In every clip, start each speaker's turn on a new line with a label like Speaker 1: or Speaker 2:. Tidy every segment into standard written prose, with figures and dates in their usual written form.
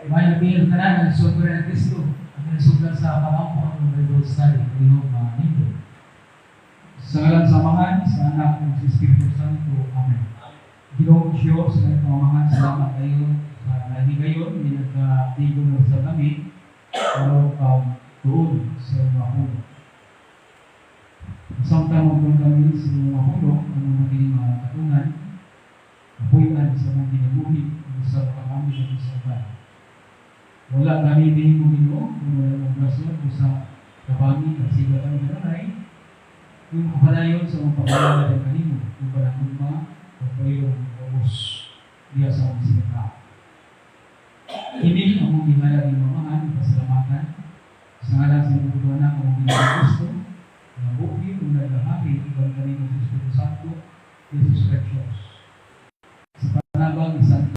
Speaker 1: May nabihil ka na ng sobra ng Kristo ang nasugdan sa pangampo ng Bible study ngayong linggo. Sa ngalan sa Amahan, sa Anak, ug sa Espiritu Santo. Amen. Ginoong Diyos, sa ngalan Amahan, salamat kayo sa nahigayon, hindi nagkatigong na sa kami, pero tuon sa mga puno. Samtang magpun kami sa mga puno, ang mga kining mga katungan, kapuy-an sa mga kinabuhi, sa kami sa sa. Wala kami din mo, Ginoo, kung wala mong grasya o sa kabangi, kasiga kami kanunay, yung kapadayon sa mga paglalagad ng kanimo, kung panahon ma, pagpayong ubos, diya sa mga sinaka. Kini ang mong gihalad ng mamahan, pasalamatan, sa ngalan sa imong anak, ang mong Ginoo Kristo, nga buhi ug nagahari ibang kanimo sa Espiritu Santo, Jesus Christ. Sa panabang isang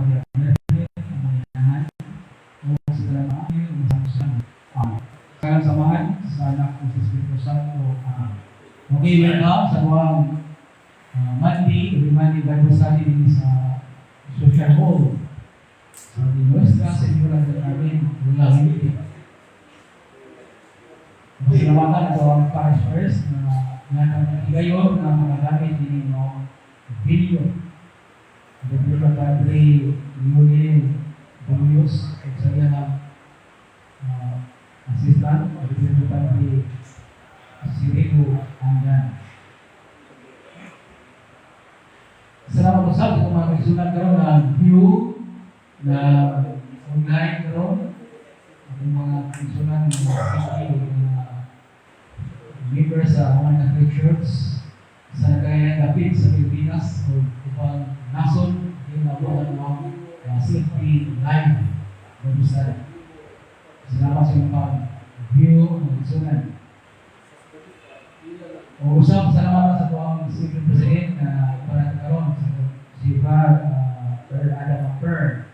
Speaker 1: Maria Virgen, ang mga inahan, o sa mga anghel, o sa Santo. Amen. Sa ngalan sa Amahan, sa Anak, ug sa Espiritu Santo. Amen. Okay, welcome sa buwang Monday, every Monday Bible study din sa Social Hall. Sa di Nuestra Señora del Carmen, Lola Unity. Masalamatan ito ang parish first na nagayon na magagamit din ng video. Deputy Padre Lionel Bamios at sa iyang assistant, Deputy Padre Cirilo Angan. Salamat po sa kung mga kaisunan karon ng view na online karon, atong mga kaisunan ng mga city o mga members sa Roman Catholic Church sa nagkaya dapit sa Pilipinas o ubang nasod yung nabuhat ang mga safety live Bible study. Salamat sa inyong pag-view ng kaisunan. O usap, salamat sa tuwang Civil President na para karon si Brad Brother Adam Amper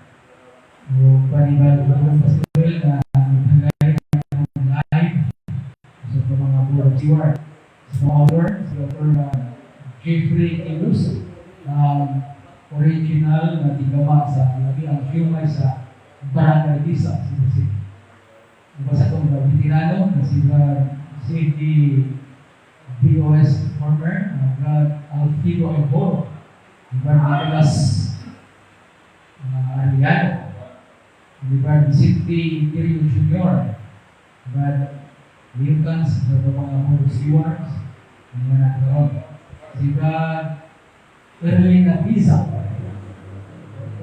Speaker 1: o Panibal Bagong Pastoral na naghangay ng live sa mga board of steward. Sa mga board, si Dr. Jeffrey Ilus, ang original na tigama sa labi ang siyumay sa Barangay Tisa, Cebu City. Iba sa itong veterano na si Brad C.D. BOS former, Brad Alfredo Eboro, Brad Nicolas Ariano, Brad Vicente Tirio Jr., Brad Wilkins, sa mga board of stewards, mga nagkaroon. Si Brad Erwin Apiza,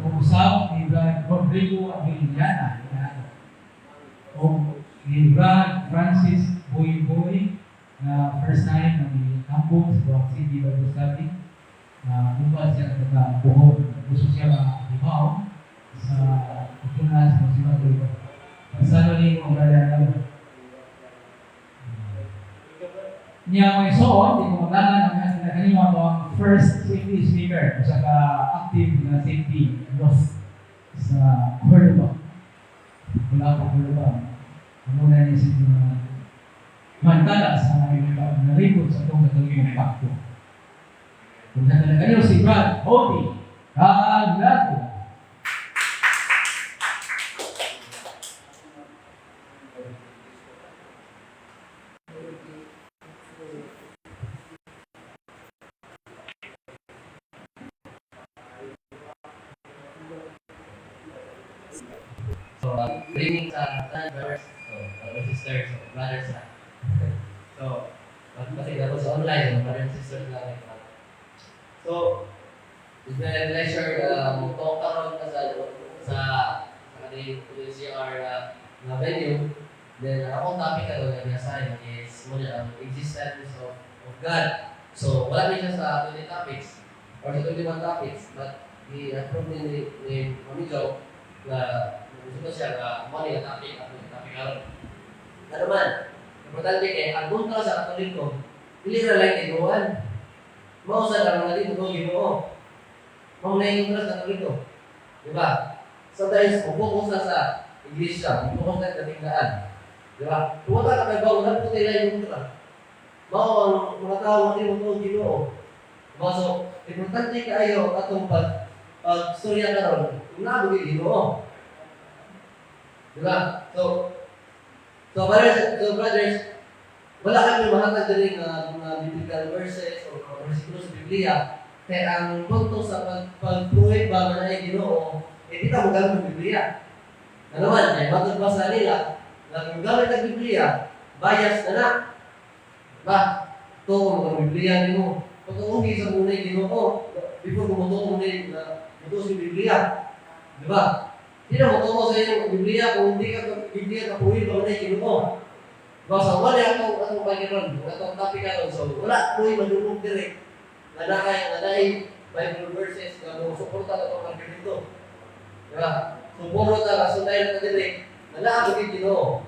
Speaker 1: o usap ni Brad Rodrigo Avellana, o ni Brad Francis Boy Boy, na first time na ni-ambong sa Buwak City Bible Study, na uban siya taga Bohol. Gusto siya makahibaw sa tutunan sa mga sibat. Pasano ni mo, brother Lalo? Niya may soon, di ko maglangan ang ating nakanima mo ang first safety speaker sa ka active na safety youth sa Cordoba. Wala pa Cordoba. Ano na niya sa mga mantala sa mga naripod sa itong Katolikong Pakto. Kung na talaga niyo si Brad Hody Caglato.
Speaker 2: So, good evening sa tanan, brothers, so, brothers and sisters, so, brothers na. So, kasi ako sa online, so, brothers and sisters lang. Eh. So, it's my pleasure mo talk karon ka sa kaning UNCR na venue. Then, ang akong topic karon nga ginasahin is mo niya ang existence of God. So, wala ni siya sa 20 topics or sa 21 topics, but i-approve ni Mami Joe na gusto ko siya nga mo ni topic at topic karon. Ano man, importante kay ang kontra sa Katoliko, dili ra lang tinuan. Mao sa lang nga dito ko Ginoo. Mao na yung kontra sa Katoliko. Di ba? Sometimes mo sa sa iglesia, mo sa katinggaan. Di ba? Kung wala ka kay bawo, wala po tayo yung kontra. Mao ang mga tao nga di mo Ginoo. Diba? So, importante kaayo atong pag storya karon, kung naa mo Ginoo. Di ba? So brothers, wala kami mahatag diri nga mga biblical verses o mga versikulo sa Biblia. Kaya ang punto sa pagpruweba nga naay Ginoo, eh di ta mo gamit ng Biblia. Ano man, kay matod pa sa nila, nga kung gamit ang Biblia, bias na na. Ba? Tuo mo ang Biblia nimo. Pagkaungi sa muna yung Ginoo, before mo mutuo mo na mutuo sa Biblia. Di ba? Di na mutuo sa iyong Biblia kung hindi ka Biblia ka pruweba nga naay Ginoo. Ba sa wala atong pagkaron, atong topic karon, so wala ko'y madungog diri nga nakay nga naay Bible verses nga mo suporta na atong argumento. Di ba? So puro ta kasunay na diri nga naa gyud Ginoo.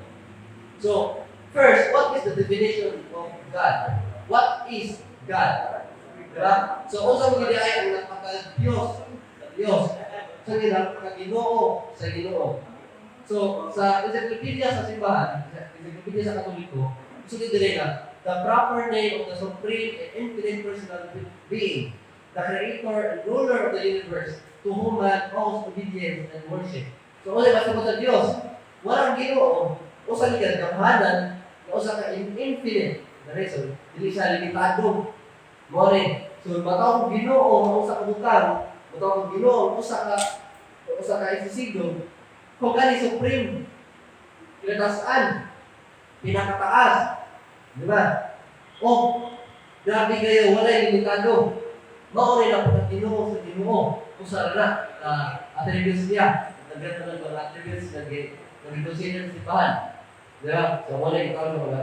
Speaker 2: So, first, what is the definition of God? What is God? Di ba? So, unsa mo gid ay ang napaka-Diyos sa Diyos? Sa napaka-Ginoo sa Ginoo. So, sa encyclopedia sa simbahan, sa encyclopedia sa Katoliko, gusto diri na the proper name of the supreme and infinite personal being, the creator and ruler of the universe, to whom man owes obedience and worship. So, unsa basta mo sa Diyos, walang Ginoo, usa ni gamhanan, na usa ka infinite. Dali, so, dili siya limitado. Mo ni, so matawag og Ginoo ang usa ka butang, matawag og Ginoo ang usa ka isisigdo, kung gani supreme, kinatasan, pinakataas, di ba? O, grabe kayo, walay limitado. Mao rin ang pagka-Ginoo sa Ginoo. Kung sa na, attributes niya. Nagkat na ng mga attributes na nag-consider sa simbahan. Di ba? So, wala yung tawag ng mga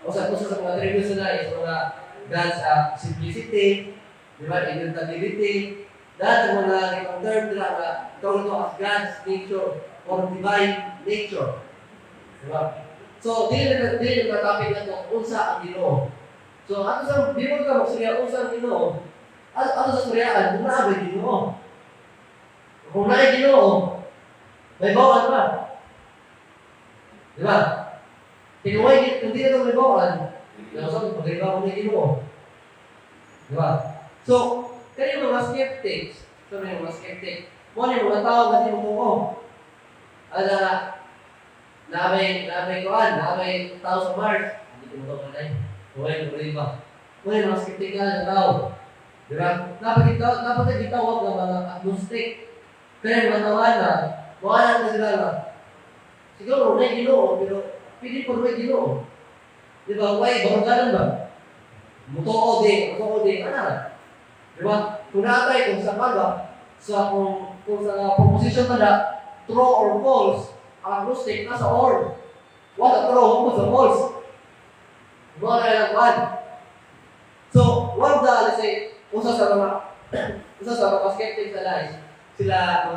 Speaker 2: usa sa mga attributes nila is mga God's simplicity, di ba? Immutability. Dahil sa mga ibang term nila nga tawag ito as God's nature or divine nature. Di ba? So, dili na topic na to, unsa ang Ginoo. So, ato sa, di mo ka magsurya, unsa ang Ginoo. Ato sa suryaan, kung naa ba'y Ginoo? Kung naay Ginoo, may bawal ba? Di ba? Kung kung di na ito may bawal, sa pag-iba ko na Ginoo. Di ba? So, kani mga skeptics, so may mga skeptic, mo ni mga tao nga di mo tuo. Ana, na may kuan, na may tao sa Mars, hindi ko mo to. Huwag mo ba? Mo ni mga skeptical na tao. Di ba? Dapat gitawag ng mga agnostic. Kaya mga tawana, wala na sila na, siguro may Ginoo, pero pili po may Ginoo. Di ba? Why? Baruganan ba? Mutuo di, mutuo di, ano? Di ba? Kung natay, kung sa ba, sa kung sa proposition na na, true or false, ang agnostic nasa or. What a true, what a false. Mga na lang one. So, one the, let's say, usa sa mga skeptics na is, sila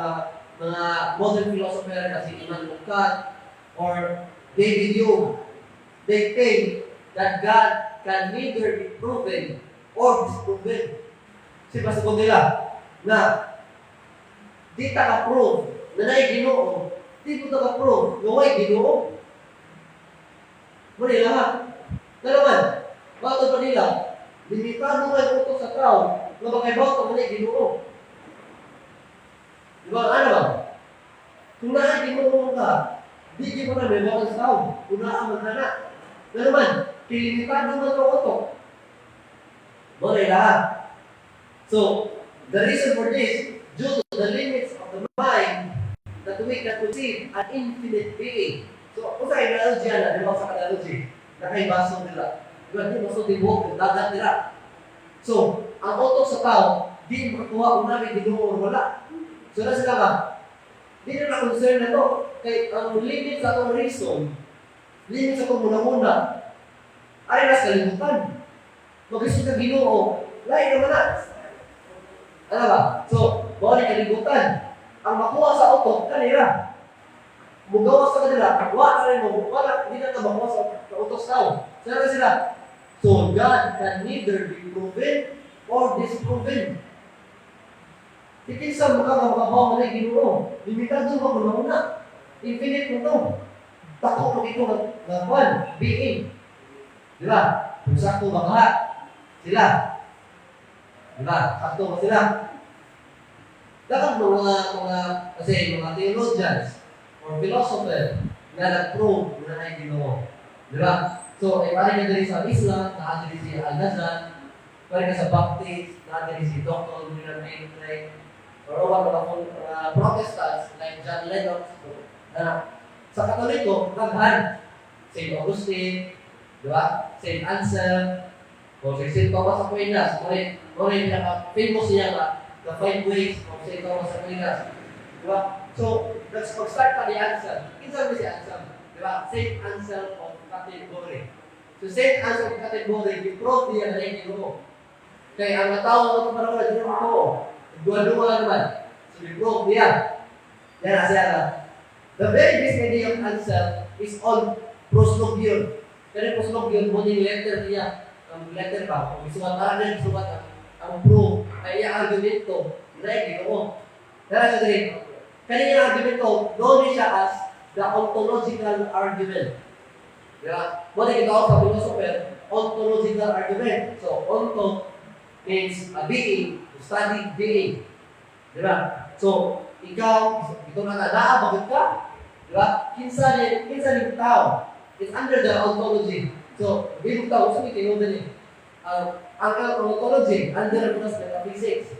Speaker 2: mga modern philosopher na si Immanuel Kant or David Hume. They think that God can neither be proven or disproven. Kasi pasabot nila na di ta ka-prove na naay Ginoo, di mo ta ka-prove na way Ginoo. Mo nila ha. Na naman, matod pa nila, limitado nga ang utok sa tao nga makaibaw ka naay Ginoo. Di ba? Ano ba? Kung naay Ginoo ka, di di mo na may sa tao. Kung naa man na. Na naman, kilimitado nga ang utok. Mo nila ha. So, the reason for this, due to the limits of the mind, that we can conceive an infinite being. So, kung sa analogy na, di ba sa analogy, nakaibaso nila. Di ba, di baso tibok, dagat nila. So, ang utok sa tao, di makakuha kung namin Ginoo or wala. So, na sila ba? Di na na-concern na to. Kay ang limit sa atong reason, limit sa atong muna-muna, ay nas kalibutan. Mag-reason ka Ginoo, lain naman na. Ano ba? So, mao ni kalibutan. Ang makuha sa utok, kanila. Mugawas sa kanila, wala na rin mo, wala, hindi na ka makuha sa utok sa tao. So, na sila. So, God can neither be proven or disproven. Tikinsa mo ka nga makabaw na Ginoo. Limitado ka kung una. Infinite mo to. Tako mo ito nga kwan, being. Di ba? Kung sakto ba ka? Sila. Di ba? Sakto ba sila? Dapat mga kasi mga theologians or or philosopher nga nag-prove na naay Ginoo. Di ba? So, ay pare ka diri sa Islam, naa diri si Al-Ghazali, pare ka sa Baptist, naa diri si Dr. William Lane Craig, or uban mga Protestants like John Lennox, na sa Katoliko, daghan. St. Augustine, di ba? St. Anselm, o si St. Thomas Aquinas, mo rin pinaka-famous niya nga, The Five Ways of St. Thomas Aquinas. Di ba? So, let's mag-start pa ni Anselm. Kinsa man si Anselm? Di ba? St. Anselm of Canterbury. So, St. Anselm of Canterbury, gi-prove niya na yung Ginoo. Kay ang mga tao nga panahon na di mo. Duwa-duwa naman. So, gi-prove niya. Yan na siya na. The very best idea of Anselm is on proslogion. Kaya proslogion mo yung letter niya. Ang letter ba? Kung isuwat, ara niya isuwat ang proof ay iya argumento na yung Ginoo. Kaya siya diri. Kani yung argumento, known siya as the ontological argument. Di ba? Mo na gitawag sa philosopher, ontological argument. So, onto means a being, to study being. Di ba? So, ikaw, ito na naa, bakit ka? Di ba? Kinsa ni tao? It's under the ontology. So, bilog tao, sa may ni. Ang ontology, under mo na sa metaphysics.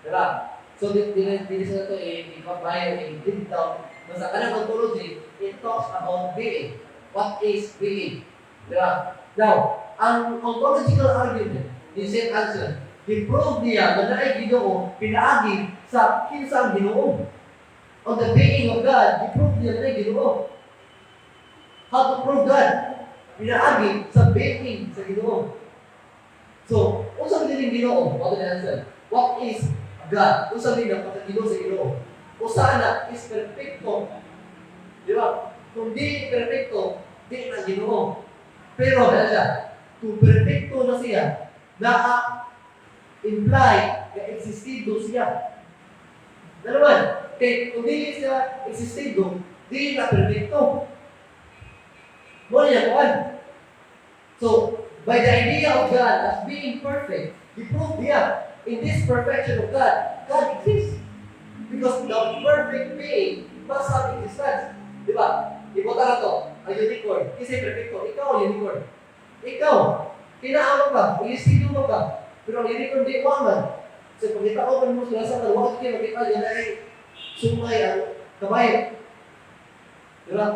Speaker 2: Di ba? So, di sa ito i-compile, i-dig down. Basta kanang ontology, it talks about being. What is being? Di ba? Now, ang ontological argument ni St. Anselm, gi-prove niya na naay Ginoo pinaagi sa kinsa ang Ginoo. On the being of God, gi-prove niya na naay Ginoo. How to prove God? Pinaagi sa being sa Ginoo. So, unsa man din Ginoo? What the answer? What is God? Unsa man ang pagka-Ginoo sa Ginoo? Usa na is perfecto. Di ba? Kung di perfecto, di na Ginoo. Pero, ano siya? Kung perfecto na siya, naa imply na existido siya. Na naman, kay kung dili siya existido, dili na perfecto. Mo niya kuan. So, by the idea of God as being perfect, He proved niya, in this perfection of God, God exists. Because the perfect being must have existence. Di ba? Ibota na to, ang unicorn. Kasi perfecto. Ikaw ang unicorn. Ikaw, kinaama ka, existido mo ka. Pero ang unicorn di wa man. So, pag kita open mo sila sa wa kayo makita niya na ay sungay ang kabayo. Di ba?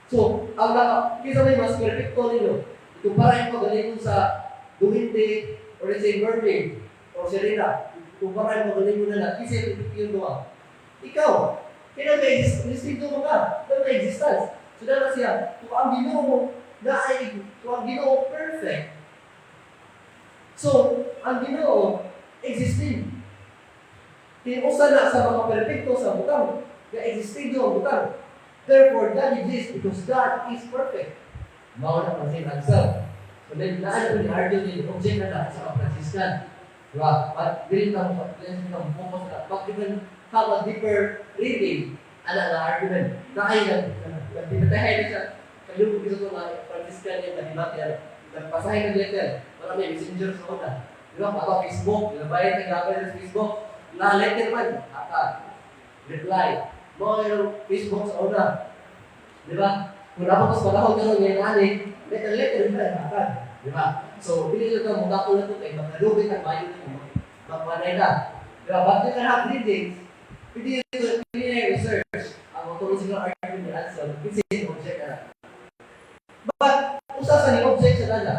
Speaker 2: So, ang naka, kinsa may mas perfecto ninyo, ikumpara mo galingon sa duwende or let's say mermaid or sirena, ikumpara mo galingon na lang, kinsa perfecto yung duha. Ikaw, kaya may existido mo ka, na may existence. So, na siya, kung ang Ginoo na ay, kung ang Ginoo perfect, so, ang Ginoo existing. Tinusa na sa mga perfecto sa butang, na existido ang butang. Therefore, God exists because God is perfect. Mao na ang St. Anselm. So then, naan ko ni argue ni object na na sa mga Franciscan. Diba? At dili ta mo focus na. But you can have a deeper reading ana nga argument. Na ay nagdibatahay na siya. Kalubog isa ito nga Franciscan yung nagdibate ano. Nagpasahin ng letter. Wala may messenger sa una. Di ba? Ato Facebook, ginabayad na gabay sa Facebook. Na letter man. Aka. Reply. Mo yung Facebook sa una. Di ba? Kung dapat mas panahon karon ngayon ani, letter letter na akan. Di ba? So, dili na ito mo na ito kay makalugit ang mayo nimo. Magmanay na. Di ba? But you can have readings. Pwede ito, pwede na research ang ontological argument ni Anselm, kasi object na. But, usa sa ni object sa dala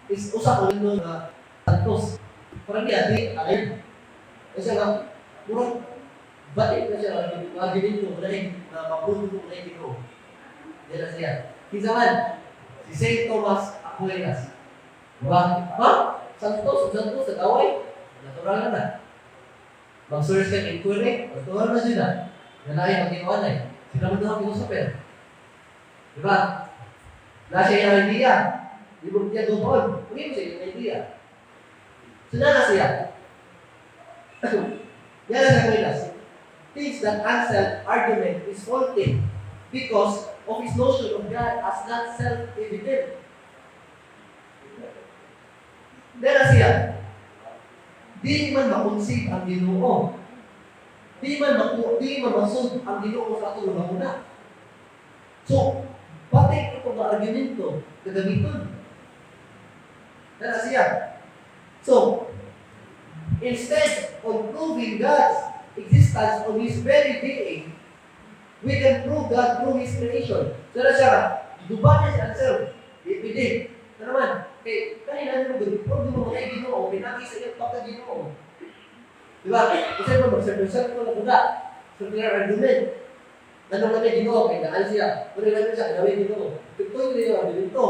Speaker 2: is usa ko no nga santos. Parang niya, di, ay, kasi nga, murag, batik na siya, argumento, dahil na maputo ko na Ginoo. Di na siya. Kinsa man, si St. Thomas Aquinas. Diba? Ha? Santos, Santos, sa gaway. Natural na na. Mag-search ka inquiry, natural na sila. Na naay ang ay. Sila mo daw philosopher. Diba? Na siya yung idea. Di mo niya doon. Hindi mo siya yung idea. So na siya. Yan ang Aquinas. Thinks that Anselm argument is faulty because of his notion of God as not self-evident. Yan na siya. Di man makonceive ang Ginoo. Di man masud ang Ginoo sa atong una.
Speaker 3: So, pati ito nga argumento, gagamiton. Nana siya. So, instead of proving God's existence of His very being, we can prove God through His creation. So, na siya, giduba niya si Anselm. Di pwede. Na naman, kay kanina mo gud, prove mo kay Ginoo, pinagi sa iyang pagka-Ginoo. Di ba? Kasi mo mag-circle na kuda. Circular argument. Anong kami Ginoo kay daan siya. Pero namin siya kay Ginoo. Ito yung argumento.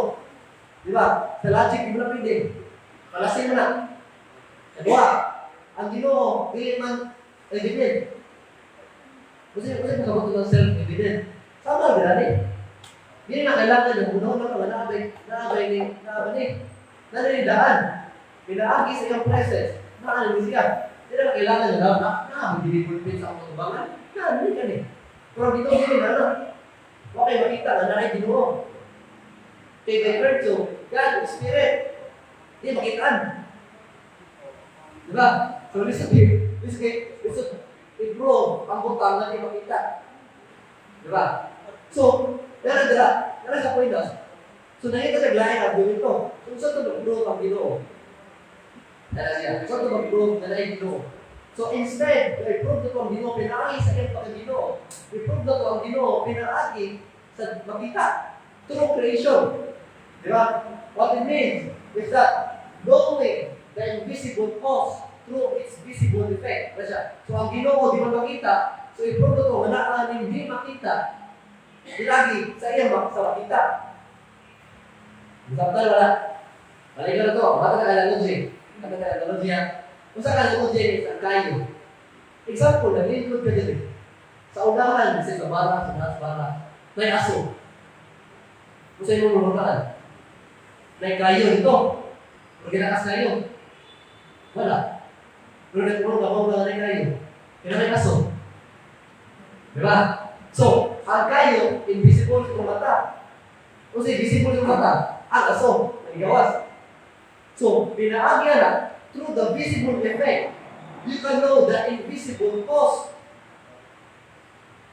Speaker 3: Di ba? Sa logic di mo na pwede. Palasin mo na. Kedua, ang Ginoo dili man evident. Kasi makabot ng self-evident. Sama ba ni? Hindi na kailangan ng unang na nga naabay, naabay ni, naabay ni. Naninidaan. Pinaagi sa iyang presence. Naan ni siya. Hindi na kailangan na na, na, dili pulpit sa akong tubangan. Na, hindi ka ni. Pero dito hindi na na. Okay, makita nga na ay Ginoo. Kay by virtue, God is Spirit. Di makitaan. Di ba? So, listen here. Listen kay, listen, i-prove ang butang na di makita. Di ba? So, meron dira, meron sa Aquinas. So, nakita sa lain ang argumento. So, sa ito mag-prove ang Ginoo? Dala siya. Sa ito mag-prove na naay Ginoo? So, instead, i-prove na ito ang Ginoo, pinaagi sa iyang pagka-Ginoo. I-prove na ito ang Ginoo, pinaagi sa makita. Through creation. Di ba? What it means is that knowing the invisible cause through its visible effect. Diba siya? So, ang Ginoo di man makita. So, i-prove na ito, nga naa hindi makita. Lagi sa iyang sa makita. Samtal wala. Balik na to. Mata ka analogy. Mata ka analogy ha. Kung sa analogy is ang kayo. Example, naglingkod ka dito. Sa unahan, sa bara, sa taas bara, may aso. Kung sa imong lumukaan, may kayo dito. Pero ginakas kayo. Wala. Pero nagpuro ka, wala na kayo. Kaya may aso. Di ba? So, ang kayo, invisible sa mata. O si visible sa mata, ang aso, naligawas. So, pinaagi na, through the visible effect, you can know the invisible cause.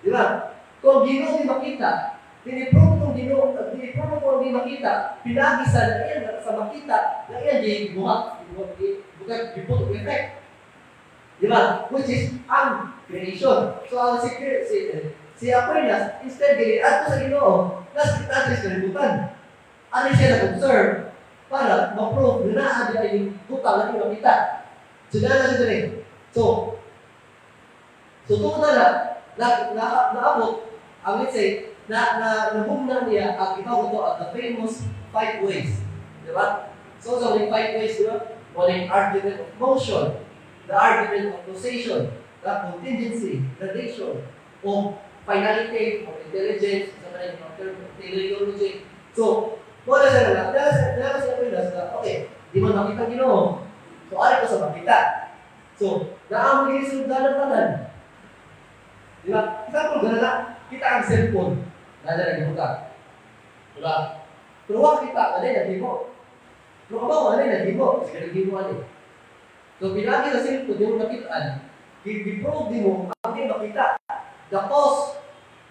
Speaker 3: Di ba? Kung Ginoo di makita, diniprove kung Ginoo, diniprove kung di makita, pinagi sa na iyan, sa makita, na iyan di buhat, buhat, buhat, buhat, effect. Di ba? Which is ang creation. So ang si si, si Aquinas, instead dili adto sa Ginoo, nas kita sa kalibutan. Ano siya nag-observe para ma-prove na naa di ay butang na di makita. So na na siya diri. So tungod na na na, naabot ang, let's say, na na nahumna niya ang itawag ito ang the famous five ways. Di ba? So sa five ways, di ba? One yung argument of motion, the argument of causation, the contingency, relation, o finality, of intelligence, sa mga yung term of teleology. So, wala siya na, dahil siya Aquinas na, okay, di man makita Ginoo. So, ari ko sa makita. So, naamo gini sulod ng tanan. Di ba? Example, gana na, kita ang cellphone. Nada na gibuka. Di ba? Pero wa kita, ano naghimo. Pero kabaw, ano naghimo. Sige, naghimo ano. So, pinagi sa cellphone, di mo nakitaan. Gi-prove di mo ang di makita. The cause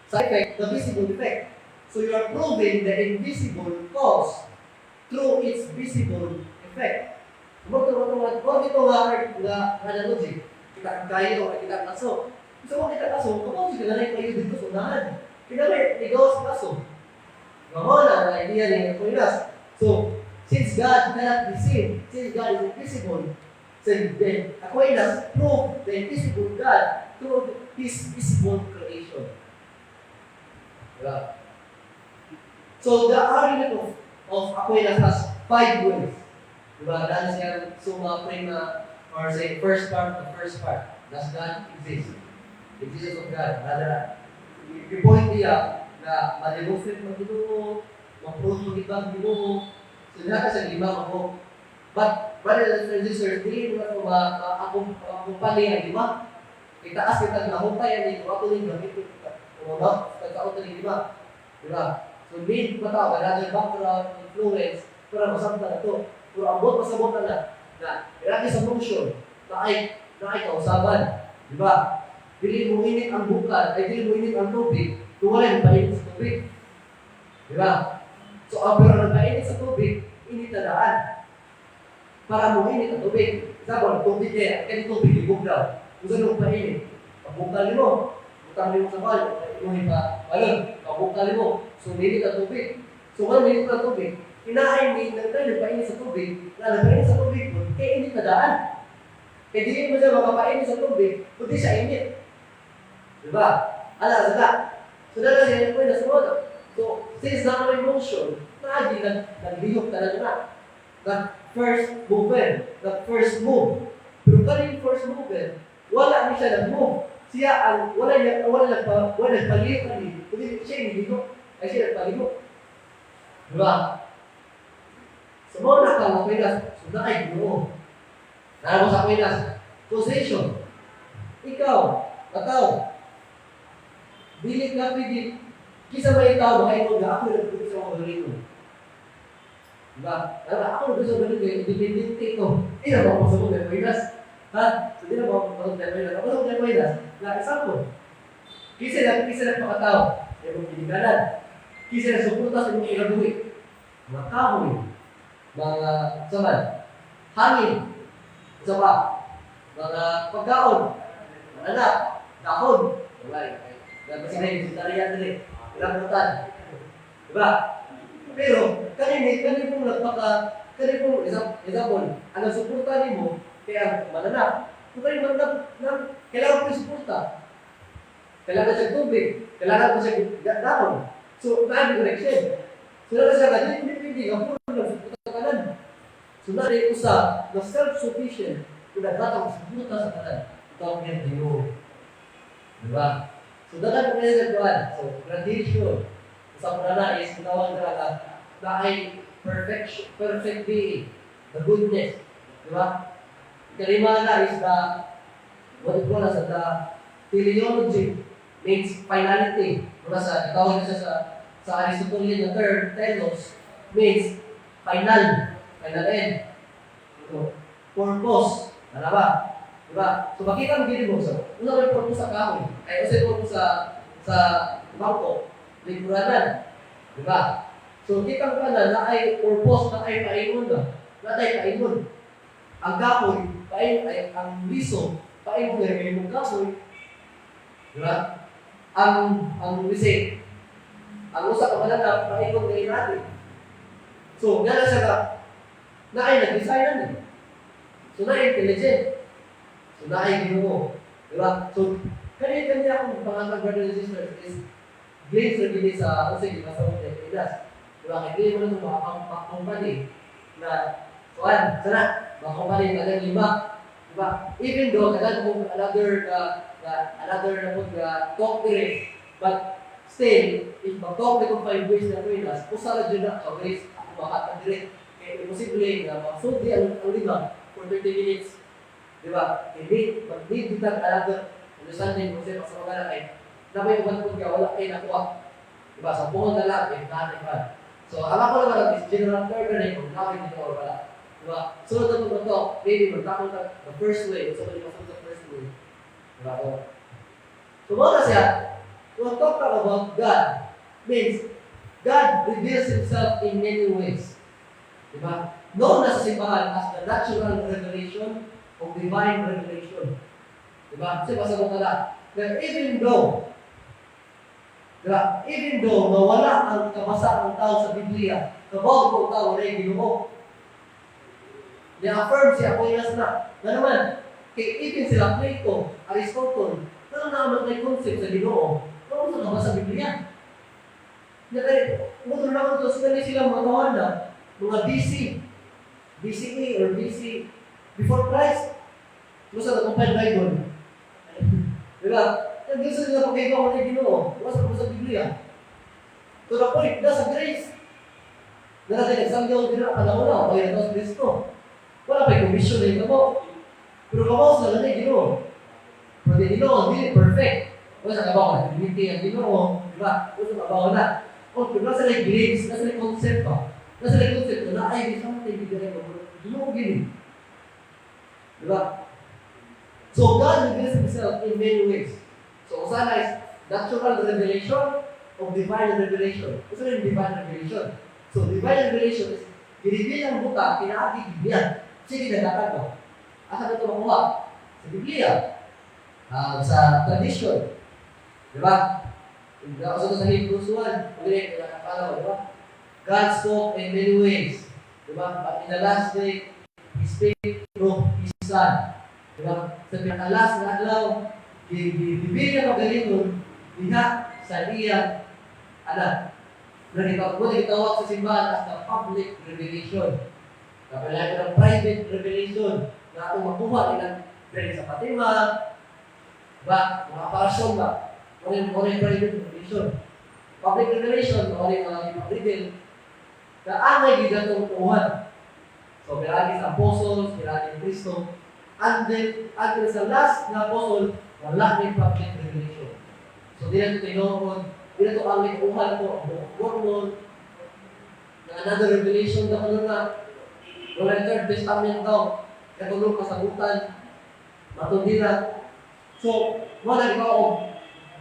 Speaker 3: sa effect, the visible effect. So, you are proving the invisible cause through its visible effect. Mo to mo to mo dito nga nga analogy. Kita ang kayo, kita ang aso. So, kung kita aso, kapag sila na kayo dito sa unahan. Pinali, ikaw sa aso. Mao na ang idea ni Aquinas. So, since God cannot be seen, since God is invisible, so then Aquinas proved the invisible God through His visible creation. Diba? So, the argument of Aquinas has five ways. Diba? Dahil siya summa prima, or say, first part, the first part. Does God exist? Existence of God. Rather, i-point niya na ma-demonstrate man Ginoo, ma-prove mo iba ang Ginoo. So, lahat sa lima ako. But, brothers and sisters, dili mo na ma-akumpany ang lima. Itaas kita na hukay ang ito, ato rin gamitin. Kung ano, tagkaon na lima. Di ba? So, need pa tao, another background, influence, para masabtan na to. Pero ang buot pasabot na na, na iraki sa motion, na ay kausaban. Di ba? Dili mo init ang bukal, ay dili mo init ang tubig, kung wala yung painit sa tubig. Di ba? So, ang pero nagpainit sa tubig, init na daan. Para mo init ang tubig. Example, tubig kaya, kaya tubig, libog daw. Kung saan mo painit, pabukal mo, butang mo sa bal, mo ipa, balon, pabukal mo, so minit ang tubig. So, kung minit ang tubig, inaay ni nagtayo nagpainit sa tubig, na nagpainit sa tubig, kaya init na daan. Kaya di mo siya makapainit sa tubig, kundi siya init. Di ba? Ala, sa. So, dala siya yung na sumunod. So, since na may motion, naagi naglihok talaga na. The first mover, the first move. Pero kaning first mover, wala ni siya nag-move. Siya ang, wala niya, wala nagpa, wala nagpalihok ani, kundi siya yung nilihok, ay siya nagpalihok. Di ba? So, mao na ka, Aquinas, so na kay Ginoo. Nara mo sa Aquinas, causation. Ikaw, kataw, dili ka pwede, kisa may tao, makaingon nga, ako nagbuti sa mga galingon. Diba? Diba? Ako nagbuti sa mga galingon, independente ito. Hindi na ba ako sa mga Aquinas? Ha? So, di na ba ako sa mga Aquinas? Ako sa mga Aquinas, na example, kisa na pakatao, sa imong ginikanan, kisa na suporta sa imong kinabuhi, mga kahoy, mga saman, hangin, isa pa, mga pagkaon, mga anak, dahon, wala eh. Dapat sila yung vegetarian din eh. Rambutan. Diba? Pero, kanini pong nagpaka, kanini pong, example, ang suporta nimo kaya ang mananap. Kung kayo mananap, na, kailangan mo yung suporta. Kailangan siya tubig, kailangan mo siya dahon. So, naan yung connection. So, na siya nga, hindi pwede, ang puro ng suporta tanan. So, na rin usa na self-sufficient kung naghatag og suporta sa tanan. Ito ang Ginoo. Diba? So, dagan ko sa kuan. So, gradation. Sa na is tawag na ka na ay perfection, perfect being, the goodness. Diba? Ikalima na is the, what you call as the teleology, means finality. Diba sa, tawag na siya sa Aristotelian na term, telos, means final, final end. So, purpose. Ano ba? Diba? So, makita mo gini mo. So, una may purpose sa kahoy. Ay, usa purpose sa bangko. Lingkuranan. Diba? So, kita mo na na ay purpose na ay paingon ba? Na ay paingon. Ang kahoy, paingon, ay, ang liso, paingon na yung kahoy. Diba? Ang lisi, ang usa ka mananap, paingon na natin. So, nga na siya ka, na ay nag-design na ni. So, na intelligent. So, na ay Ginoo. Diba? So, kanya-kanya akong pangatag, brothers and sisters, is glimpse ra gini sa unsay gibasa mo kay Aquinas. Diba? Kay dili mo na ito company na kuan, sana, mga company tagang lima. Diba? Even though tagang mo another another na po nga talk dire, but still, if mag-talk na kung five ways na Aquinas, usa ra jud na ka ways ako makatag dire. Kay imposible nga masulti ang lima for 30 minutes. Di ba? Hindi, mag-need kita another understanding kung sa'yo sa mga kay na may uban po ka, wala kay nakuha. Di ba? Sa buong na lang, eh, natin ba? So, ang ako naman is general term na kung nakit dito or wala. Di ba? Sunod na ito, maybe magtakot na the first way, so pwede masunod the first way. Di ba? So, mao na siya, to talk about God means God reveals Himself in many ways. Di ba? Known na sa simbahan as the natural revelation o divine revelation. Di ba? Kasi pasabot na lang. Na even though, di ba? Even though nawala ang kabasa ng tao sa Biblia, kabaw ko ang tao, wala yung Ginoo. Ni-affirm si Aquinas na, na naman, kay even sila Plato, Aristotle, na naman may concept sa Ginoo, wala sa kabasa sa Biblia. Na kaya, mo na ako sila sila mga tawana, mga BC, BCE or BC, before Christ. Musa na compile Bible. Di ba? Nag-gusto nila pagkaiba ko ng Ginoo. Wala sa Biblia. To the point, nasa grace. Na natin nagsangyaw din ang panahon na, kaya na Kristo. Wala pa yung commission na ito mo. Pero kabaw sa lang Ginoo. Pero di Ginoo, hindi perfect. Wala sa kabaw na, Trinity ang Ginoo. Di ba? Wala sa kabaw na. O, pero nasa like glimpse, nasa like concept pa. Nasa like concept na ay, di something, di rin Ginoo gini. Di ba? So God reveals Himself in many ways. So, sana is natural revelation of divine revelation. Ito yung divine revelation. So, divine revelation is gi-reveal ang butang, pinaagi Biblia. Sige, naghatag ba? Asa na ito makuha? Sa Biblia. Sa tradition. Di ba? Sa sa Hebrews 1, ulit, nakakalaw, di ba? God spoke in many ways. Di ba? But in the last day, He spake through His Son. Di ba? Sa pinaka-last na adlaw, gi-reveal niya kaugalingon, diha sa iyang anak. Na gitawag sa simbahan as the public revelation. Kapag ng private revelation na atong makuha nilang diri sa Fatima, ba, mga parasyon ba, mo yung private revelation. Public revelation, mo yung mga ipag-reveal, na angay gid atong tuuhan. So, pinaagi sa apostles, pinaagi ni Kristo, and then, until sa last na apostle, wala na public revelation. So, di na ito tinuod, di na ito ang tuuhan ko, ang Book of Mormon, na another revelation na kuno na, wala yung Third Testament daw, katulong kasabutan, matun na. So, wala ikaw og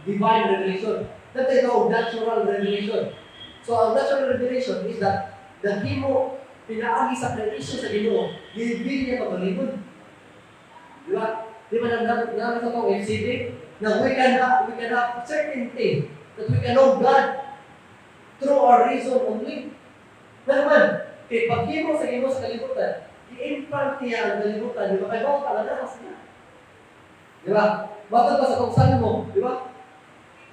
Speaker 3: divine revelation. Dito ikaw og natural revelation. So, ang natural revelation is that naghimo pinaagi sa creation sa Ginoo, gi-reveal niya kaugalingon. Di ba? Di ba nang nang sa tong FCD na we can have certainty that we can know God through our reason only. Na naman, kay paghimo sa Ginoo sa kalibutan, i-implant niya ang kalibutan, di ba? Kay bawat talaga niya. Di ba? Matod pa sa tong Salmo, di ba?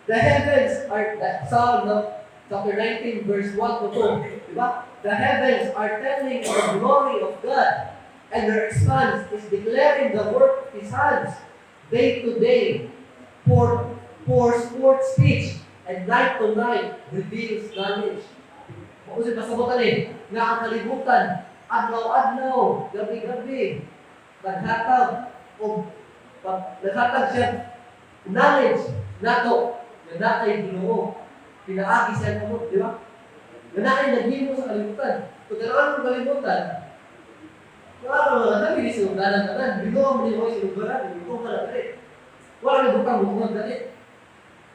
Speaker 3: The heavens are, the Psalm, no? Chapter 19, verse 1 to 2, di ba? The heavens are telling of the glory of God, and their expanse is declaring the work of His hands day to day, pours forth speech, and night to night reveals knowledge. Mao si pasabutan eh, nga ang kalibutan, adlaw-adlaw, gabi-gabi, naghatag o naghatag siya knowledge nato na naay Ginoo. Pinaagi siya kamot, di ba? Na naay naghimo sa kalibutan. Kung tanawan ng kalibutan, wala ka mga nabili sinugdanan tanan. Bigo mo ni mo sinugdanan, bigo ka na dali. Wala ni butang butang dali.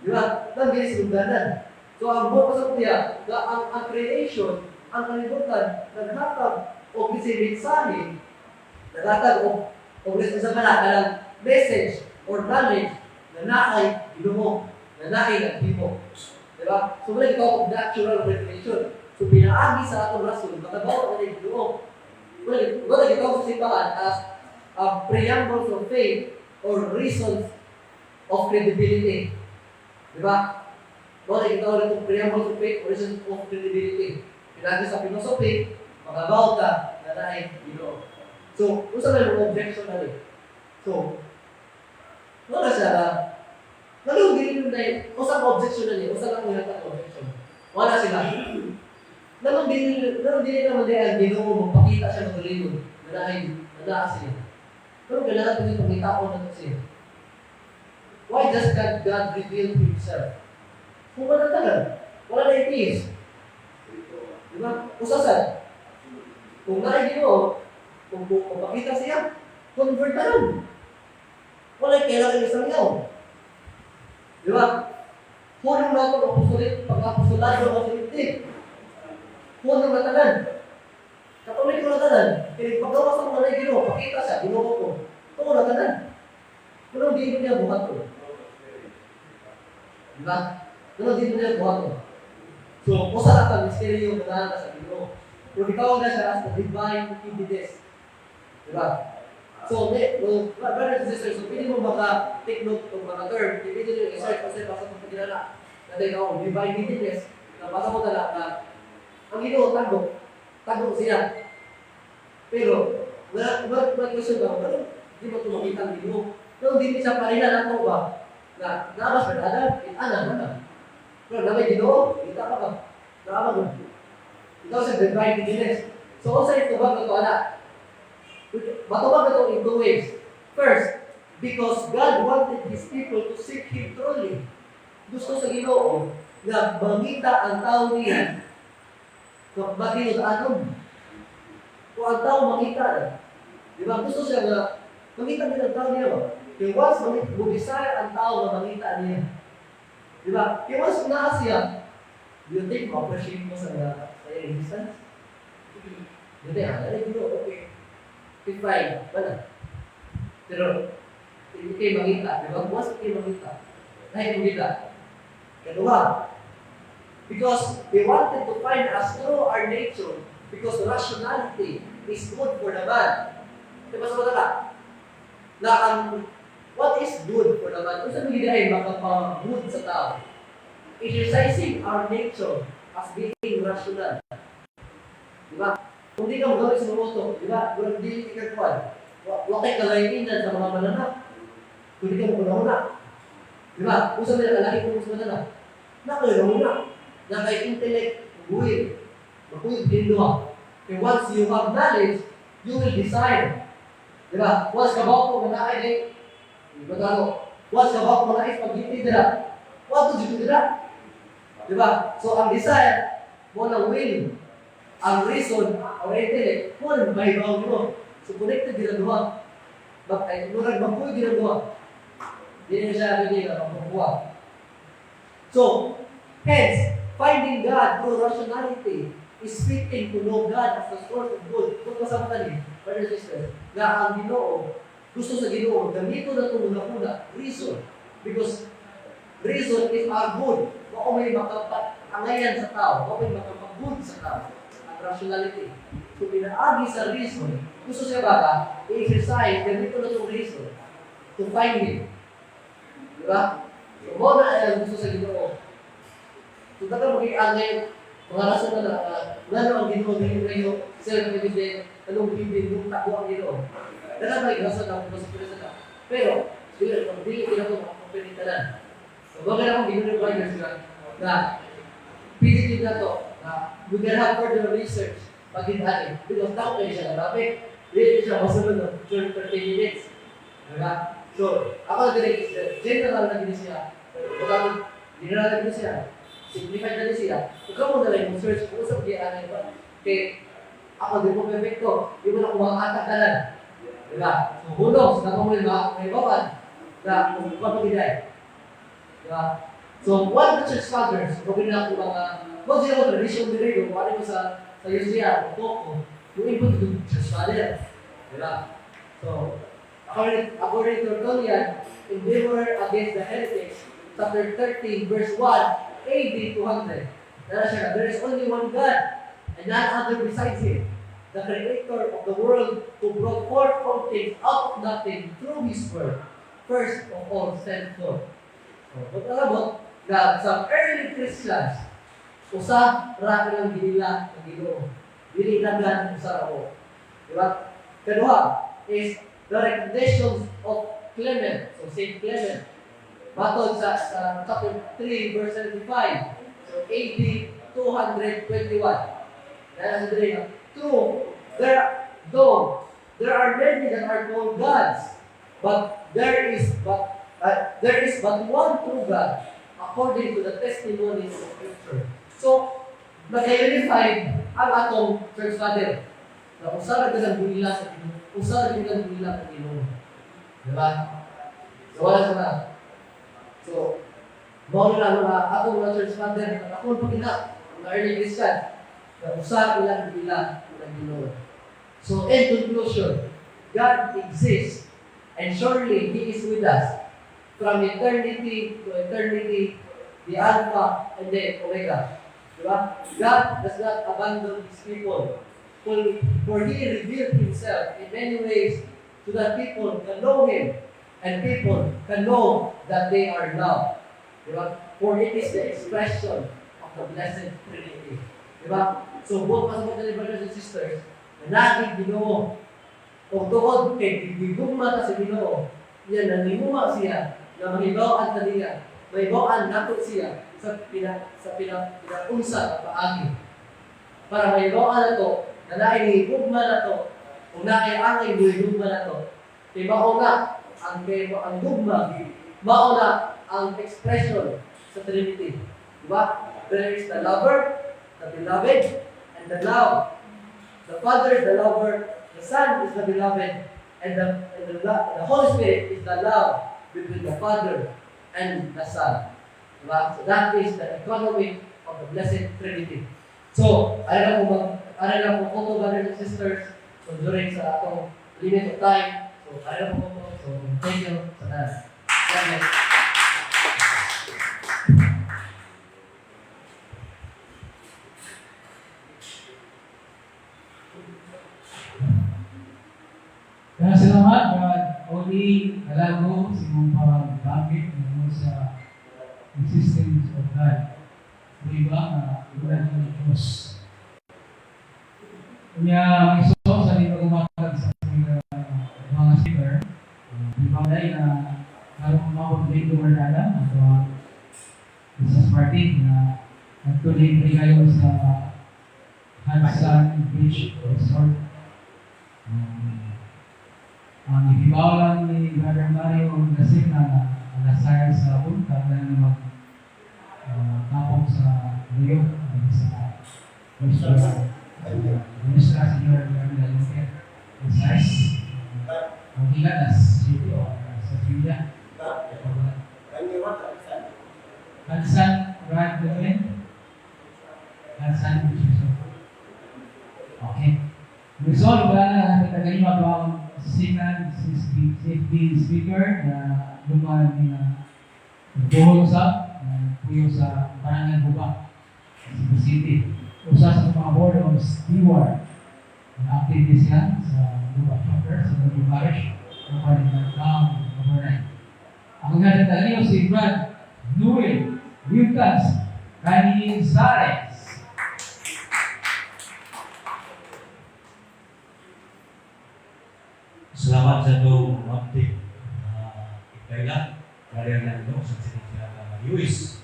Speaker 3: Di ba? Nabili sinugdanan. So ang buong sa niya, na ang creation, ang kalibutan, naghatag og bisi mensahe, naghatag og sa mga kanang message or knowledge na naay Ginoo, na naay naghimo. Di ba? So wala ikaw og natural revelation. So pinaagi sa atong rason, makabaw na ni Ginoo. Wala ikaw sa simbahan as a preambles of faith or reasons of credibility. Di ba? Wala ikaw rin preambles of faith or reasons of credibility. Pinaagi sa philosophy, makabaw ka na naay Ginoo. So, unsa may mga objection na rin? So, wala siya na, nalong dili nun dahil, usang objection na ni, usa lang yung objection. Wala sila. Nganong dili naman dahil ang Ginoo magpakita siya ng kaugalingon na naay na naa siya? Pero kailangan din pangitaon na siya. Why does God reveal Himself? Kung wala tagal, wala na atheist. Di ba? Usasan. Kung naay Ginoo, kung makita siya, convert na lang. Wala kailangan isang yaw. Di ba? Hunong na ito, apostolit, pag-apostolado ang apostolit. Hunong na tanan. Katoliko na tanan. Kaya paggawas sa mga naay Ginoo, pakita siya, Ginoo ko. Ito na tanan. Pero di niya buhat ko. Di ba? Pero di niya buhat ko. So, usa na ka misteryo na naa sa Ginoo. Pero ikaw na siya as the divine evidence. Di ba? So, no, brothers and sisters, so pwede mo maka-take note ng mga term, pwede nyo i-search kasi basta itong pagkilala na ikaw, divine hiddenness, na basta mo tala na ang Ginoo tago, tago siya. Pero, na, ma, ma question ba, ano, di mo ito makita ang Ginoo? Pero di siya parila nato ba? Na, naabas ba na, ana, ana. Pero na may Ginoo, kita pa ka. Naabas mo. Ikaw sa divine hiddenness. So, unsa ito ba ito ana? Matubag ito in two ways. First, because God wanted His people to seek Him truly. Gusto sa Ginoo na mangita ang tao niya na matinud-anon. Kung ang tao makita na, di ba? Gusto siya nga mangita din ang tao niya ba? Kaya once mo desire ang tao na mangita niya. Di ba? Kaya once naa siya, Do you think ma-appreciate mo sa iyang existence? Do you think, ah, dali Ginoo, okay. Okay, fine, wala. Pero, hindi kayo mangita, di ba? Buwas kayo mangita. Dahil mangita. Kaduha. Because they wanted to find us through our nature because rationality is good for the man. Di ba sa mga na ang what is good for the man? Kung sa mga ay makapag-good sa tao? Exercising our nature as being rational. Di ba? Kung di ka magamit sa mga utok, di ba? Kung di ka kuwan, wa kay kalainan sa mga mananap. Kung di ka mo, di ba? Kung sa mga kalaki kung sa mananap, nakahuna. Na kay intellect, will. Makuyog din duha. Okay, once you have knowledge, you will decide. Di ba? Once ka ba ko na ay di ba talo? Once ka ba ko na spaghetti dira. What do you dira? Di ba? So ang desire mo ng will, ang reason or intellect, mo nang mahibaw mo. So connected din ang duha. Bak ay murag magpuy din ang duha. Di na siya pwede nga magkukuha. So, hence, finding God through rationality is fitting to know God as the source of good. Kung kasama ka ni, brothers and sisters, nga ang Ginoo, gusto sa Ginoo, gamito na itong una-una, reason. Because reason is our good. Mao may makapangayan sa tao, mao may makapag-good sa tao, ang rationality. So, pinaagi sa reason, gusto siya ba i-exercise, gamito na itong reason to find Him. Di ba? So, mao na ang gusto sa Ginoo. So, dapat maging angay, mga rason na ngano ang Ginoo dili kayo self-evident, anong bibig nung tako ang Ginoo. Dapat may rason na kung sa na. Pero, dili dili kina ko makakomprehend tanan. So, bagay na akong Ginoo brothers nga na pili din na to na we can have further research pag ani because tao kayo siya na topic. Dili siya masunod ng 30 minutes. Diba? So, ako dili is general na gini siya. Pero general na gini siya. Simplified na gini siya. Kung kamo na lang yung search kung sa pag ba. Kay ako di mo perfecto. Di mo na ako makakata tanan. Diba? So, who knows? Na kung may bawan na kung paano ginay. Diba? So, one of the church fathers, kung na ako mga, mo siya ko tradition diri kung ano ko sa UCR, o ko, yung input to church father. Diba? So, according to Tertullian, Endeavor Against the Heretics, chapter 13, verse 1, AD 200. Nara siya, "There is only one God, and none other besides Him, the creator of the world, who brought forth all things out of nothing through His word, first of all sent forth." So, pag alam mo, na sa early Christians, usa ra ilang ginila ang Ginoo. Dili daghan, usa ra mo. Di ba? Kaduha is the recognitions of Clement. So Saint Clement. Matod sa chapter 3 verse 75. So AD 221. Dahil sa diri nga, "True, there though there are many that are called gods, but there is but one true God according to the testimonies of Scripture." So, nagka-unified ang atong church father. Na usa ra gyud ang ginila sa Ginoo, usa ra gyud ang ginila sa Ginoo. Di ba? So, wala sa na. So, mao na mga atong mga church father, ako pa gina, mga early Christian, na usa ilang ginila sa Ginoo. So, in conclusion, God exists and surely He is with us from eternity to eternity, the Alpha and the Omega. Diba? God does not abandon His people. For He revealed Himself in many ways so that people can know Him and people can know that they are loved. Diba? For it is the expression of the Blessed Trinity. Diba? So, both mga mga brothers and sisters, na naging Ginoo. O tungod kay gigugma ta sa Ginoo, yan nanimuma siya na mahibaw-an ta niya, mahibaw-an nato siya sa pinaunsa nga paagi. Para mahibaw-an nato na naay gugma nato o naay angay gugma nato. Kay mao na ang gugma, mao na ang expression sa Trinity. Diba? There is the lover, the beloved, and the love. The Father is the lover, the Son is the beloved, and the Holy Spirit is the love between the Father and the Son. Diba? So that is the economy of
Speaker 2: of the Blessed Trinity. So, ano lang po mag, ano lang po ko, brothers and sisters, so during sa atong limit of time, so ano lang po ko, so thank you sa tanan. God bless.
Speaker 1: Kaya salamat, Brad Oli Galago, sa imong paggamit mo sa existence of God. Di ba nga wala ng Diyos. Kanya, ang iso sa di gumatag sa mga speaker, di ba dahil na karong mabot dito wala ato ang Mrs. Martin na nagtuloy kayo sa Hansan Beach Resort. Ang ihibaw lang ni Brother Mario Gasina na alas 6 sa punta na mag tapong sa Rio sa Nuestra Nuestra Señora de la Lupe alas 6 ang hila na city o sa Julia. Hansan Brad Gavin. Hansan Beach Resort. Okay. Resolve ba na natin tagalima ba ang signal safety speaker na lumaan ni na buhol sa puyo sa Barangay Guba, Cebu City. Usa sa mga board of steward na activist yan sa Guba Chapter sa Cebu Parish ng Barangay Town number 9. Ang ganda tagalima si Brad Noel Lucas Canizares.
Speaker 4: Salamat sa itong update na ikaila. Brother Nando sa siya Luis.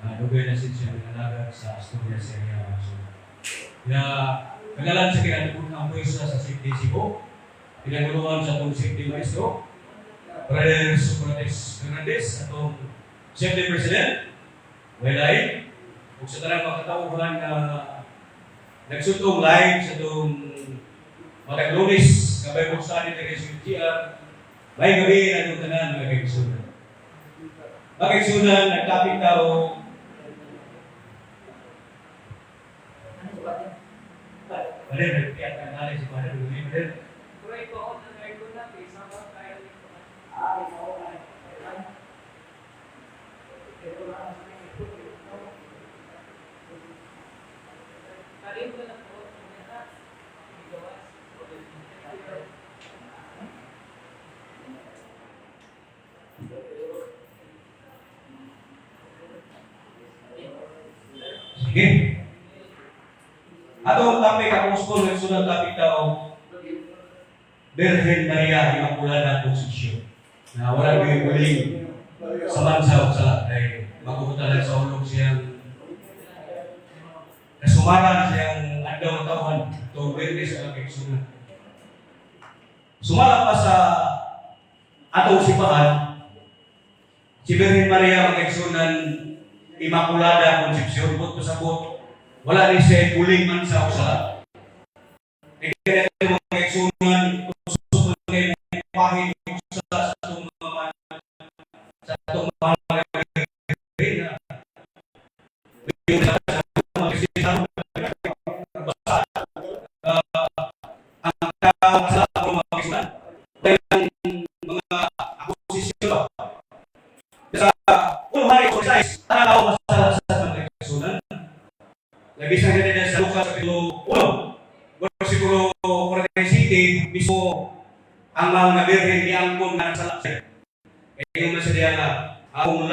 Speaker 4: Dugay na siya nangalaga sa Asturias area. So, ya, kagalan sa kinatibuk ang puwesa sa Safety Cebu. Pinaguluhan sa itong Safety Maestro. Brother Socrates Fernandez, atong Safety President. Welay. Ug sa tanang mga katauhan na nagsutong live sa itong matag Lunes, kabay mo sa atin sa UTR, may gabi na itong tanan mga kaigsunan. Mga kaigsunan, nagtapik tao, Brother, nagpiat ka na si Brother Luli, Brother. Sige. Ato ang topic, ang school, nagsunod topic tao, Birhen Maria Immaculada Concepcion. Na wala yung muling sa bansa o sa kay magugutan lang sa ulog siyang kasumaran siyang adlaw tawhan to Birhen sa mga kaigsunan. Sumala pa sa atong simbahan, si Birhen Maria mga kaigsunan Immaculada Concepcion, but pasabot, wala ni siya muling man sa usala. Kaya ito mga kaigsunan, usok man kayo pahin sa atong mga sa atong mahal na Birhen na ang tao sa mga kaigsunan, dahil ang mga akusisyon sa unang hari ko sa tao masala sa mga kaigsunan. Labi sa ganyan sa Lucas Kapitulo 1, versikulo 47, mismo ang mga birhen niangkon na sa laksa. Kaya yung nasa diya nga, akong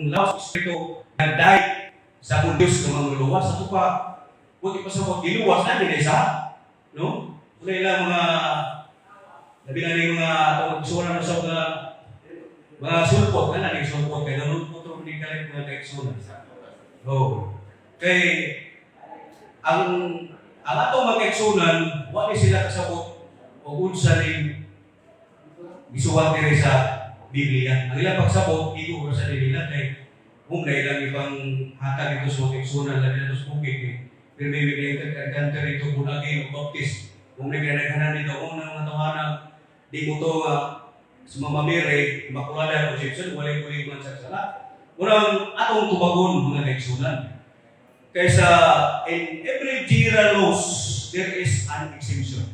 Speaker 4: lawas espiritu nagdaig sa akong Diyos ng mga luwas. Ako pa, buti pa sa mga giluwas na, hindi sa, no? Wala ilang mga, labi na yung mga atong suwan na sa mga sulpot, na na sulpot, kaya nanonood po ito ni kalit mga kaigsunan. Oo. Kay, ang atong mga kaigsunan, wala sila kasabot o unsa ning gisuwat diri sa Biblia. Ang ilang pagsabot, igo sa nila kay kung na ilang ibang hatag ito sa mga kaigsunan, labi na ito sa bukid, eh. Pero may bigay kanta rito kung lagi o baptist. Kung may kinadaghanan nito, kung nang mga tawanan, di mo to sa Mama Mary, Immaculada Conception, walay kulig man sa sala. Unang atong tubagon mga kaigsunan. Kaysa in every general laws, there is an exemption.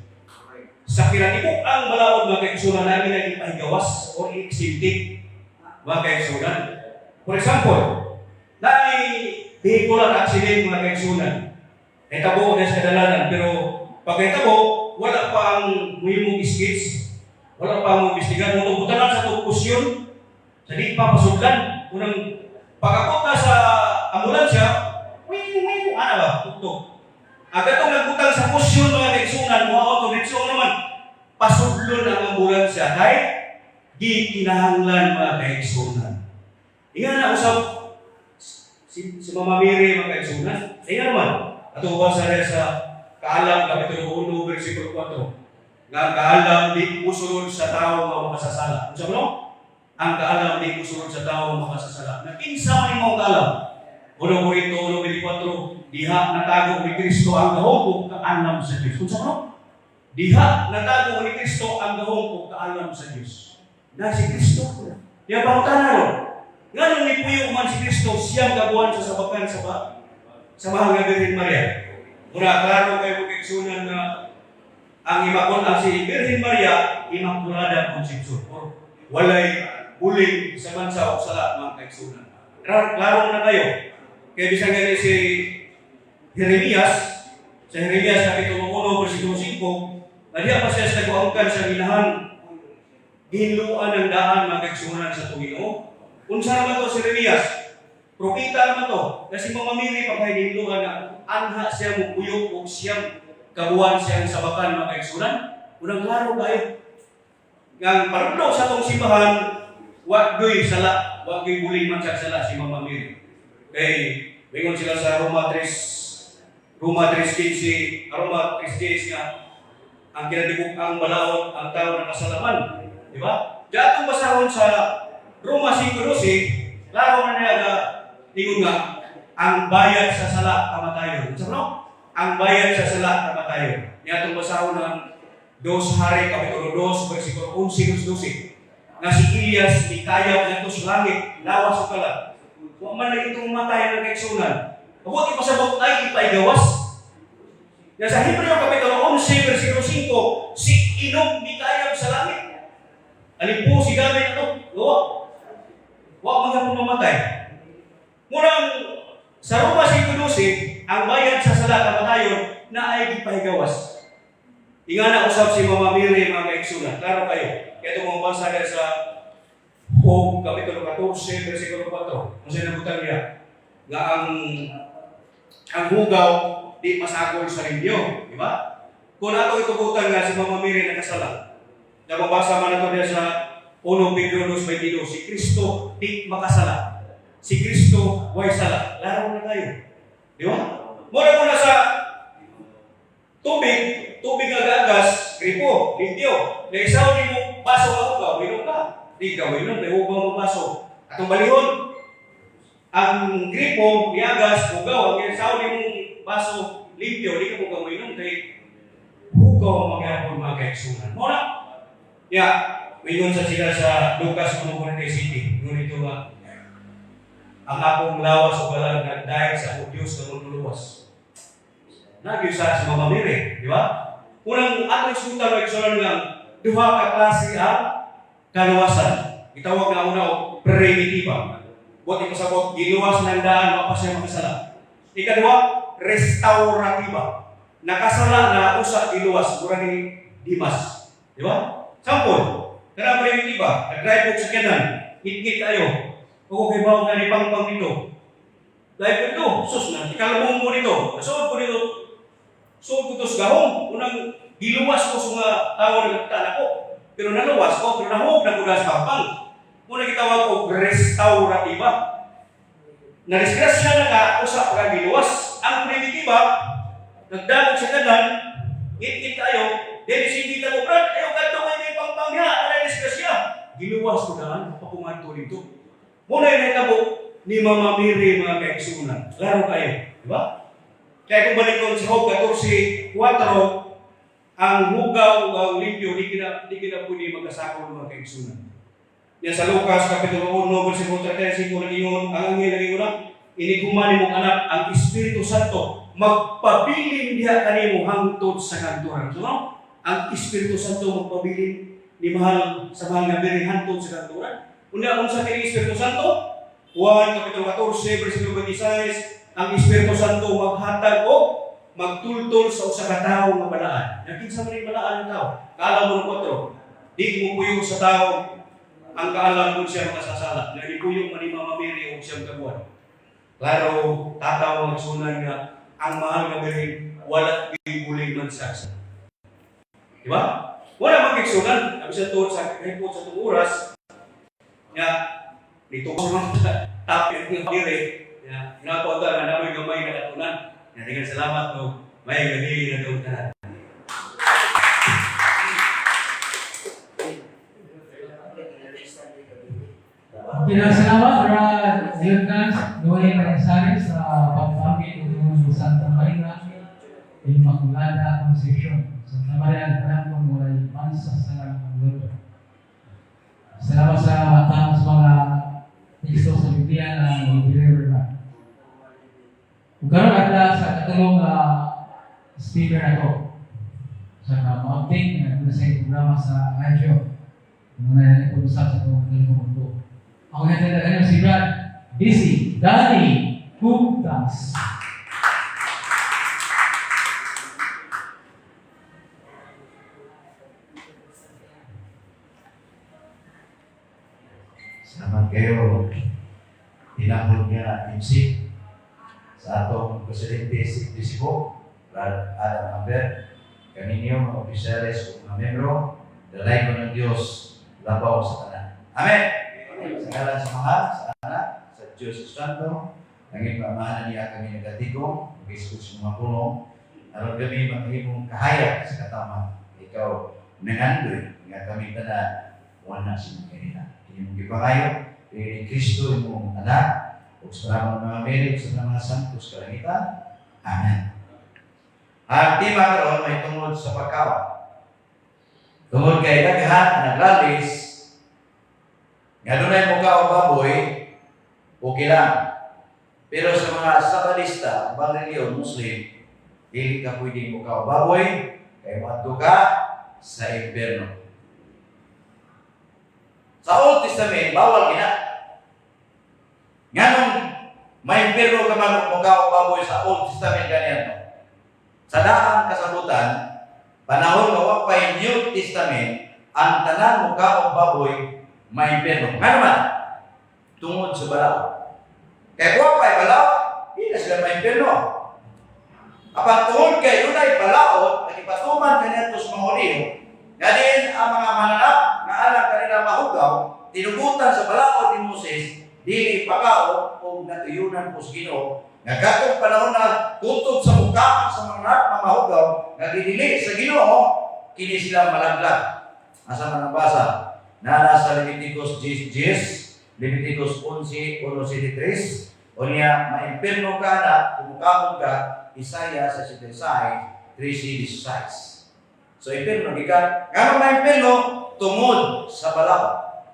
Speaker 4: Sa kinatibuk-ang balaod, mga kaigsunan, namin ay ipahigawas or i-exempted, mga kaigsunan. For example, naay vehicular accident, mga kaigsunan. Nahitabo na sa kadalanan, pero pag nahitabo, wala pa ang muhimong sketch, wala pa ang imbestigan, mo butanan sa kusyon, sa di pa pasudlan, unang pag-abot na sa ambulansya, wing wing, ana ba, tugtog. Ang katong nagbutang sa kusyon, mga kaigsunan, mga auto, ditso naman, pasudlon ang ambulansya, kahit di kinahanglan, mga kaigsunan. Inga na usap si Mama Mary, mga kaigsunan. Inga naman, ato ba sa Kaalam Kapitulo 1, versikulo 4, nga ang kaalam di musulod sa tao nga makasasala. Unsa mo no? Ang kaalam di musulod sa tao nga makasasala. Na kinsa man imong kaalam? 1 Korinto 1:24, diha natago ni Kristo ang gahom ug kaalam sa Dios. Unsa mo no? Diha natago ni Kristo ang gahom ug kaalam sa Dios. Na si Kristo. Diha pangutana ron. Nganong nipuyo man si Kristo 9 ka buwan sa sabakan sa mahal nga Birhen Maria? Mura klaro kayo, mga kaigsunan, nga ang imakul ang si Birhen Maria Immaculada Concepcion or walay buling sa mansa o sala, mga kaigsunan. Klaro, klaro na kayo. Kaya bisan gani si Jeremias, sa Jeremias Kapitulo 1 versikulo 5, na diha pa siya sa taguangkan sa inahan, gihinluan ng daan, mga kaigsunan, sa Ginoo. Unsa naman to si Jeremias? Propeta naman to. Kasi Mama Mary pa kay gihinluan na anha siya mupuyok og 9 ka buwan siyang sabakan, mga kaigsunan. Unang klaro kayo. Ngang panudlo sa atong simbahan, wa gyoy sala, wa gyoy buling man sa sala si Mama Mary. Kay mingon sila sa Roma 3, Roma 3:15, Roma 3:10 nga ang kinatibuk-ang balaod, ang tao nakasalaman. Di ba? Di atong basahon sa Roma 5:12, klaro na niya nga ingon nga ang bayad sa sala kamatayon. Sa no? Ang bayad sa sala kamatayon. Niya atong basahon ng 2 Hari Kapitulo 2 versikulo 11 12 nga si Elias mikayab ngadto sa langit lawas ug kalag. Wa man lagi itong matay ng kaigsunan. Mabuti pasabot ay ipaigawas. Ya sa Hebreo Kapitulo 11 versikulo 5, si Enoch mikayab sa langit. Alin po si gamit na to? Gawa. Wa man gapon mamatay. Murang sa Roma 5:12, ang bayad sa sala kamatayon na ay gipahigawas. Inga na usab si Mama Mary, mga kaigsunan. Klaro kayo. Kaya itong mga basa sa Job Kapitulo 14, versikulo 4. Kung sinabutan niya, nga ang hugaw di masagol sa inyo. Di ba? Kung ato itugutan nga si Mama Mary nakasala, nababasa man nato niya sa 1 Pedro 2:22, si Kristo di makasala. Si Kristo way sala. Laro na tayo. Di ba? Mura mo na sa tubig, tubig nga gagas, gripo, limpyo. Naisaw ni mo baso nga hugaw, inom ka. Di ka inom, may hugaw mo baso. Atong balihon, ang gripo, niagas, hugaw, ang isaw ni mong baso, limpyo, di ka mo inom kay hugaw ang mangyapon, mga kaigsunan. Mo na. Ya, mingon sa sila sa Lucas 1:47, ngunit ito nga, ang akong lawas o kalag nagdahil sa akong Diyos na manluluwas. Nagyusa si Mama Mary, di ba? Unang atong isgutan, mga igsunan, nga duha ka klase ang kaluwasan. Gitawag na una og primitiba. Buot ipasabot, giluwas ng daan, wa pa siya makasala. Ikaduha, restaurativa. Nakasala na usa giluwas, mura ni Dimas. Di ba? Sample, kana primitiba, nag-drive og sakyanan, ngit-ngit kayo. Ako kay bawo nga ni pangpang nito. Drive ko dito, sus na, ikalabong mo dito, nasuod ko dito, suod ko to sa gahom. Unang giluwas ko sa mga tao na nagkita ko. Pero naluwas ko, pero nahug na ko sa pangpang. Muna gitawag og restaurativa. Na-disgrasya na ka, usa pa ka giluwas. Ang primitiba, nagdagok sa kanan, ngit-ngit kayo, then sige ta mo, "Brad, ayaw kadto kay may pangpang niya, ana disgrasya." Giluwas ko daan, papungadto dito. Muna yung nahitabo ni Mama Mary, mga kaigsunan. Klaro kayo, di ba? Kaya kung balikon sa Job 14:4, ang hugaw ug ang limpyo di kina pwede magkasakol, mga kaigsunan. Yan sa Lucas Kapitulo 1 versikulo 35 nag-ingon, ang anghel nag-ingon na, Inig human nimong anak, ang Espiritu Santo magpabilin diha kanimo hangtod sa kahangturan. So, no? Ang Espiritu Santo magpabilin ni mahal sa mahal nga Birhen hangtod sa kahangturan. Unya, unsa kini Espiritu Santo? Juan Kapitulo 14, versikulo 26, ang Espiritu Santo maghatag o magtultol sa usa ka tawo nga balaan. Kinsa man ning balaan nga tao? Kaalam mo 4. Di mo puyo sa tao ang kaalam kung siya makasasala. Nga gipuyo man ni Mama Mary og 9 ka buwan. Klaro, tataw ang sunan nga ang mahal nga Birhen wala gibulig man sa. Di ba? Wala man gigsunan. Ang bisan tuod sa kahit sa itong oras nga nito ko mga topic nga diri nga nato ta nga namoy gamay nga katunan. Nga daghang salamat no. May gabi na daw tanan.
Speaker 1: Pinasalamat Brad Lucas Noe Marizares sa pagpamit ng Santa Maria Immaculada Concepcion. Santa Maria Branco Moray Mansa sa Lord. Salamat sa atang sa mga teksto sa Biblia na i-deliver na. Ug karon adla sa katulong speaker na to sa ka-update nga duna sa programa sa radyo. Muna na usap sa itong mundo. Ako nga talaga kanyo si Brad Busy Danny Hugas.
Speaker 5: Salamat kayo, tinahol nga MC sa atong Presidente si Cebu, Brad Adam Amber, kaninyo mga opisyales o mga membro, dalay ko ng Diyos, labaw sa tanan. Amen! Sa ngalan sa Mahal, sa Anak, sa Diyos Santo, nanging pamahanan niya kami nagatigong, mag-iskut sa mga pulong, aron kami makahimong kahayag sa katama. Ikaw, nangandoy, nga kami tanan, wala sa mga kanila. Kini mong gipangayo, ni Kristo imong anak, ug sa mga mga Mary, ug sa mga santos kalangitan. Amen. Ang tema karon may tungod sa pagkaon. Tungod kay daghan ang naglalis, nga dunay mukaon baboy, okay lang. Pero sa mga Sabalista, ang reliyon, Muslim, dili ka pwedeng mukaon baboy, kay moadto ka sa impyerno. Sa Old Testament, bawal gina. Nganong may impyerno ka man mukaon baboy sa Old Testament ganyan no? Sa daang kasabutan, panahon nga wa pa'y New Testament, ang tanan mukaon baboy may impyerno. Nga naman, tungod sa balaod. Kaya kung wa pa'y balaod, di na sila may impyerno. Apan tungod kay dunay balaod, nagipatuman kaniadto sa mga Hudiyo, nga diin ang mga mananap nga alang kanila mahugaw, tinugutan sa balaod ni Moses, dili pakaon o natuyunan po sa Ginoo, nga katong panahon na kutob sa mukaon sa mga mananap nga mahugaw, nga gidili sa Ginoo, kini sila malaglag. Asa man ang basa? Nana sa Leviticus 10, Leviticus 11, 1, 3, o niya, maimpirno ka na, kumukaon ka, Isaiah 66, 13, 16. So, impirno, gikan. Nga maimpirno, tungod sa balaod.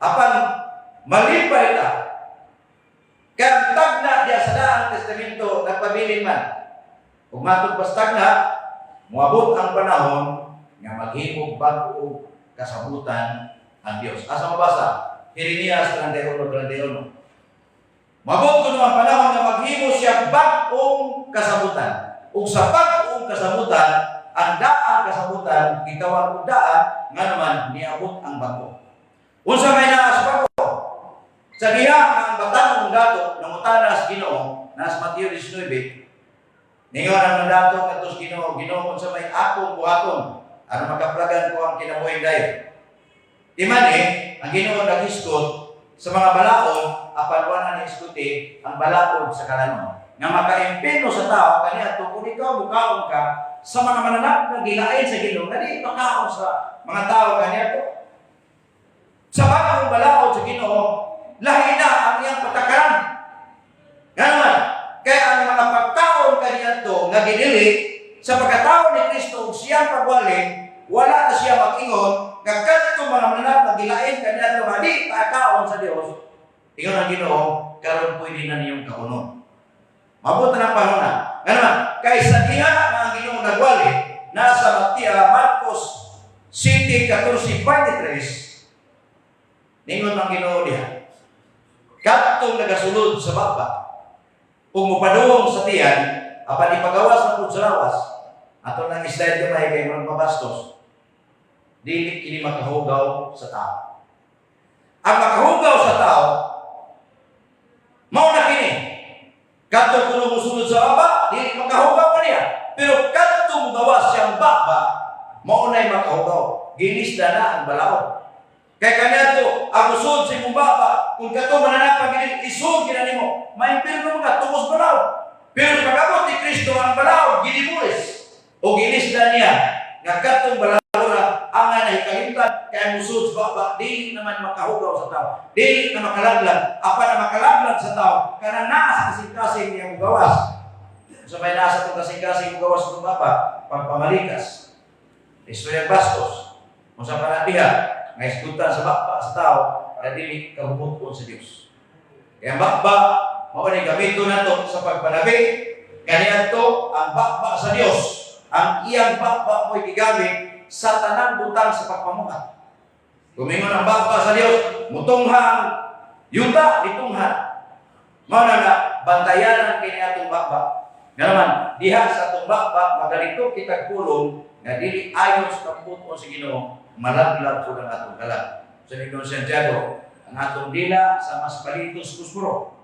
Speaker 5: Apan, malipay ta, kaya ang tagna diya sa Daang Testamento, nagpabilin man. Kung matod pas tagna, moabot ang panahon nga maghimog bag-o kasabutan ang Dios. Asa mabasa? Jeremias 31:31. Moabot kuno ang panahon nga maghimo siya bag-ong kasabutan. Ug sa bag-ong kasabutan, ang daang kasabutan gitawag og daan nga naman niabot ang bag-o. Unsa may naa sa bag-o? Sa diha nga ang batan-ong dato nangutana sa Ginoo, nas Mateo 19, ningon ang mandato kadto sa Ginoo, "Ginoo, unsa may akong buhaton aron makaplagan ko ang kinabuhi dayon?" Di man eh, ang Ginoo naghisgot sa mga balaod, apan wala ni isguti ang balaod sa kalanon. Nga makaimpirno sa tao, kaniya kung ikaw mukaon ka sa mga mananap nga gilain sa Ginoo, nga di makaon sa mga tao kaniya to. Sa bagong balaod sa Ginoo, lahi na ang iyang patakaran. Ganoon, kaya ang mga pagkaon kaniadto nga gidili sa pagkatao ni Kristo ug siyang pagwali, wala na siya mag-ingon nga kadto mga mananap nga gilain kaniadto nga di pagkaon sa Dios. Ingon ang Ginoo, Karon pwede na niyong kaunon. Mabot na ng panahon na. Nga naman, kay sa diha nga ang Ginoo nagwali, nasa Matia, Marcos 7:14-23, ningon ang Ginoo diha, "Kadtong nagasulod sa baba, kung mupadungong sa tiyan, apan ipagawas na pud sa lawas," ato nang slide gamay kay mga mabastos, "dili kini makahugaw sa tao. Ang makahugaw sa tao, mao na kini. Kadto kuno musulod sa baba, dili makahugaw pa niya. Pero kadto mugawas siyang baba, mao na'y makahugaw." Gilisda na ang balaod. Kay kaniadto, ang usod sa imong baba, kung kato mananapa gini, isod gina nimo, maimpirno mga tungos balaod. Pero pag-abot ni Kristo, ang balaod, ginibulis. O gilisda niya, nga katong balaod ang nga nahikalimtan, kay ang usod sa baba, dili naman makahugaw sa tao. Dili na makalaglag. Apan na makalaglag sa tao, kanang naa sa kasing-kasing niya mugawas. Sa may nasa itong kasing-kasing mugawas sa itong baba, pagpamalikas. Istorya bastos. Kung sa panatiha, nga isgutan sa baba sa tao, na dili kabubuton sa Dios. Kaya ang baba, mao ni gamito nato sa pagpanabi, kaniadto ang baba sa Dios, ang iyang baba mo'y gigamit sa tanang butang sa pagpamuhat. Kumingon ang baba sa Dios, mutunghang yuta, ditunghan. Mao na nga, bantayanan kini atong baba. Nga naman, diha sa atong baba, magalito kitag pulong, nga dili ayon sa kabubuton sa Ginoo, malaglag po ang atong kalag. Sa ningon Santiago, ang atong dila sama sa palitos puspuro.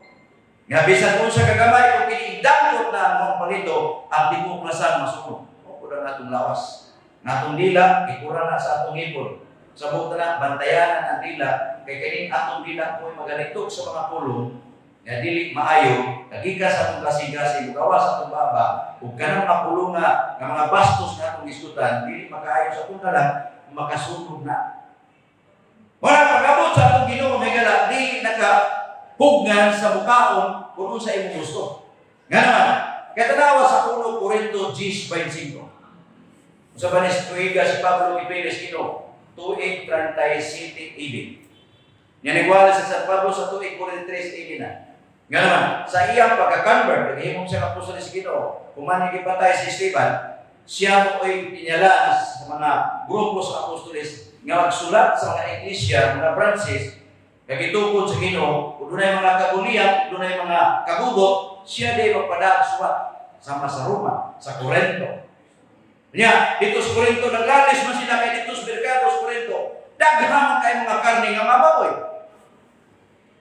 Speaker 5: Nga bisan kung sa kagamay, kung kiniidangkot na ang mga palito, ang tibuok lasan masunog. Mao po ang atong lawas. Ang atong dila, ikura na sa atong ipon. Sa buot na, bantayanan ang dila, kay kaning atong dila mo'y magalitok sa mga pulong, nga dili maayo, kagikas sa atong kasing-kasing, mugawas sa atong baba, ug kanang mga pulong nga, nga mga bastos nga atong isgutan, dili makaayo sa atong kalag, makasunog na. Wala pag-abot sa atong Ginoo higala, dili naka pugnan sa mukaon kung unsa imong gusto. Nga naman, kaya tanawa sa 1 Corinto 10:25. Sa banis tuiga si Pablo gipilis Ginoo, tuig 37 AD. Nga nagwala sa San Pablo sa tuig 43 AD na. Nga naman, sa iyang pagka-convert, naghimong siya apostol sa Ginoo, human gipatay si Esteban, siya mo'y pinyalaan sa mga grupo sa apostoles nga magsulat sa mga iglesia, mga branches, nga gitukod sa Ginoo, kung dunay mga kagulian, dunay mga kagubot, siya di magpadag suwat sama sa Roma, sa Corinto. Nya, dito sa Corinto, naglalis man sila kay dito sa merkado sa Corinto. Daghan man kay mga karne nga mababoy.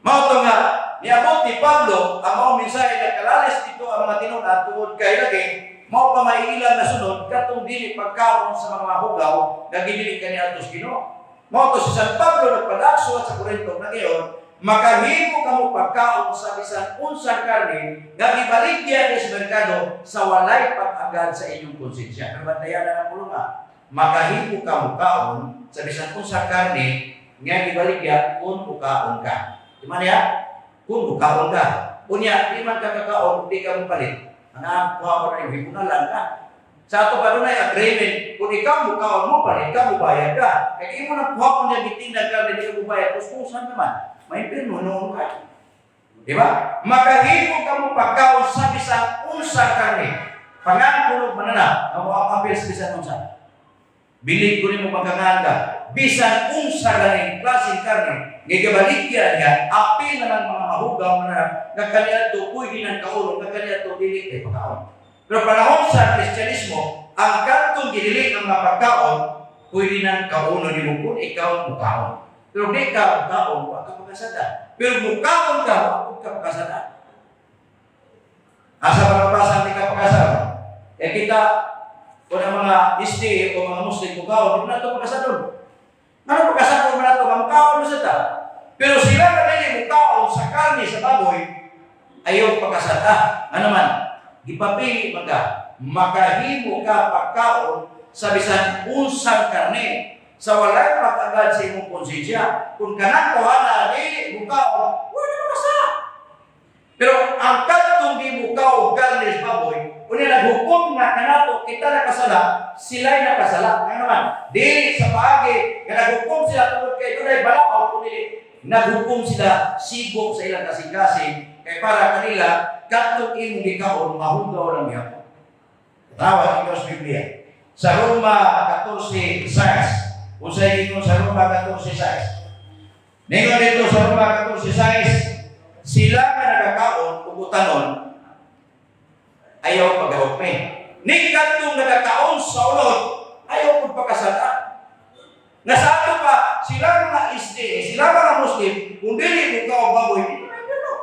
Speaker 5: Mao to nga, niabot ni Pablo ang mao mensahe nga kalalis dito ang mga tinun-an tungod kay lagi mao pa may ilang nasunod katong dili pagkaon sa mga hugaw nga gidili kaniadto sa Ginoo. Mao to si San Pablo nagpadagsuwat sa Corinto na gayon, makahimo kamo pagkaon sa bisan unsang karne nga gibaligya ni sa merkado sa walay pag-agad sa inyong konsensya. Pero bantayan na ang pulunga. Makahimo kamo kaon sa bisan unsang karne nga gibaligya kung mukaon ka. Di man ya? Kung mukaon ka. Unya, di man ka kakaon, di ka mopalit. Ang kuha ko na yung hipunalan ka. Sa ato pa dunay agreement, kung ikaw mukaon mo palit ka, mubayad ka. Kaya imo na kuha ko niya gitindag ka, di ka mubayad, kuskusan naman. May pirmo noon ka. Di ba? Makahimo ka mo pagkaon sa bisan unsa karne. Pangangkulog man na, nga mo ang apil sa bisan unsa. Bilib ko nimo pagkanganga, bisan unsa ganing klaseng karne, nga gibaligya niya, apil na lang mga mahugaw man na, nga kaniadto pwede nang kaulong, nga kaniadto dili kay pagkaon. Pero panahon sa Kristyanismo, ang kantong gidili ng mga pagkaon, pwede nang kaunon nimo kung ikaw mukaon. Pero di ka mukaon, wa ka pagkasada. Pero mukaon ka, wa ka pagkasada. Asa mga basa di ka pagkasada? Kaya kita, kung ang mga SDA o mga Muslim mukaon, di mo na ito pagkasadon. Ano pagkasadon mo na ito? Mukaon mo sa ta. Pero sila na dili mukaon sa karne sa baboy, ayaw pagkasada. Ano man, gipapili man ka, makahimo ka pagkaon sa bisan unsang karne sa walay pag-agad sa imong konsensya. Kung kanang kuhana dili mukaon, wala na masa. Pero ang kadtong di mukaon karne sa baboy, unya naghukom nga kanato kita nakasala, sila'y nakasala. Nga naman, dili sa paagi nga naghukom sila tungod kay dunay balaod, kundi naghukom sila sigo sa ilang kasing-kasing. Kay para kanila, katong imong gikaon, mahugaw lang gihapon. Tawag inyo sa Biblia. Sa Roma 14:6. Unsay ingon sa Roma 14:6? Ningon dito sa Roma 14:6, sila nga nagakaon ug utanon ayaw paghukmi. Ni kadtong nagakaon sa unod, ayaw pud pakasala. Nga sa ato pa, sila mga SDA, sila mga Muslim, kung dili mo kaon baboy, dili na gano.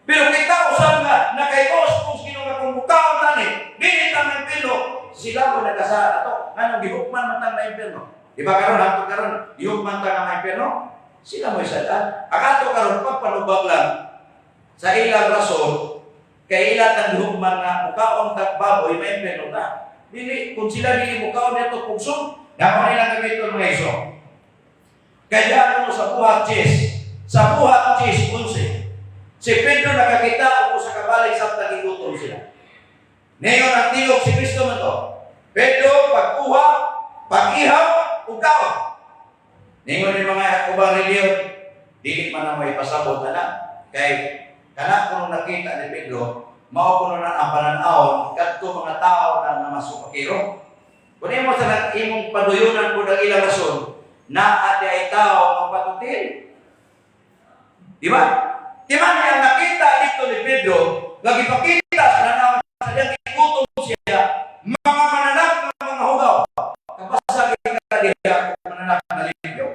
Speaker 5: Pero kita usab nga nakaibos kung sino nga kung mukaon tani, dili ta maimpirno, sila mo nagasala ato. Nganong gihukman man tang maimpirno? Di ba karon hangtod karon gihukman ta nga maimpirno? Sila mo isada. Ang ato karon pagpanubag lang sa ilang rason kay ila tang gihukman nga mukaon tag baboy, maimpirno ta. Dili kung sila dili mukaon nito pugson, dako nilang gamiton, mga iso. Kaya ano sa Buhat 10, sa Buhat 10:11, si Pedro nakakita o sa kabalik sa gigutom sila. Ngayon ang tingog si Kristo man to. Pedro, pagkuha, pag-ihaw, ug kaon. Ningon ni mga ubang reliyon, dili man na may pasabot na. Kay kana kuno nakita ni Pedro, mao kuno na ang pananawon kadto mga tao na namasupakiro. Kung imo sa imong paduyunan po ng ilang rason, naa di ay tao ang patutil. Di ba? Di ba niya nakita dito ni Pedro, nga gipakita sa nanaw sa diyang gigutom siya, mga mananak ng mga hugaw. Kapasag ka diha kung mananak na limpyo.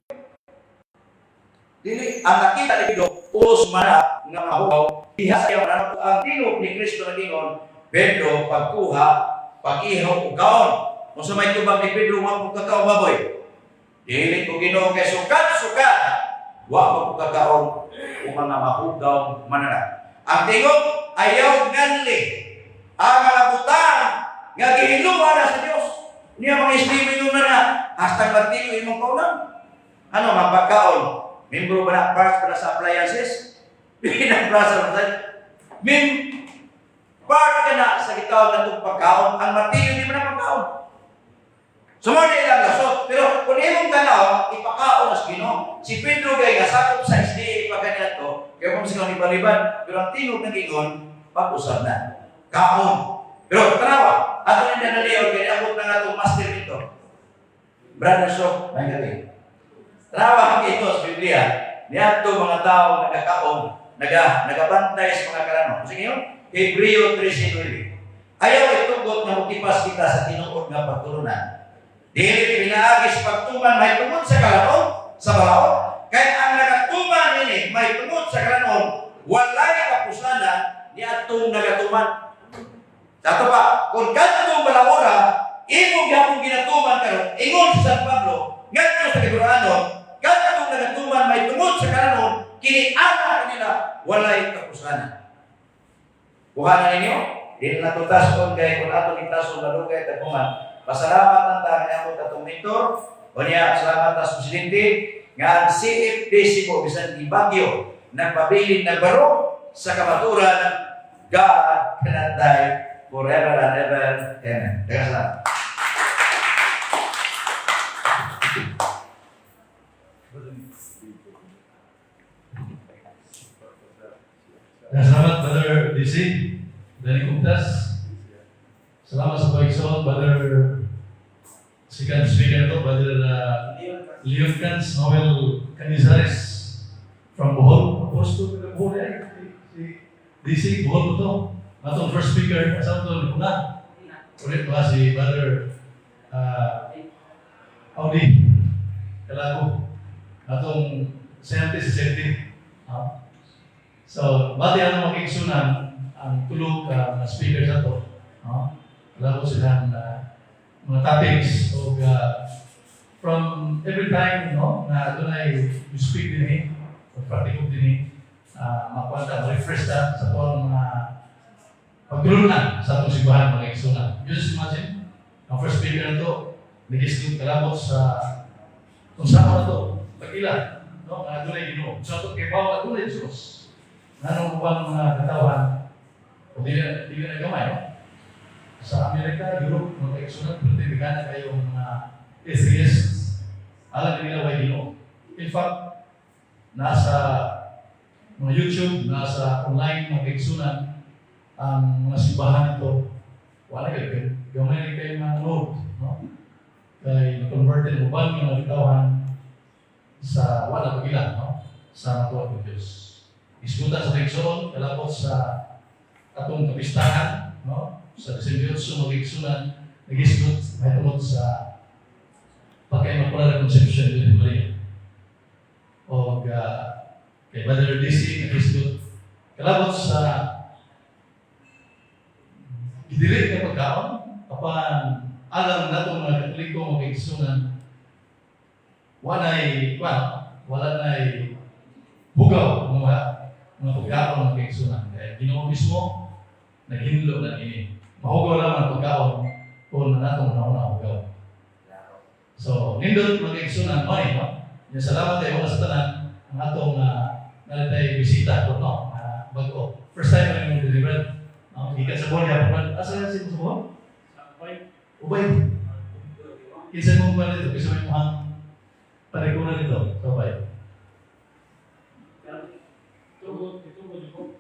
Speaker 5: Dili, ang nakita ni Pedro, ulos manak nga mga hugaw, diha sa iyang mananak ang tingog ni Kristo na gingon, "Pedro, pagkuha, pag-ihaw ug kaon." Kung sa may tubag ni Pedro, "Wa ko kakaon baboy." "Dili ko, Ginoo, kay sukat-sukat, wa ko kakaon o mga mahugaw mananak." Ang tingog, ayaw nganli ang mga butang nga gihiluan na sa Dios. Niya mga islimin na na, hasta martilyo imong kaunan. Ano, mapagkaon? Membro ba na, parts ba na sa appliances? Pinang sa Mim, part ka na sa gitawag na itong pagkaon, ang martilyo di mo na pagkaon. So mo na ilang lasot. Pero kung imong tanaw, ipakaon as Ginoo. Si Pedro gay nga sakop sa SDA pa kaniadto, kaya kung sila ibaliban, pero ang tingog ng ingon, pag-usab na. Kaon. Pero tanawa, ato ni Danalion, kaya abot na nga itong master nito. Brother So, may gabi. Tanawa ito sa Biblia, niadto mga tao nagakaon, nagabantay sa mga karano. Sige yun, Hebreo 13:9. Ayaw itugot nga mukipas kita sa tinuod nga pagtulunan. Dili pinaagi sa pagtuman may tungod sa kalaon, sa balaod, kay ang nagatuman nini may tungod sa kalaon, walay kapusanan ni atong nagatuman. Sa ato pa, kung kadtong balaora, imo gyapon ginatuman karon, ingon si San Pablo, ngadto sa Hebreano, kadtong nagatuman may tungod sa kalaon, kini ana kanila walay kapusanan. Kuha na ninyo, di na nato tason kay kung ato ni tason malugay tagungan. Pasalamat ang ta nga atong mentor. Unya salamat ta sa presidente nga ang CFDC po bisan gibagyo nagpabilin nagbaro sa kamaturan. God cannot die forever and ever. Amen. Daghang salamat.
Speaker 6: Salamat, Brother DC. Danny Kumtas. Salamat sa pag-igsoon, Brother second speaker to, Brother Leon Cans Noel Canizares from Bohol. Opposed to Bohol eh. Si DC, Bohol to. Atong first speaker, asa to, una. Ulit pa si Brother Audi Kalago. Atong scientist, si Senti. Ah. So, bati ang mga kaigsunan, ang tulog na speaker sa to. No? Alam ko silang mga topics o from every time, no, na dunay you speak din eh, o practical din eh, makuha ta, ma-refresh ta sa tuwang mga pagtulong sa atong simbahan, mga kaigsunan. You just imagine, ang first speaker na to, nag-isip kalabot sa kung saan na to, pag-ila, no, nga dunay Ginoo. Sa ato kay bawa dunay Diyos. Nganong ubang mga katawan, o di na gamay, no? Sa Amerika, Europe, mga kaigsunan, pero na kayo mga atheists, alam nila way Ginoo. In fact, nasa mga YouTube, nasa online mga kaigsunan, ang mga simbahan nito, wala kayo, gamay na kayo mga load, no? Kay na-converted uban nga mga katawhan sa wala pagila, no? Sa matuod ng Diyos. Isgutan sa kaigsoon, kalabot sa atong kapistahan, no? Sa December 8, mga kaigsunan, nagisgot mahitungod sa pagka-Immaculada Conception ni Maria. O kay Brother DC, nagisgot kalabot sa gidili nga pagkaon, apan alam nato mga Katoliko, mga kaigsunan, walay wala nay hugaw mga pagkaon, mga kaigsunan, kay Ginoo mismo naghinlo na ini. Mahugaw lamang ang pagkaon kung natong nauna hugaw. So nindot, mga kaigsunan, mo no. Yung salamat kayo sa tanan ang atong nalatay bisita ko, no, bago first time na yung deliver, no, gikan sa Borja pa. Asa si mo sa Ubay? Kinsa mo ba dito? Kinsa mo ang panigunan nito sa Ubay?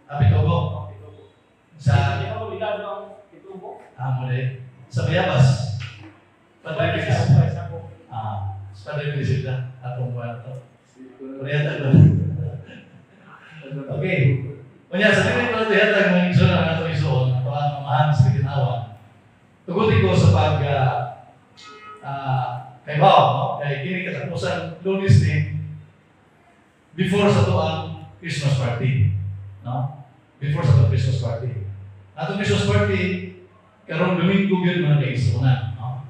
Speaker 6: Ah, Pitogo. Sa muli. Sa Bayabas. Padre Feliz. Ah, sa Padre Feliz sila. Atong buwan to. Parehata ko. Okay. Unya, sa dili ko nato ihatag mga igsoon ang atong igsoon, ato ang amahan sa ginawa. Tugutin ko sa pag kay Bao, no? Kay kini katapusan Lunes ni before sa to ang Christmas party. No? Before sa to Christmas party. Atong Christmas party karon Domingo gyud, mga kaigsuonan, no?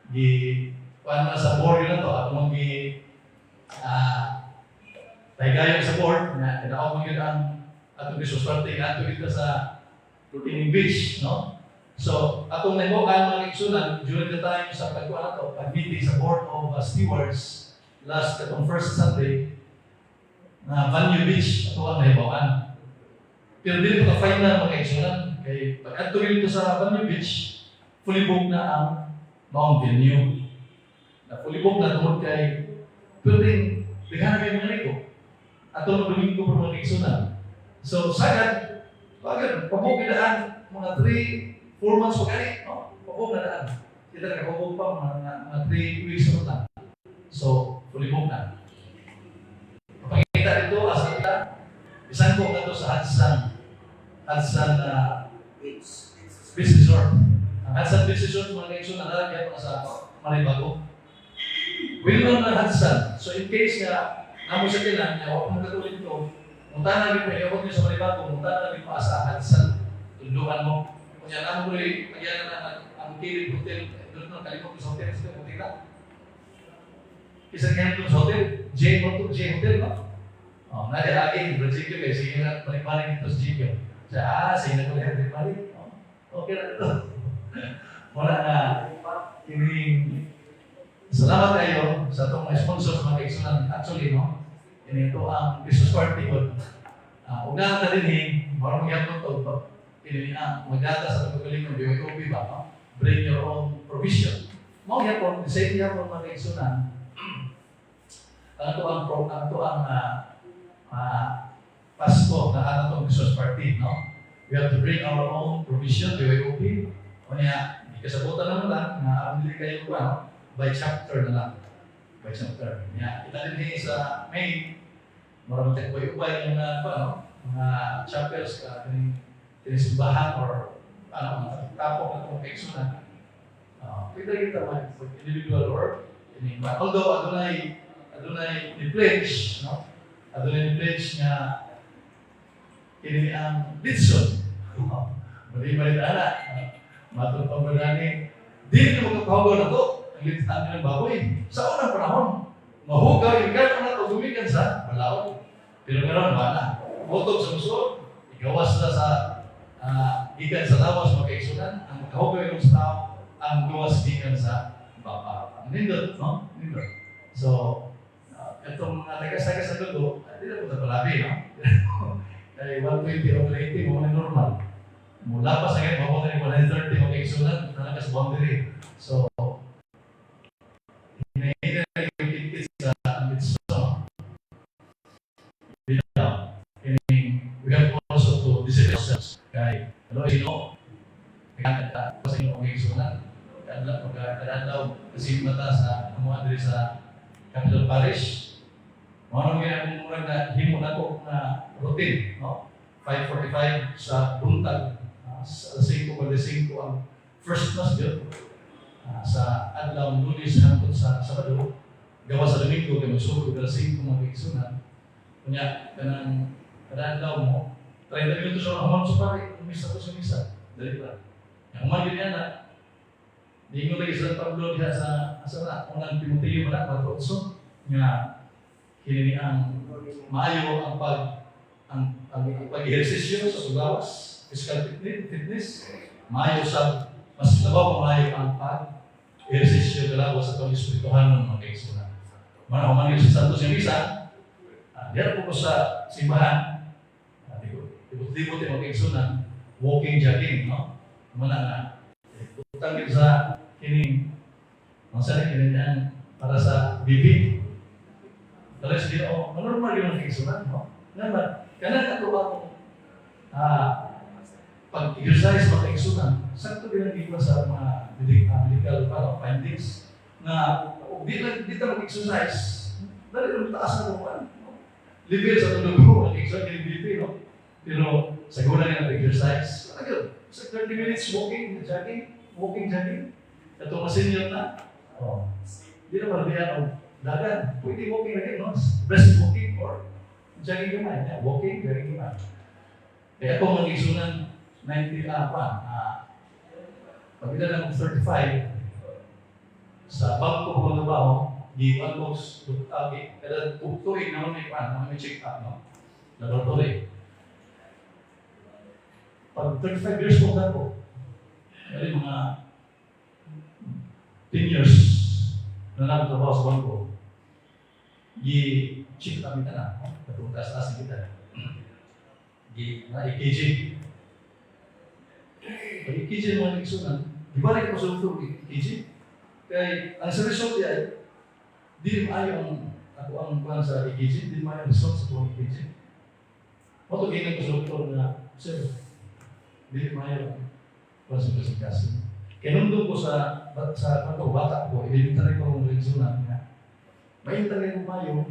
Speaker 6: Gi kuan na sa board yun na to, atong gi tayo sa board na kinaog man gyud ang atong Christmas party ato dito sa Kining Beach, no? So, atong nahimukan, mga kaigsunan, during the time sa pagkuan nato, pag-meeting sa Board of Stewards last katong first Sunday na Banyo Beach ato ang nahibawan. Pero dili pa ka final, mga kaigsunan, kay pag adto dito sa Banyo Beach, fully booked na ang maong venue. Na fully booked na tungod kay pwedeng daghan na kayo mga riko. Ato ng Domingo pa, mga kaigsunan. So sagad, pagad, pabook na daan, mga 3, 4 months pa gani, no? Pabook na daan. Kita nakapabook pa mga 3 weeks na lang. So, fully booked na. Pangita dito, asa kita, bisan ko nga sa Hudson, Hudson Beach Resort. Ang Hudson Beach Resort, mga kaigsoon, nalagyan pa sa Maribago. Well known na Hudson. So in case nga, namo sa kilan, nga wa mo katulid to, munta na rin po, iabot niyo sa Maribago, munta na rin pa sa Hudson, tundukan mo. Kunya namo ko rin, nagyan na ang Kirin Hotel, doon na kalimot ko sa hotel, sa hotel na. Isa kaya doon sa hotel, J Hotel, J Hotel, no? Oh, na lagi, bro, GQ kay sige na balik-balik dito sa GQ. Siya, sige na ko lang balik-balik. Oh, okay na ito. Wala na kining salamat kayo sa atong mga sponsors, mga kaigsunan. Actually, no? Ini ito ang Christmas party ko. Ug na ka dinhi, marong gyapon to kini ang magdata sa atong kagalingon BYOB ba, no? Bring your own provision. Mao gyapon, the same gyapon, mga kaigsunan. Ang ato ang Pasko na ang atong Christmas party, no? We have to bring our own provision, BYOB. Unya, di kasabutan naman lang nga aron dili kayo kuan, by chapter na lang. By chapter. Nya, kita din sa May, mura man tayo ubay yung mga kuan, no? Mga chapels ka kining kining simbahan or ano mga tapok na itong kaigsunan. Pwede kita mag individual or kining. Although adunay ni pledge, no? Adunay ni pledge nga kini ang litson. Mali-mali na. Matod pa ba ni dili na magkapahugaw na to ang litson ng baboy. Sa unang panahon, mahugaw yung gano'n na to gumikan sa balaod. Pero karon wala. Motob sa musuot, igawas na sa gikan sa lawas, mga kaigsunan, ang makahugaw yung sa tao, ang gawas gikan sa baba. Ang nindot, no? Nindot. So, itong mga tagas-tagas sa dugo, hindi na po palabi, no? Kay 120 over 80, mo na normal. Mula pa sa ganyan, mabuti ni 130, mga kaigsunan, talaga sa boundary. So, hinahina na yung kit sa litso. Bitaw. Kasi mata sa amo diri sa Capital Parish. Mao nang akong murag na himo nako na routine, no? 5:45 sa buntag, sa alas 5:45 ang first mass gyud. Sa adlaw Lunes hangtod sa Sabado, gawa sa Domingo kay magsugod alas 5, mga kaigsunan. Unya kanang kada adlaw mo 30 minutos sa human sa pare, misa ko sa misa. Dali pa. Yang human gyud na. Niingon lagi sa Pablo diha sa asa na unang Timoteo ba na 4:8 nga kini ang maayo ang pag-ehersisyo sa paglawas, physical fitness, maayo sa mas labaw pa maayo ang pag-ehersisyo kalawas sa atong espirituhanon, mga kaigsunan. Mana human gyud sa Santos yung misa, diha po ko sa simbahan, libot-libot yung mga kaigsunan, walking, jogging, no? Mana nga, utang gyud sa kining, ang sa kini ang para sa BP. Pero sa Ginoo, normal yun ang kaigsunan, no? Naman, kanang ato ang pag-exercise, mga kaigsunan, sakto din ang gibuhat sa mga medical ano, findings na kung di lang di ta mag-exercise, dali lang taas na kuan, no? Level sa atong dugo, ang exercise kini BP, no? Pero sa guna nga nag-exercise, ano yun? Sa 30 minutes walking, jogging, walking, jogging. Ito mas senior na. Oh. Di na malabihan og dagan. Pwede walking na no? Brisk walking or jogging gamay. Yeah, walking, jogging gamay. Kaya ako mga isunan, 90 pa, pag ilan akong 35, sa bangko ko trabaho, di one box, kada tuig naman may pan, naman may check up, no? Laboratory. Pag 35 years old ako, kaya mga 10 years na nagtrabaho sa bangko, gi-check up kita na, no? Katong taas-taas kita. Gi na EKG. Pag EKG mga igsunan, di balik ko sa doktor EKG. Kay ang sa result ay di maayo ang ako ang kuan sa EKG, di maayo ang result sa akong EKG. Mao to giingon ko sa doktor nga, "Sir, di maayo ang kuan sa kasing-kasing." Kay nundong ko sa kuan ko, bata ko, elementary ko ang igsunan nga. May tagay ko maayo,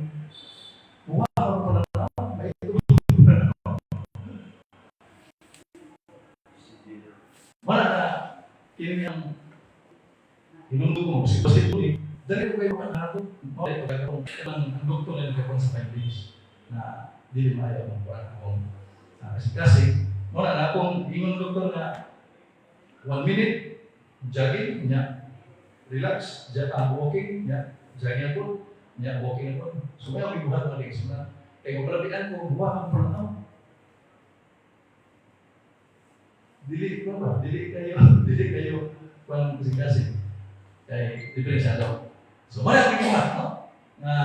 Speaker 6: buwa ko pa na, may na. Wala na, kini ang hinundo ko, si Basit ko eh. Dali ko kayo mga ako. Mao ito kaya kung ang doktor na nagkakuan sa findings na dili maayo ang kuan akong kasi wala na akong ingon doktor nga one minute jogging nya relax, walking nya jogging ako nya walking ako. So may akong gibuhat, mga kaigsunan, kay kung palabian ko buha ang burnout, dili ko ba dili kayo kuan kasi kay diferensyado. So wala akong gibuhat, no, nga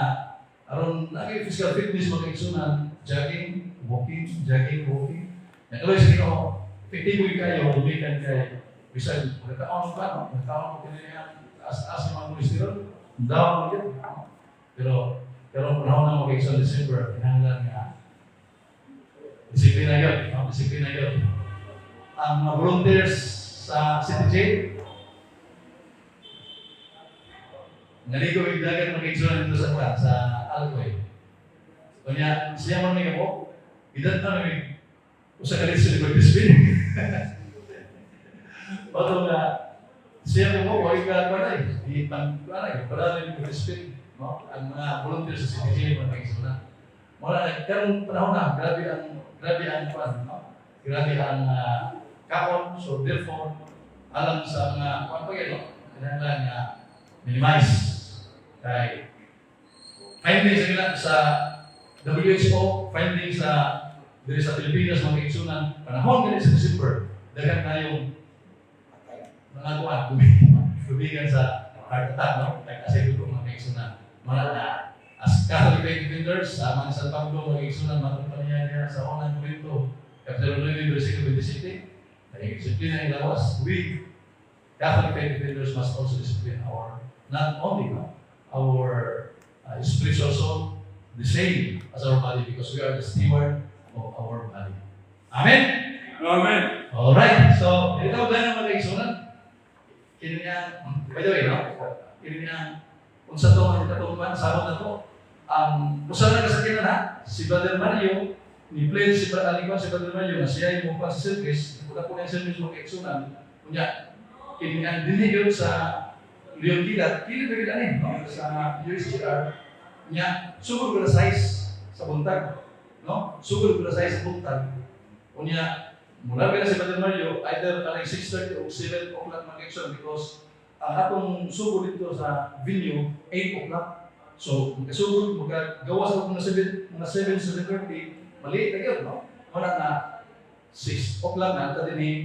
Speaker 6: aron lagi physical fitness, mga kaigsunan, jogging, walking, jogging, walking. Nagkaloy sa Ginoo, epektibo yung kayo lumikan kay bisan magkataon ka, no, magkataon mo kini ang taas-taas ng mga kolesterol, down mo yun, no? Pero pero panahon na mga kaigsunan, December, kinahanglan nga disiplina yun, no? Disiplina yun. Ang mga volunteers sa City Jail, naligo yung dagat, mga kaigsunan, dito sa kuan, sa Alcoy. Kanya, siya man may ako, idan na may usa ka litso ni Crispin. Bato nga, siya mo mo, wala ka kuan ay, di pang kuan ay, para rin yung Crispin, no? Ang mga volunteers sa City Jail, mga kaigsunan. Wala na, karong panahon na, grabe ang kuan, no? Grabe ang kaon, so therefore, alam sa mga kuan pa yun, no? Kinahanglan nga minimize. Kay findings sa sa WHO, findings sa diri sa Pilipinas, mga kaigsunan, panahon gani sa December, daghan tayong mga kuan, lubigan sa heart attack, no? Kay kasi dugo, mga kaigsunan. Mga na, as Catholic faith defenders, sa mga San Pablo, mga kaigsunan, matong pa niya sa unang Korinto, Kapitulo 9, versikulo 27, ay disiplina ang lawas. We, Catholic faith defenders, must also discipline our, not only, no, our spiritual soul, the same as our body because we are the steward of our body. Amen?
Speaker 4: Amen.
Speaker 6: Alright, so, ito ba ng mga kaigsunan? Kini niya, by the way, no? Kini ang unsa to ang katong kuan sabot na to. Ang usa na kasakyanan ha, si Brother Mario ni pledge si Brother si Brother Mario na siya yung mukuha sa service, wala po na yung service mo kay Exunan. Unya, kini ang dinhi yun sa Leon Kilat, kini ba ani, no? Sa USGR nya sugod ko na size sa buntag, no? Sugod ko na size sa buntag. Unya, mula ba na si Brother Mario, either kanang 6:30 o 7 o'clock mag-action because ang atong sugod dito sa venue, 8 o'clock. So, magkasugod, magkagawa sa mga 7, mga 7, 7:30, maliit na yun, no? Wala na 6 o'clock na, ata din eh,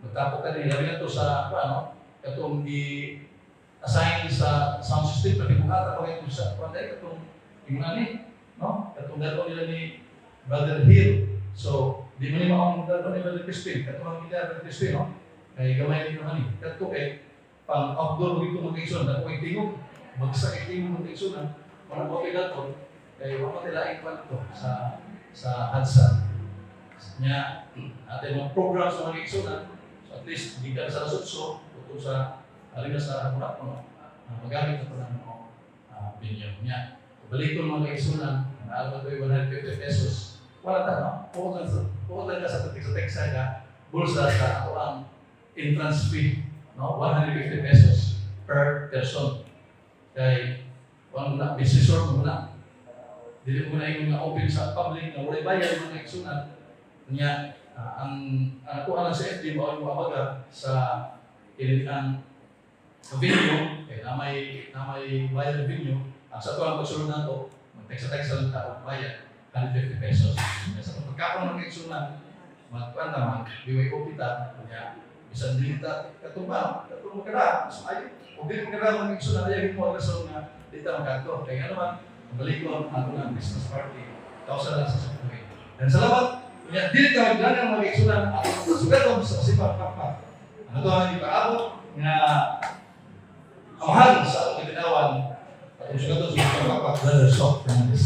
Speaker 6: magtapok ka din, labi na to sa, ano, katong i-assign sa sound system, pati kung ata pa kayo sa, kung ano, katong, yung ani, no? Katong dato nila ni Brother Hill. So, di man ni maong dato ni Brother Crispin, katong ang ila Brother Crispin, no? Kay gamay ni naman ni. Kato kay pang outdoor dito mag-igsoon, dako kay tingog, bagsak kay tingog mag-igsoon, wala ko kay dato, kay wa pa tilaing pa dito sa Hadsa. Nya, ate mga program sa mga igsoon, so at least di ka sa lasutso, tutong sa alin na sa Murap, no? Magamit na pa lang mga venue. Nya, balik ko mga igsunan, naalala ko yung 150 pesos. Wala ta, no? Puot lang ka sa Texas ka, bulsa sa ato ang entrance fee, no? 150 pesos per person. Kay, wala na, business resort mo na. Dili mo na yung nga open sa public na walay bayad mga igsunan. Nya, ang ako lang sa FD mo ang abaga sa kini ang venue, kay na may bayad ang venue, ang sa ato ang pagsulod nato, mag-text-text lang ta og bayad 150 pesos. Kaya sa pagkakaroon ng igsunan, magkuan ta mag BYOP ta, nya bisan dili ta katong ba, katong makada, mas maayo. Kung dili makada mga igsunan, ayaw mo ang rason nga di ta makadto. Kaya nga naman, balik ko ang ato ng Christmas party, kausa lang sa buhay. Dan salamat. Nya dili ta maglangan mga igsunan at sugaton sa Sipang Pakpak. Ang ato ang ipaabot nga amahan sa atong kitinawan atong sugaton sa Sipang Pakpak, Brother Sok Fernandez.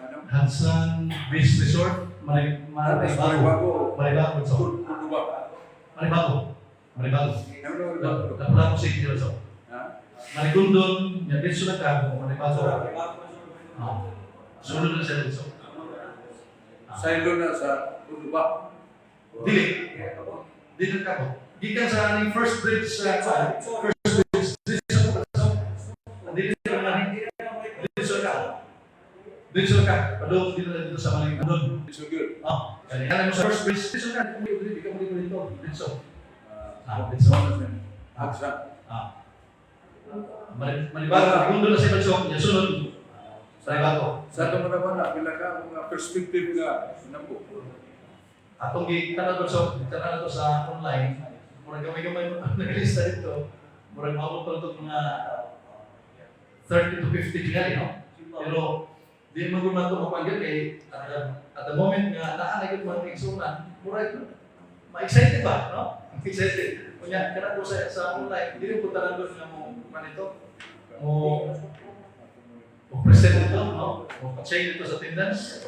Speaker 7: Ano?
Speaker 6: Hansan Beach Resort, Maribago.
Speaker 7: Maribago.
Speaker 6: Maribago, Sok.
Speaker 7: Kuduba.
Speaker 6: Maribago. Maribago.
Speaker 7: Ano?
Speaker 6: Lapu-Lapu City, Sok.
Speaker 7: Ha?
Speaker 6: Marigondon, nya dito na ka, Maribago. Ah. Sulod na siya dito. Ah.
Speaker 7: Sa ilo na sa Kuduba.
Speaker 6: Dili. Dili ka po. Gikan sa aning first bridge sa first bridge dito sa so, dili ka man. Dito ka. Dito ka. Padung dito na dito sa maling doon.
Speaker 7: It's good.
Speaker 6: Ah, kani mo sa first bridge dito ka. Dito ka mo dito dito. Dito. Ah, dito.
Speaker 7: Haksa.
Speaker 6: Ah. Maribago, Marigundo na sa Balsok, nya sulod. Maribago.
Speaker 7: Sa ito mo naman na, pila ka mga perspective nga namo.
Speaker 6: Atong gitanaw to sa gitanaw to sa online, murag gamay-gamay mo naglista dito. Murag maabot pa to mga 30 to 50 tingali, no? Pero di mo gud man to mapanggil kay at the moment nga naa na gyud man igsunan, murag ma-excited ba, no? Excited. Unya kana ko sa online, dili ko tanan doon nga mo manito. Mo present dito, no? Mo pa-check dito sa attendance.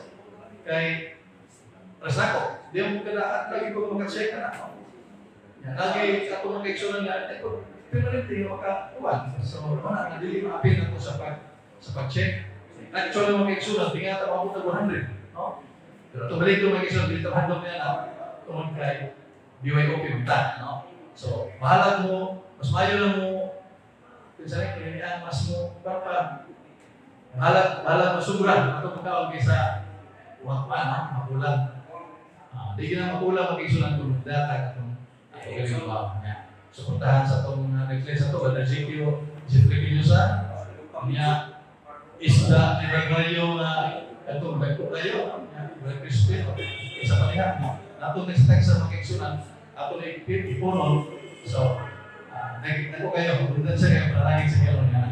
Speaker 6: Kay para sa ako, di mo kailangan lagi ko maka-check na ako. Yan, lagi ako mga nga, eh, ko, permanente yung makakuan. So, wala na, dili ma-appeal ako sa pag-check. Actually, mga igsunan, tingnan ako ng 100, no? Pero tumalik ko mga igsunan, dili tahandog niya na, tungod kay BYOP magta, no? So, bahala mo, mas mayo lang mo, pinsan kini ang mas mo, para bahala, bahala mo sobra, ato pagkaon kaysa wa pa, no? Makulang. Ah, di ka na makulang mag-isunan kung datag atong ato galing ba niya. Suportahan sa atong mga nag-claim sa ato, Brother GQ, Jeffrey Pinusa, niya, isda ni Brother nga atong dagko kayo, niya, Brother Crispin, isa pa niya, no? Nato text-text sa mga igsunan, ato na ipunon, so, nagko kayo, abundance kayo, panalangin sa Ginoo niya.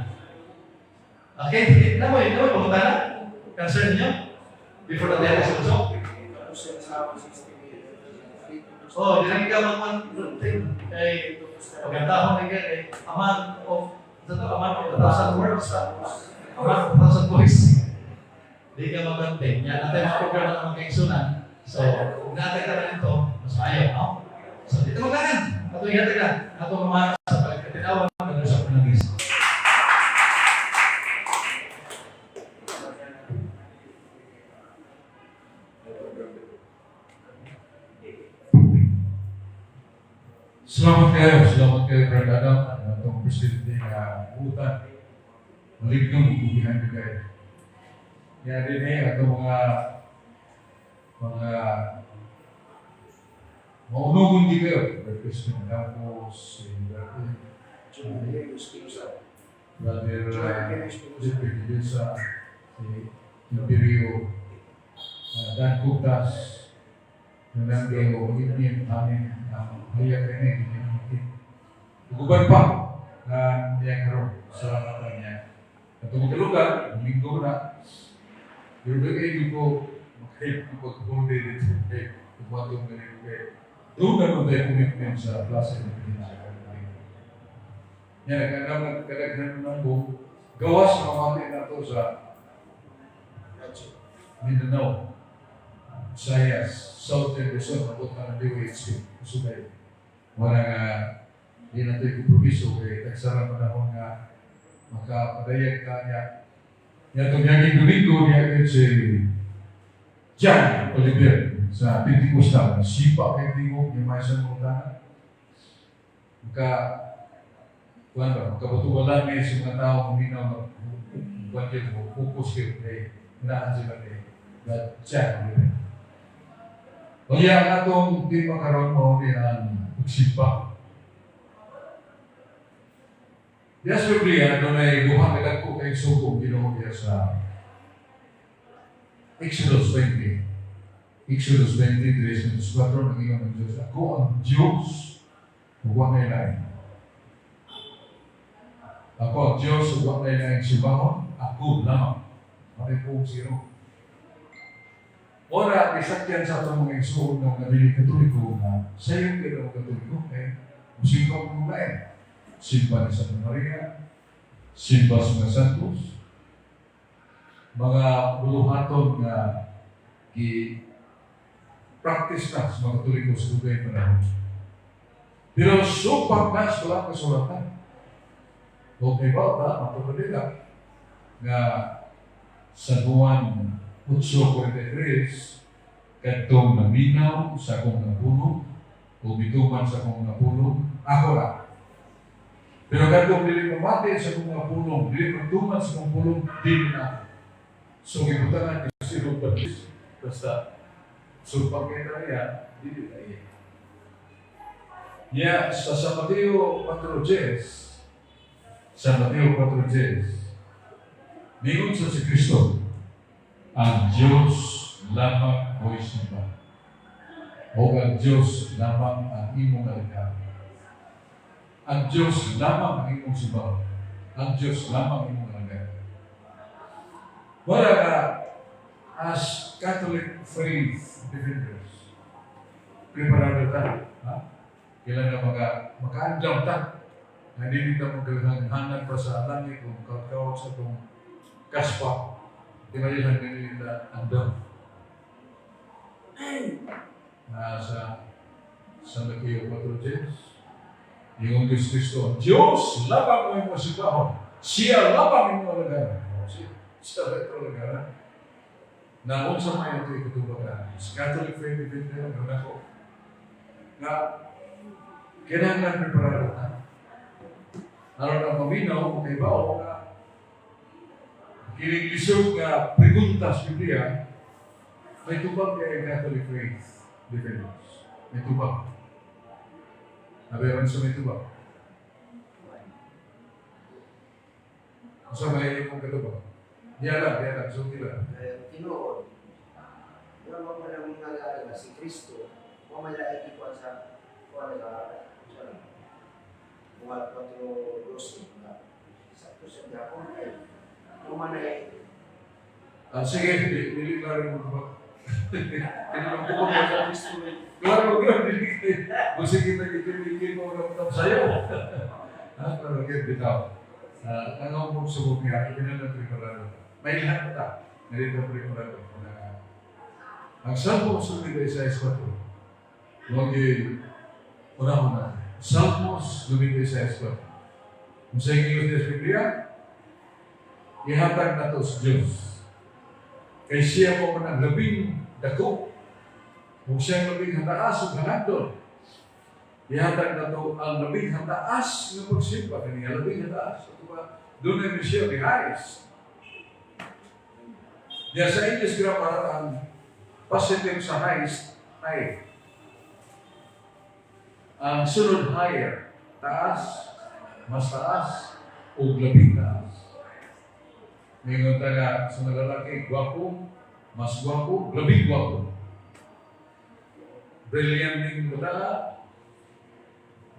Speaker 6: Okay, namoy, pumunta na? Concern niyo? Before the death is also? Oh, di lang ka magman kay pagkatahon ni kay a man of sa to, a man of a thousand words, a man of a thousand voice. Di ka mabante. Yan, natin mga programa ng mga kaigsunan. So, kung natin ka na nito, mas maayo, no? So, dito maglangan. Ato ihatag na. Atong mga sa pagkatinawan, Brother Sam Fernandez.
Speaker 7: Salamat kayo, Brad Adam, atong presidente nga buutan. Malignog, bubugihan ko kayo. Yan din eh, atong mga maunugon di kayo. Brad Crispin Campos, si Brad Brother Jeffrey Mendoza, si Imperio, Dan Kutas, Fernando Ibnin, amin ang hayag rin eh, hindi naman. Uguban pa na niya karon. Salamat na niya. At lugar, Domingo na, pero doon kayo ko, makahit ko pag-holiday dito kay Kumatong ganito kay doon na tayo commitment sa Plaza Independencia. Yan, nagkagam nagkadaghan ng buong gawas na mamati na to sa Mindanao, Visayas, Southern Luzon, abot na ng DOHP, Usugay. Wala nga, di na ito'y kompromiso kay tagsara panahon nga makapadayag ka niya. Niya itong niyaging Domingo, niya si John Oliver sa Pentecostal. Sipa kay tingog, niya may isang mga tanan. Maka, kuan ba, makabutuwalan niya sa mga tao kuminaw na kuan yun, focus kayo kay naan sila kay God John Oliver. Kaya ang atong tema karon mao ni ang pagsimba. Diya sa Biblia, dunay duha ka dagko kay sugo Ginoo diya sa Exodus 20. Exodus 23, 4, nag-ingon ang Diyos, "Ako ang Diyos, ug wa nay lain. Ako ang Diyos, ug wa nay laing simbahon, ako lamang." Mao po zero. Ora, isakyan sa atong mga igsuon ng mga dili Katoliko nga sayo kay ang Katoliko eh musimba mo lain. Simba ni Santa Maria, simba sa mga santos, mga buluhaton nga gi practice na sa mga Katoliko sa dugay panahon. Pero supak na sa wala kasulatan. Okay ba, ta, matulad nila nga San Juan 8:43, "Kadtong naminaw sa akong napulong o mituman sa akong napulong, ako ra. Pero kadtong dili mamati sa akong napulong, dili magtuman sa akong pulong, dili na ako." So gibutangan ni si Ruben, basta supak kay niya, dili na iya. Niya sa San Mateo 4:10, San Mateo 4:10, ningon sa si Kristo, "Ang Diyos lamang mo'y simba. O ang Diyos lamang ang imong alagad. Ang Diyos lamang ang imong simba. Ang Diyos lamang ang imong alagad." Wala nga, as Catholic faith defenders, preparado ta. Ha? Kailangan makaandam ta. Nga dili ta maghangan pa sa langit kung kawat sa itong kaspa. Di ba yun ang dili ta andam? Na sa San Mateo 4:10, yung Diyos Kristo, "Ang Diyos lamang mo imong simbahon. Siya lamang imong alagaran." Oh, siya ba ito alagaran? Na unsa may ito ikatubagan? Sa Catholic faith defender, ano na ko? Nga, kailangan preparado na. Aron ang maminaw, kay bao nga, kining lisod nga pregunta sa Biblia, may tubag kay Catholic faith defenders. May tubag. Nabayaran sa may tubag. Sa may imong katubag. Di alam, di alam. So, di lang.
Speaker 8: Kaya tinuod, nga mo man ang mga nga si Kristo, wa man lahi ikuan sa kuan nga sa mga 4:12 nga sakto sa gapon kay man ay
Speaker 7: Ah, sige, dili klaro mo tubag. Tinulong ko mo sa
Speaker 8: Kristo ay
Speaker 7: Klaro ko, dili. Kung sige na ikiligin mo ng sa'yo. Ha, klaro kayo, bitaw. Ah, ang akong subok niya, ikinala preparado. May lahat ta. Narito preparado. Na, ang Salmo 56:4, Huwag unahon na. Salmos 96. Kung sa ingon sa Biblia, ihatag nato sa Diyos. Kay siya mo man ang labing dako. Kung siya ang labing hataas ug halangdon, ihatag nato ang labing hataas nga pagsimba kaniya, labing hataas. Ito ba? Doon na siya, the highest. Diya sa English grammar, ang positive sa highest, high. Ang sunod, higher, taas, mas taas, o labing taas. Mingon ta nga sa mga lalaki, gwapo, mas gwapo, labing gwapo. Brilliant ning bata,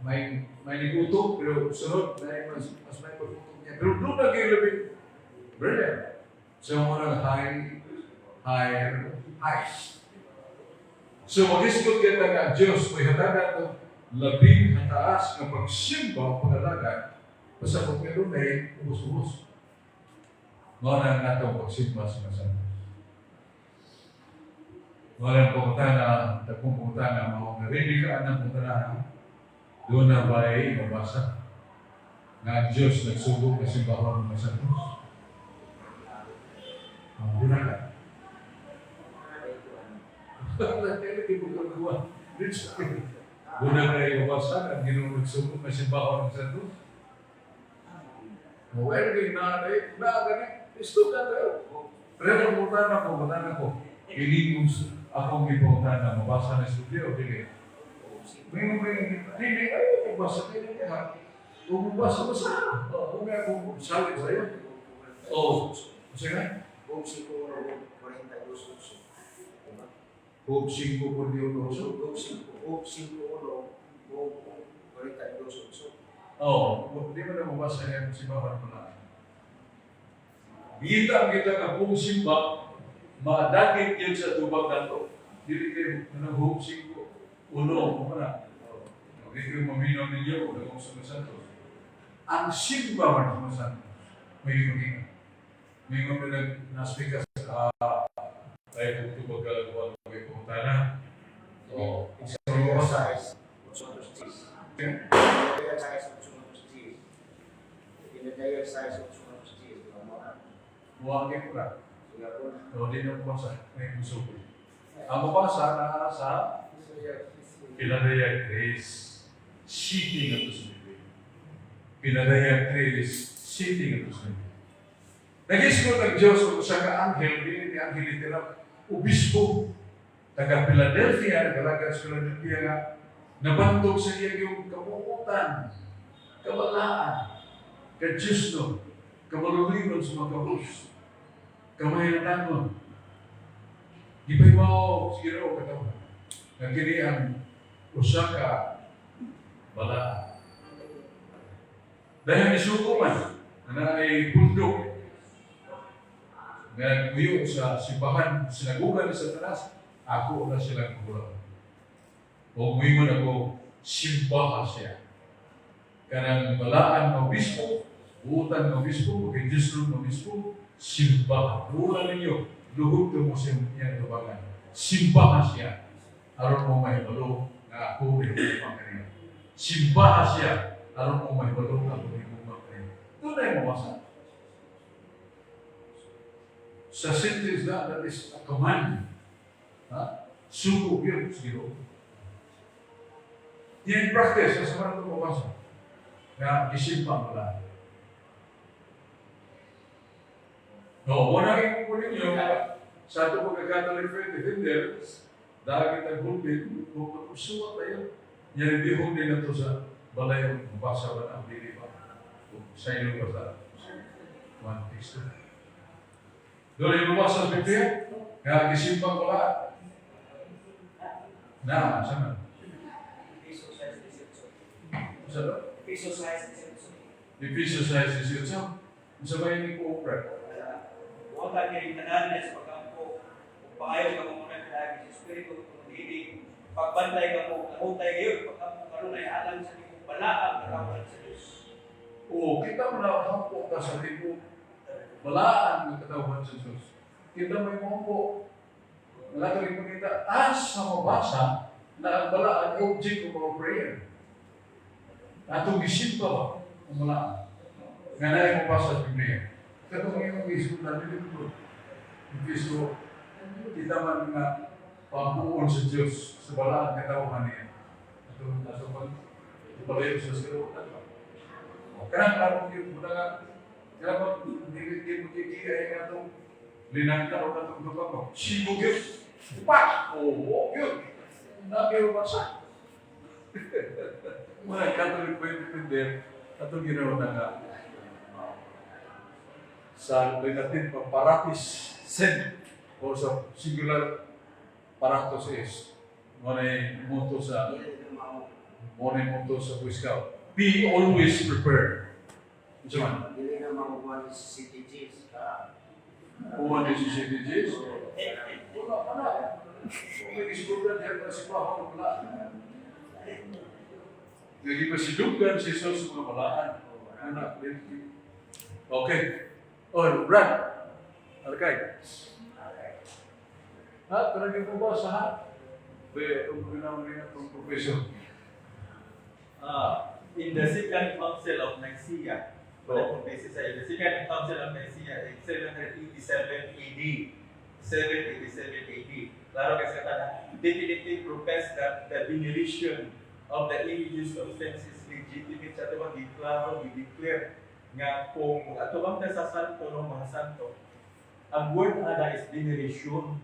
Speaker 7: may nigutok, pero sunod, may mas may pag-utok niya. Pero doon na kayo labing brilliant. So, murag high, higher, highest. So, mag-isgot kita nga ang Diyos, may hatagan ito, labing hataas nga pagsimba o pag-alagad, basta kung meron ay ubos-ubos. Mao na ang atong pagsimba sa mga santos. Mao na ang pangutana, dagkong pangutana, mao nga ready ka anang pangutana, doon na ba ay mabasa nga ang Diyos nagsugo nga simbahon ng mga santos? Ah, doon na ka. Doon na ba ay mabasa nga ang Ginoo nagsugo nga simbahon ng santos? Well, kay na na gani, isto ka tayo. Pero pangutana ko, ini akong ipangutana, mabasa na sa Biblia o dili? May, dili, ay, mabasa, dili, ha? Kung mabasa, basa. Oh, kung nga kung salit sa'yo. Oh, sige.
Speaker 8: Job 5, 42, 8. Diba?
Speaker 7: Job 5 por 8.
Speaker 8: Job 5, Job 5, 1, Job 42, 8.
Speaker 7: Oo, di mo na mabasa yan si Baba mo. Gita ang kita nga kung simba, madagit yun sa tubag nato. Dili kayo nang Job 5, 1, mo na. Hindi kayo maminaw ninyo, wala kong sa santos. Ang simba man sa mga santos, may maging may mga nag naspika sa ay kung tubag kalagawa may pangutana. Oo. So,
Speaker 8: Exercise 8 10. Exercise 8 10. Exercise 8 10. Diba mo na?
Speaker 7: Muwagin ko na.
Speaker 8: Sige po.
Speaker 7: So, di na mabasa. May gusto ko. Ang mabasa na sa Piladaya Grace City nga to sa Biblia. Piladaya Grace City nga to sa Biblia. Nagisgot ang Diyos o sa ka anghel, dili ni anghel literal, obispo, taga Philadelphia, nagalaga sa Philadelphia nga, nabantog sa iya yung kamukutan, kabalaan, ka-Diyos no, kabalulingon sa mga kabus, kamahinatangon. Gipahibaw sa Ginoo katawhan. Nga kini ang usa ka balaan. Dahil isuko man na ay bundok nga nagmuyo sa simbahan, sinagugan ni Satanas, ako na silang kulang. O muingon ako, simbaha siya. Kanang balaan nga obispo, buutan nga obispo, kay Diyos nga obispo, simbaha. Buutan ninyo, luhod ka mo sa iyang tubangan. Simbaha siya. Aron mo mahibalo nga ako ni kaniya. Simbaha siya. Aron mo mahibalo nga ako ni kaniya. Doon na yung mabasa. Sa sentence na, that is a command. Ha? Sugo yun sa Ginoo. Yung practice, sa mga ito mabasa, nga gisimba mo lang. No, wala yung kunin ninyo, sa ato pagka-Catholic Faith Defenders, dahil kita gulpin, kung suwat tayo. Yan, din na to sa balay ang mabasa ba na ang dili ba? Kung sa ilo ba sa one teksto. Doon yung mabasa sa Biblia, nga gisimbang wala. Na, saan na?
Speaker 9: Efeso 6:18.
Speaker 7: Sa do?
Speaker 9: Efeso 6:18.
Speaker 7: Efeso 6:18. Sa ba yung ko-operate?
Speaker 9: Buhatan niya yung tanan niya sa pagkampo. Kung paayo ka mo muna pinagi sa Espiritu, kung hilig, pagbantay ka mo, nahutay ngayon, pagkampo karon ay alang sa iyong balaang katawan sa Diyos.
Speaker 7: Oo, kita mo na hampo ka sa tibo. Balaan ng katawan sa Diyos. Kita mo yung hampo. Wala ka rin makita. As sa mabasa na ang balaan object of our prayer. Atong gisimba ba ang balaan? Nga naay mo pa sa Biblia. Katong imong gisultan, dili ko. So, kita man nga pampuon sa Diyos sa balaan nga tawhan niya. Atong nasa pag palayo sa sirutan ba? Kanang klaro yun, muna nga, kaya mo, hindi di mo ay nga itong linangka o katong duka mo. Sibog yun. Pak! Oo, yun. Nakiyo ba sa? Mga Catholic po yung defender, atong ginawa na nga sa Latin pa paratus sint o sa singular paratus est. Mo na motto sa Boy Scout. Be always prepared. Unsa man?
Speaker 8: Dili na makukuha ni CCTGs ka.
Speaker 7: Kuha ni si CCTGs? Wala pa na. Kung may isguran diyan na si Pahon, wala. Nagipasiduggan si Jesus sa mga balaan. Anak, okay. Oh, Brad. Arkay. Ha, talaga mo ba sa ha? Be, ang ginawa niya itong professor.
Speaker 10: In the Second Council of Nicaea, wala pong basis sa the Second Council of Nicaea in 787 AD, 787 AD, klaro kasi kata, definitely profess that the veneration of the images of saints is legitimate. Sa ato bang giklaro, gi-declare nga kung ato bang sa santo ng mga santo, ang word ana is veneration.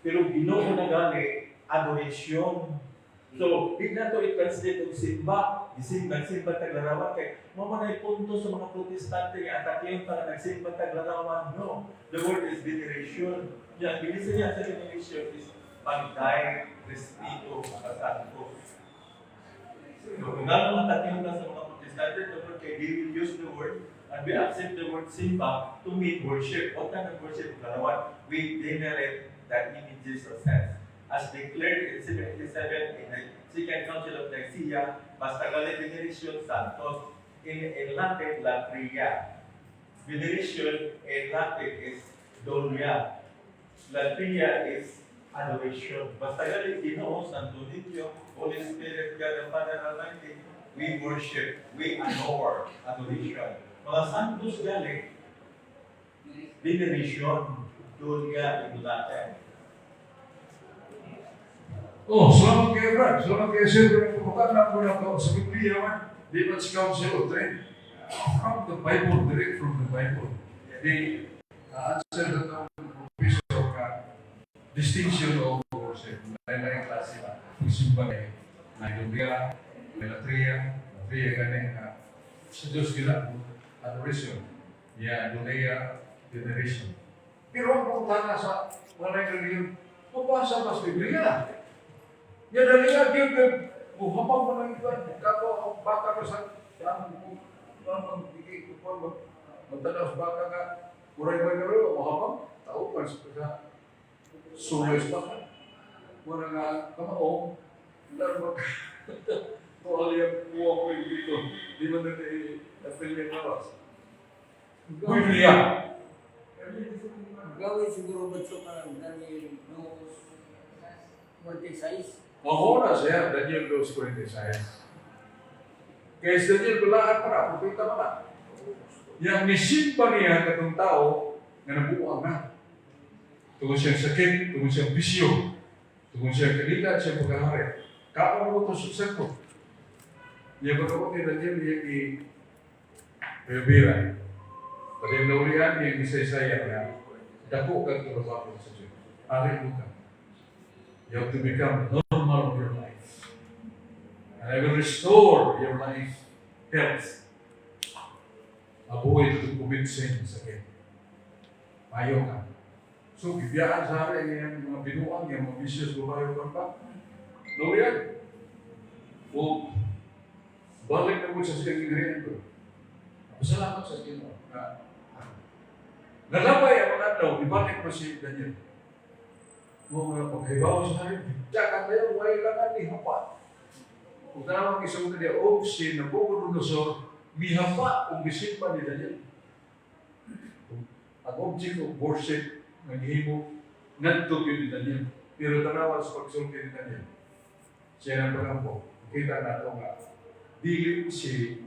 Speaker 10: Pero Ginoo na gali, adoration. So, di na to i-translate og simba, gisimba, nagsimba tag larawan kay mao man ay punto sa mga Protestante nga atakiyon para nagsimba tag larawan. No, the word is veneration. Yan, bilisan niya sa veneration is pagday respeto sa santo. So, kung gano'ng atakiyon na sa mga Protestante, tungkol kay they will use the word and we accept the word simba to mean worship. What kind of worship? Larawan. We venerate the images of saints. As declared in 77 in the Second Council of Nicaea, basta gali veneration santos. In Latin, latria. Veneration in Latin is dulia. Latria is adoration. Basta gali Ginoo, Santo Niño, Holy Spirit, God the Father Almighty, we worship, we adore, adoration. Mga santos gali, veneration, dulia in Latin.
Speaker 7: Oh, salamat kayo, Brad. Salamat kayo, sir. Kung na ko na ko sa Biblia man, di ba sa Council of Trent? From the Bible, direct from the Bible. The answer na itong professor ka, distinction of worship. Lain-lain klase ba? Pagsimba kay dulia, may latria, latria gani nga sa Diyos gila, adoration. Yeah, dulia, veneration. Pero ang pangutana sa mga reliyon, mabasa ba sa Biblia? Ya dali nga gyud kay muhamag mo nang iban kako ang baka ko sa ang ang magbigay ko pa magtanaw sa baka nga kuray ba kayo muhamag tao pa sa suloy sa baka mura nga kamao laro mag tuwal yung buwa ko yung dito di man na i-apel yung lawas Biblia.
Speaker 11: Gawin siguro ba ito parang Daniel 2:46?
Speaker 7: Mahona siya, Daniel 2:46. Kaya si Daniel, balaan pa na, propeta pa na. Yang nisimba niya katong tao nga nabuang na. Tungod siyang sakit, tungod siyang bisyo, tungod siyang kalita at siyang pagkahari. Kaon mo ito sa ko. Niya pagkakot ni Daniel, niya i-rebira. Pag yung naurian, niya gisaysaya nga, dako kang trabaho sa Diyos. Ari mo ka. You have to become normal of your life. And I will restore your life, health. Avoid to commit sins again. Mayo ka. So, gibiyaan sa hari ang mga binuang, yung mga vicious babae o pa. No yan. O, balik na mo sa siyang ginrian ko. Pasalamat sa Ginoo na nalabay ang mga adlaw, ibalik mo si Daniel. Mo mga paghibaw sa hari, bigla kayo, way lang ni hapa. Kung tanawang isang niya, o si Nabucodonosor, mihapa kung gisimba ni Daniel. Ang object of worship nga gihimo, ngadto gyud ni Daniel. Pero tanawan sa pagsulti ni Daniel, siya nang pagampo. Kita na ito nga, Dili si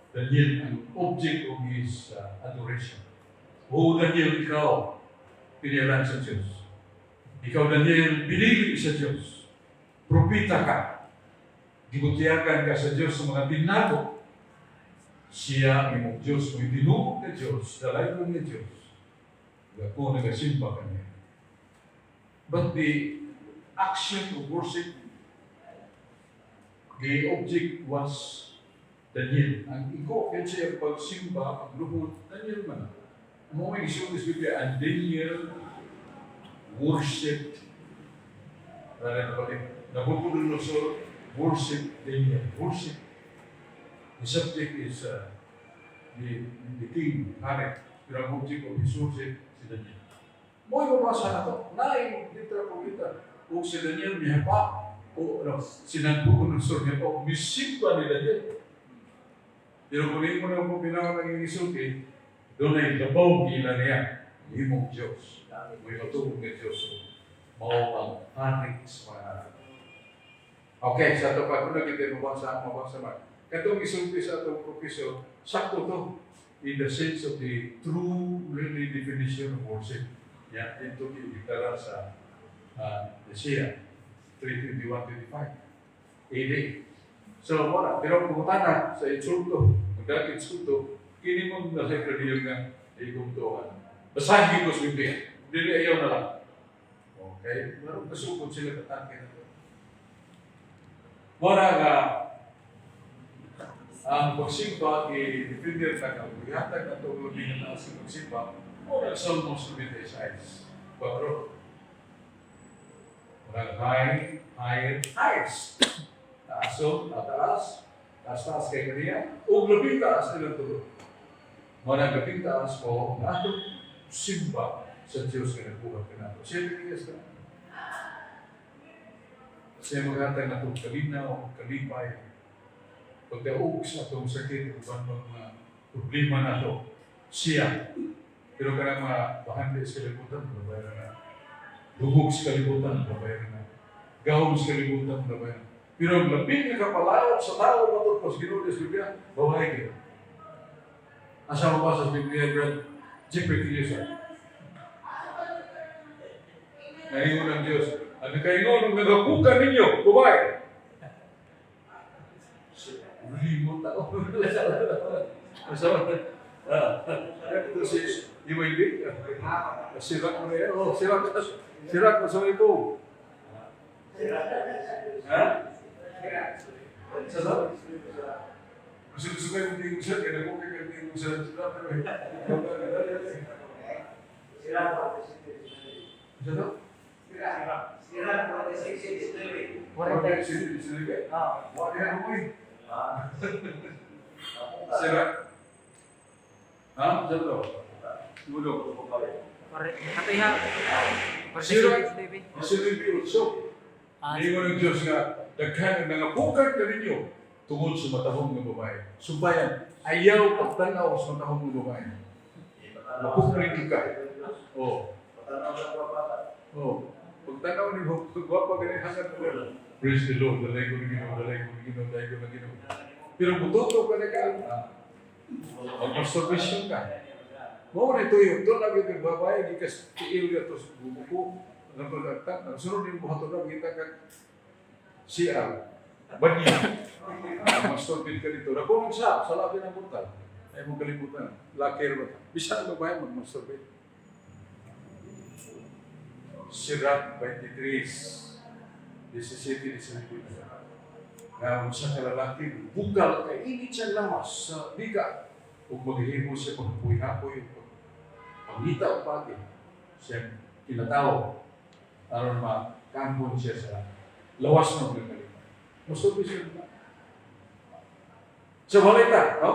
Speaker 7: Daniel ang object of his adoration. O Daniel, ikaw, pinilan sa Diyos. Ikaw, Daniel, binili sa Diyos. Propita ka. Gibutiyakan ka sa Diyos sa mga tinago. Siya ang imong Diyos, may tinuod nga Diyos, dalaygon nga Diyos. Ako nagasimba kaniya. But the action of worship, the object was Daniel. Ang iko kaya siya pagsimba, pagluhod, Daniel man. Mao may isulat sa Biblia, and Daniel worshipped. Nabucodonosor worship Daniel. Worship. The subject is the king, hari. Pero ang object of his worship, si Daniel. Mao mabasa na to. Naay litra po kita. O si Daniel mihapa. O ano, si Nabucodonosor niya o misimba ni Daniel. Pero kung hindi mo na po pinaka naging isulti, doon ay labaw gila niya. Imong Diyos. May matuog nga Diyos. Mao ang hari sa mga hari. Okay, sa ito pa, kung nakita mabasa, mabasa man. Katong isulti sa atong professor, sakto to in the sense of the true really definition of worship. Yeah, ito gitara sa Isaiah 3:21-25 AD. So, wala. Pero kung na sa insulto, magdag insulto, kini mo nasa krediyo nga ikong tuhan. Basahin ko sa Biblia. Dili ayaw na lang. Okay? Meron kasukod sila katake na to. Mora nga ang pagsimba i-defender na ka, ihatag na ito labi nga taas sa pagsimba, o nag Salmos 96, 4. Murag high, higher, highest. Taaso, tataas, taas-taas kay kaniya, ug labing taas nilang tulo. Mao nang labing taas mo, ang atong simba sa Diyos nga nagbuhat kanato. Siya pinigis ka. Siya maghatag natong kalinaw, kalipay, pagdaog sa atong sakit, uban mga problema nato. Siya. Pero kanang mga bahandi sa kalibutan, babayaran na. Lubog sa kalibutan, babayaran na. Gahom sa kalibutan, babayaran na. Pero ang labing nga kapalaot sa tao matod pa sa Ginoo sa Biblia, babae kayo. Asa mo pa sa Biblia, Brad? Jeffrey Tiliusa. Naingon ang Diyos. Ang nakaingon, ang nagapukan ninyo, babae. Limo tao. Asa mo? Ito si Iwayli. Sirak mo na yan. Oh, sirak. Sirak mo sa ito. Ha? Sa sa? Gusto gusto kayo hindi siya, kaya nag-okay kayo hindi siya. Pero
Speaker 8: Sira
Speaker 7: Sa to?
Speaker 8: Sira. Sira 46,
Speaker 7: 46. Wala yan mo eh. Sirak. Ha? Sa to? Mudo.
Speaker 1: Katiha.
Speaker 7: Sira. 19. Niingon ng Diyos nga, daghan ang nangapukan kaninyo tungod sa matahong nga babae. Subayan, ayaw pagtanaw sa matahong nga babae. Mapukrin ka. Oh. Oh. Pagtanaw ni mo, gwapa gani hangad mo. Praise the Lord, dalay ko ng Ginoo, dalay ko ng Ginoo, dalay ko ng Ginoo. Pero mututo ka na ka, mag-masturbation ka. Mao na ito yun. Ito lagi kang babae, di ka tiil ka to sa buko. Ang pagkakta, ang sunod yung buhaton na, kita ka CR, banyo. Masturbate ka dito. Nakulong siya, sa labi ng portal. Ay mo kalimutan. Lakir ba? Bisan ang babae mag-masturbate. Sirach 23, 17, 18. Na usa ka lalaki, bugal kay init siya lawas sa biga. Ug maghimo siya pagpuy-hapoy, pangita og pagi. Siya kinatawo aron makampon siya sa lawas ng kalipay. Masturbate siya ba? Sa balita, no?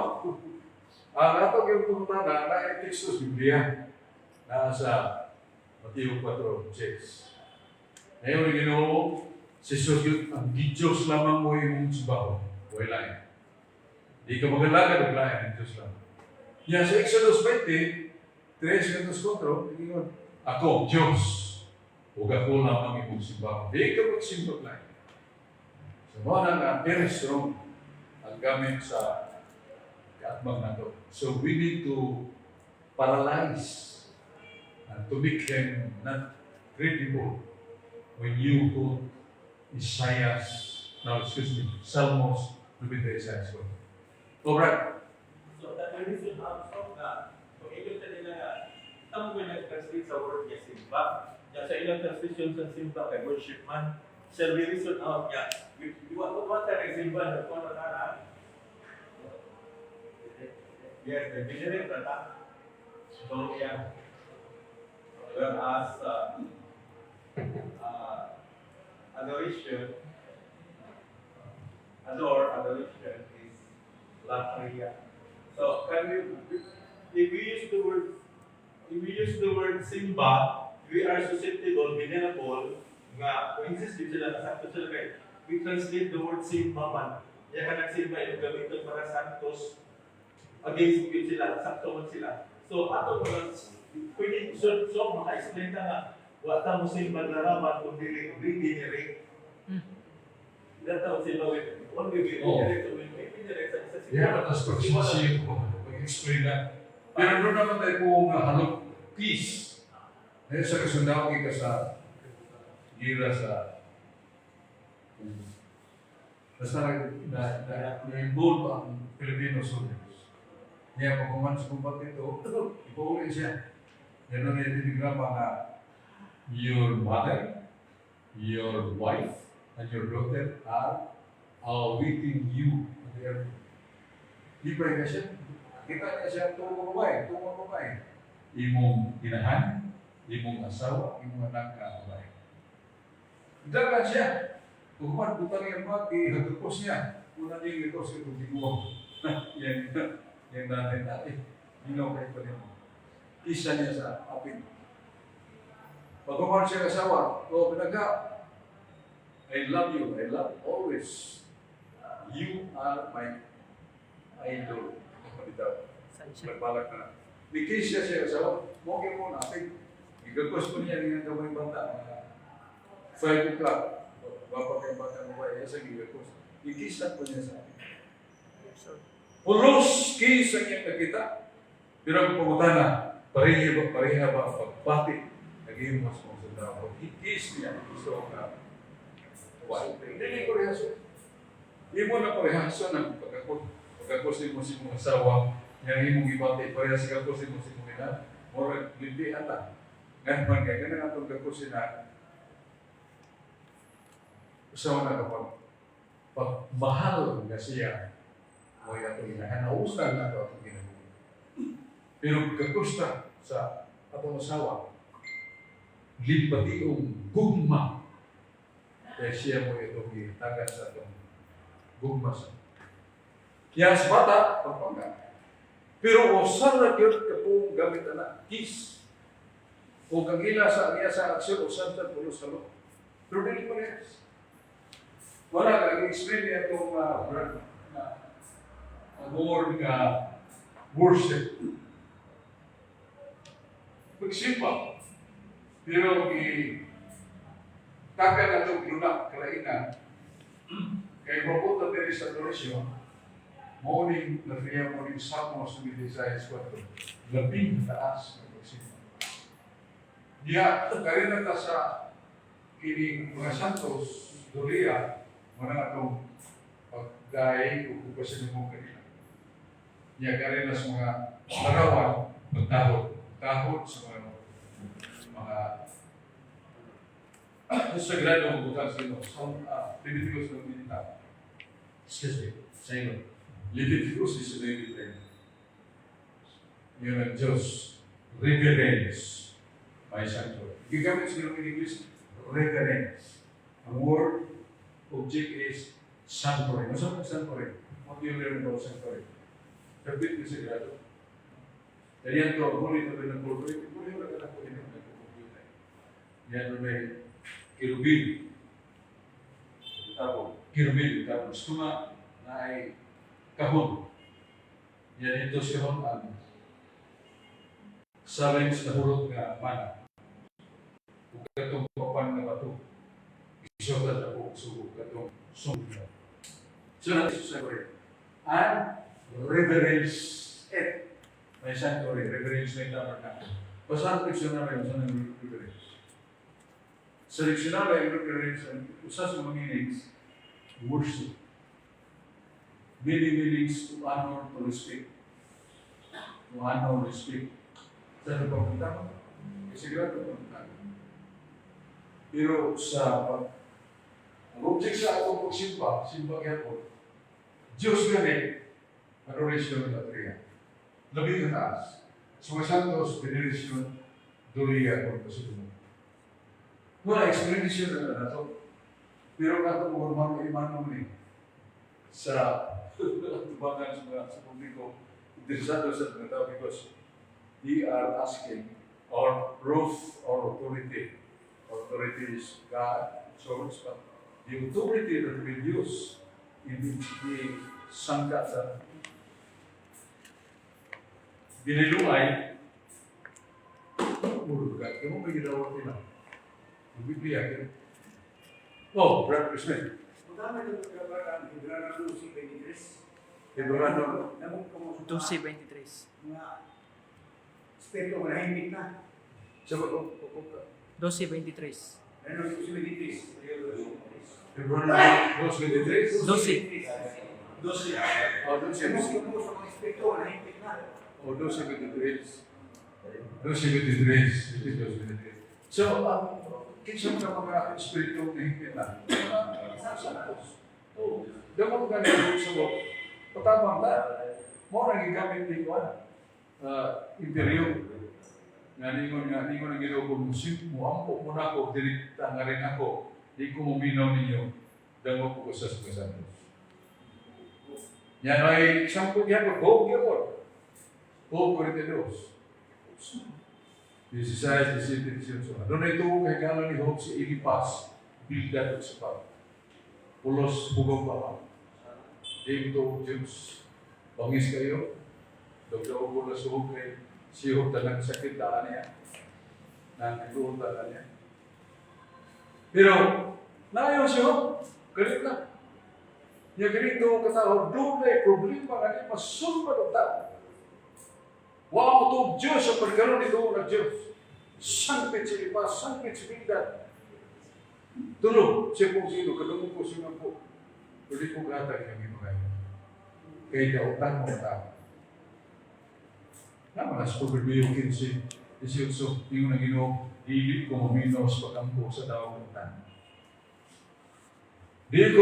Speaker 7: Ang atong yung pangutana na teksto sa Biblia na sa Mateo 4:6. Ngayon, Ginoo, si Jesus yun, ang Diyos lamang mo imong simbahon. Way lain. Di ka magalagad og lain ang Diyos lamang. Yan sa Exodus 20, 3 4, ingon, ako, Diyos, ug ako lamang imong simbahon. Di ka magsimbag lain. So, mao na nga, very strong ang Ang gamit sa kaatbang nato. So we need to paralyze and to make him not credible when you quote Isaiah's, no, excuse me, Salmos 96. Alright.
Speaker 10: So that the reason also nga kung ingon ta nila nga tamo ko nag-translate sa word nga simba. Ya sa ilang translation sa simba kay worship man. Shall we reason out nga we wa ta nagsimba na kung ano na? Yes, the venerate na ta. So yeah. Whereas adoration, adore, adoration is latria. So can we, if we use the word, if we use the word simba, we are susceptible, vulnerable, nga, kung insist din sila, nasakto sila kay, we translate the word simba man. Ya ka nagsimba, yung gamiton para santos, against yun sila, sakto man sila. So ato mo lang, pwede, so maka-explain ta nga, wa ta mo simba larawan kung dili regenerate. That ta mo simba with, only we regenerate, so when we regenerate sa
Speaker 7: Yeah, but as pag ko, mag-explain na. Pero doon naman tayo po nga halog peace. Ngayon sa kasundaw ka sa gira sa basta na-involve ang Filipino soldiers. Niya, pag sa combat ito, ipauli siya. Yan ang tinigrama nga your mother, your wife, and your daughter are awaiting you at the airport. Libre ka siya. Kita niya siya tuwang babae, tuwang babae. Imong inahan, imong asawa, imong anak ka babae. Dagan siya. Tukuman, butang yung bag, ihagakos niya. Una niya yung likos, itong giguwa. Yan, yan natin natin. Ginaw kayo pa niyo. Isa niya sa apin. Pagkuman siya asawa, o pinaga, I love you, I love always. You are my idol. Bitaw. Nagbalak na. Ni-kiss siya siya asawa, mo mo natin. Igagos ko niya nga gamay bata, mga 5 o'clock. Bapa kay bata mo ba, sa gigagos. I-kiss na po niya sa akin. Pulos kiss ang iyang nakita. Pero ang pangutana, pareha ba ang pagbati naging mas mga sundalo? Pag-kiss niya, so ka, why? Hindi parehaso. Imo na parehaso ng pagkakos. Pagkakos nimo sa imong asawa, yang imong gibati, parehas sa kakos nimo sa imong ina, murag lindi ata. Ngayon man kay kanang atong kakos na usawa na kapag pag mahal nga siya mo atong inahan, nausan na ito atong kinabuhi. Pero kakusta sa atong asawa, limpationg gugma kaya siya mo itong gihatagan sa atong gugma sa. Kaya sa bata, pagpangga. Pero usan na gyud kapong gamit na kiss. O kang ila sa iya sa aksyon, usan sa pulos sa loob. Pero dili parehas. Wala ka, i-explain niya itong na ang word nga worship. Pagsimba. Pero i taka na itong lunak kalainan, kay mapunta diri sa adoration, morning na triya morning Salmos 96, labing taas ng pagsimba. Diya, karina ta sa kining mga santos, Dolia, mga atong pagdaig o kupasin mo kanila. Niya karina sa mga larawan, pagtahod. Tahod sa mga sagrado ng butang sa Ginoo. Sa Leviticus 19. Excuse me, sa inyo. Leviticus 19. Yun ang Diyos. Reverence. May sanctuary. Gigamit sa in English, reverence. Ang word, object is sanctuary. Ano sa sanctuary? What do you learn about sanctuary? Kapit ni sagrado. Kaya to, huli ito rin ng pulpit. Huli wala ka na po yun nagkukumpyuta. Yan may kirubin. Tapos, kirubin. Tapos, tuma na ay kahon. Yan ito si kahon ang salin sa nahurot nga mana. Ug katong papan nga bato. Isugat ako sugo katong sungod. So, na sa sanctuary. And reverence it. May sanctuary, reverence may tabernacle. Basta ang dictionary, unsa nang reverence? Sa dictionary, ang reverence, ang usa sa mga meanings, worship. Many meanings: to honor, to respect. To honor, respect. Sa ano pa tama? Kasi sigurado pa. Pero sa pag ang object sa atong pagsimba, simba gyapon, Diyos gani, adoration at latria. Labi ka taas. Sa mga santos, veneration, dulia, kung kasulungan. Wala explanation na nato. Pero nga ito, mga imanong ni sa tubangan sa mga sa publiko, interesado sa mga tao because they are asking or proof or authority. Authority is God, source, but the authority that we use in the sangka sa biniluay, muro ka, kamo may gidawat nila. Ang Biblia, kaya. Oh, Brad Smith.
Speaker 9: Magkano ito ang Hebreo 12:23?
Speaker 7: Hebreo
Speaker 12: 12:23.
Speaker 9: Mga espiritu nga nahimik na.
Speaker 7: Sa oh, oh, oh,
Speaker 12: 12:23.
Speaker 9: Ano 12:23?
Speaker 7: Hebreo 2:23?
Speaker 12: 12.
Speaker 9: 12.
Speaker 7: Oh, 12.
Speaker 9: Namong kamo sa mga espiritu nga nahimik na.
Speaker 7: Oh, 12:23. 12:23. It is 12:23. So, kinsa mga mga espiritu na hingpit na? Mga santos. Oh, damo ka ni sa mo. Patabang ta. Mo ra gigamit ni kuan. Imperyo. Nga ningon ang Ginoo, kung mo ampo mo nako, dili ta nga rin ako, di ko muminaw ninyo, dangog ko sa mga santos. Yan ay example gyapon, hope gyapon. Hope 42. 16, 17, 18. Doon ito kay gala ni Job si Eliphaz, Bildad ug Zophar. Pulos bugong pa. Di mo Diyos. Bangis kayo. Dawdaw ko na suhog kay si Job talang sakit daan niya. Nangigutan na niya. Pero, naayo si Job. Galit na. Niya ganito katao, doon na problema nga niya, masulba ng tao. Wa mo to Diyos sa pagkaroon nito ng Diyos. Sangpit si Eliphaz, sangpit si Bildad. Tulo, siya pong sino, kadungog ko siya po. Uli ko gatag yung ipangayo. Kaya dautan mo tao. Naman as Proverbio 15:18, ingon ang Ginoo, dili ko maminaw sa pagampo sa tao ng tao. Dili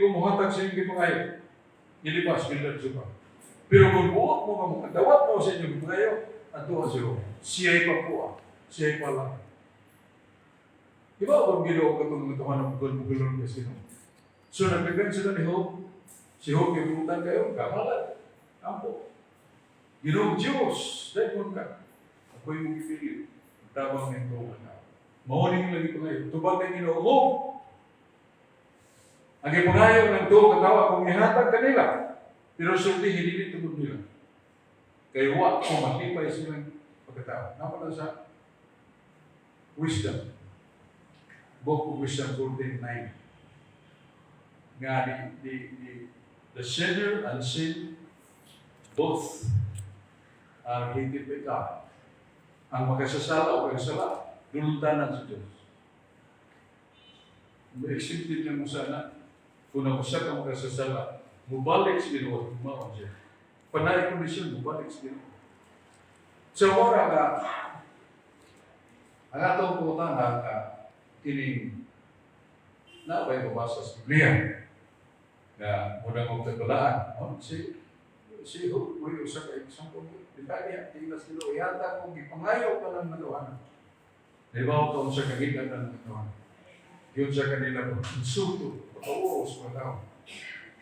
Speaker 7: ko muhatag sa inyong gipangayo. Eliphaz, Bildad, Zophar. Pero kung buot mo nga makadawat mo sa inyong gipangayo, adto siya. Siya'y pakuha. Siya'y pala. Di ba kung Ginoo katong natuhan ng bugol-bugolon kasi no? So nagbigan sila ni Job. Si Job gibutan kayo, kamalan. Ampo. Ginoo Diyos, dahil ka. Ako'y mong ipili. Tabang nito ka. Mao ning lagi pangayo. Tubag kay Ginoo mo. Ang ipangayo ng tuo katawa kung ihatag kanila. Pero sulti hindi tungod nila. Kay wa ko malipay silang pagkatao. Napa na sa Wisdom. Book of Wisdom 14:9. Nga the sinner and sin both are hated by God. Ang makasasala o kasala, dulutanan sa Diyos. Accepted niya mo sana, kung nakusa ka makasasala, mubalik sa Ginoo at gumawa siya. Panay kondisyon, mubalik sa Ginoo. So, mora nga, ang atong putana nga, kining na ba'y mabasa sa Biblia nga muna mong tagbalaan, no? Si Job, uy, usa ka example, detalye, tilas nilo, ihata kung gipangayo pa lang matuhanan. Di ba ko sa kagikan ng matuhanan? Yun sa kanila po, insulto, pagkauos mga tao.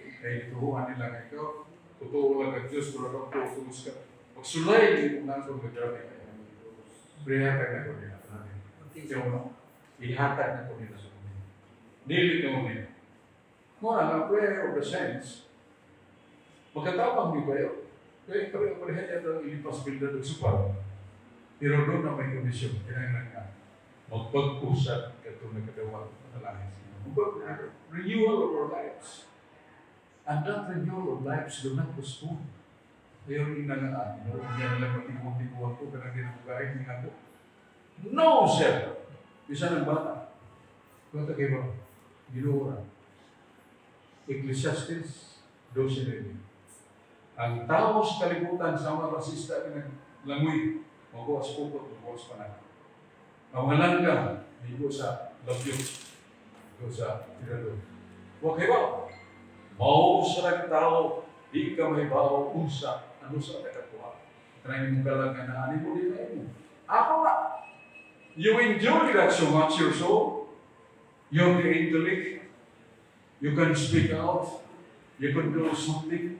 Speaker 7: Kaya ituhuan nila nga ikaw, totoo lang ang Diyos, pero kang tutos ka. Pagsulay, di mo nang kung grabe kayo. Prihatag na ko nila. Yung ihatag na ko nila sa kanila. Dili ko nila. Mura nga, prayer of the saints, magkatabang di kayo. Kaya pareho pareho niya ang Eliphaz, Bildad ug Zophar. Pero doon na may kondisyon, kailangan nga magpag-usap katong nagkadawa panalangin sa inyo. Renewal of our lives. And that renewal of lives do not postpone. Ayaw rin na nga, ah, no, hindi na lang matiguang-tiguan ko, kanang ginabugahin ni ako. No, sir! Bisa ng bata. Kung kayo ba? Ginoo ra. Ecclesiastes 12.9. Ang tao sa kalibutan sa mga rasista nga naglangoy, magawas pukot, magawas panahon. Ang mga langgam, higo sa labyo, higo sa tirador. Wa kay ba? Mao sa tao, di ka may bao unsa, ano sa nakakuha. Kanang imong kalangan na ani mo di na imo. Ako na. You enjoy that so much, your soul. You're the intellect. You can speak out. You can do something.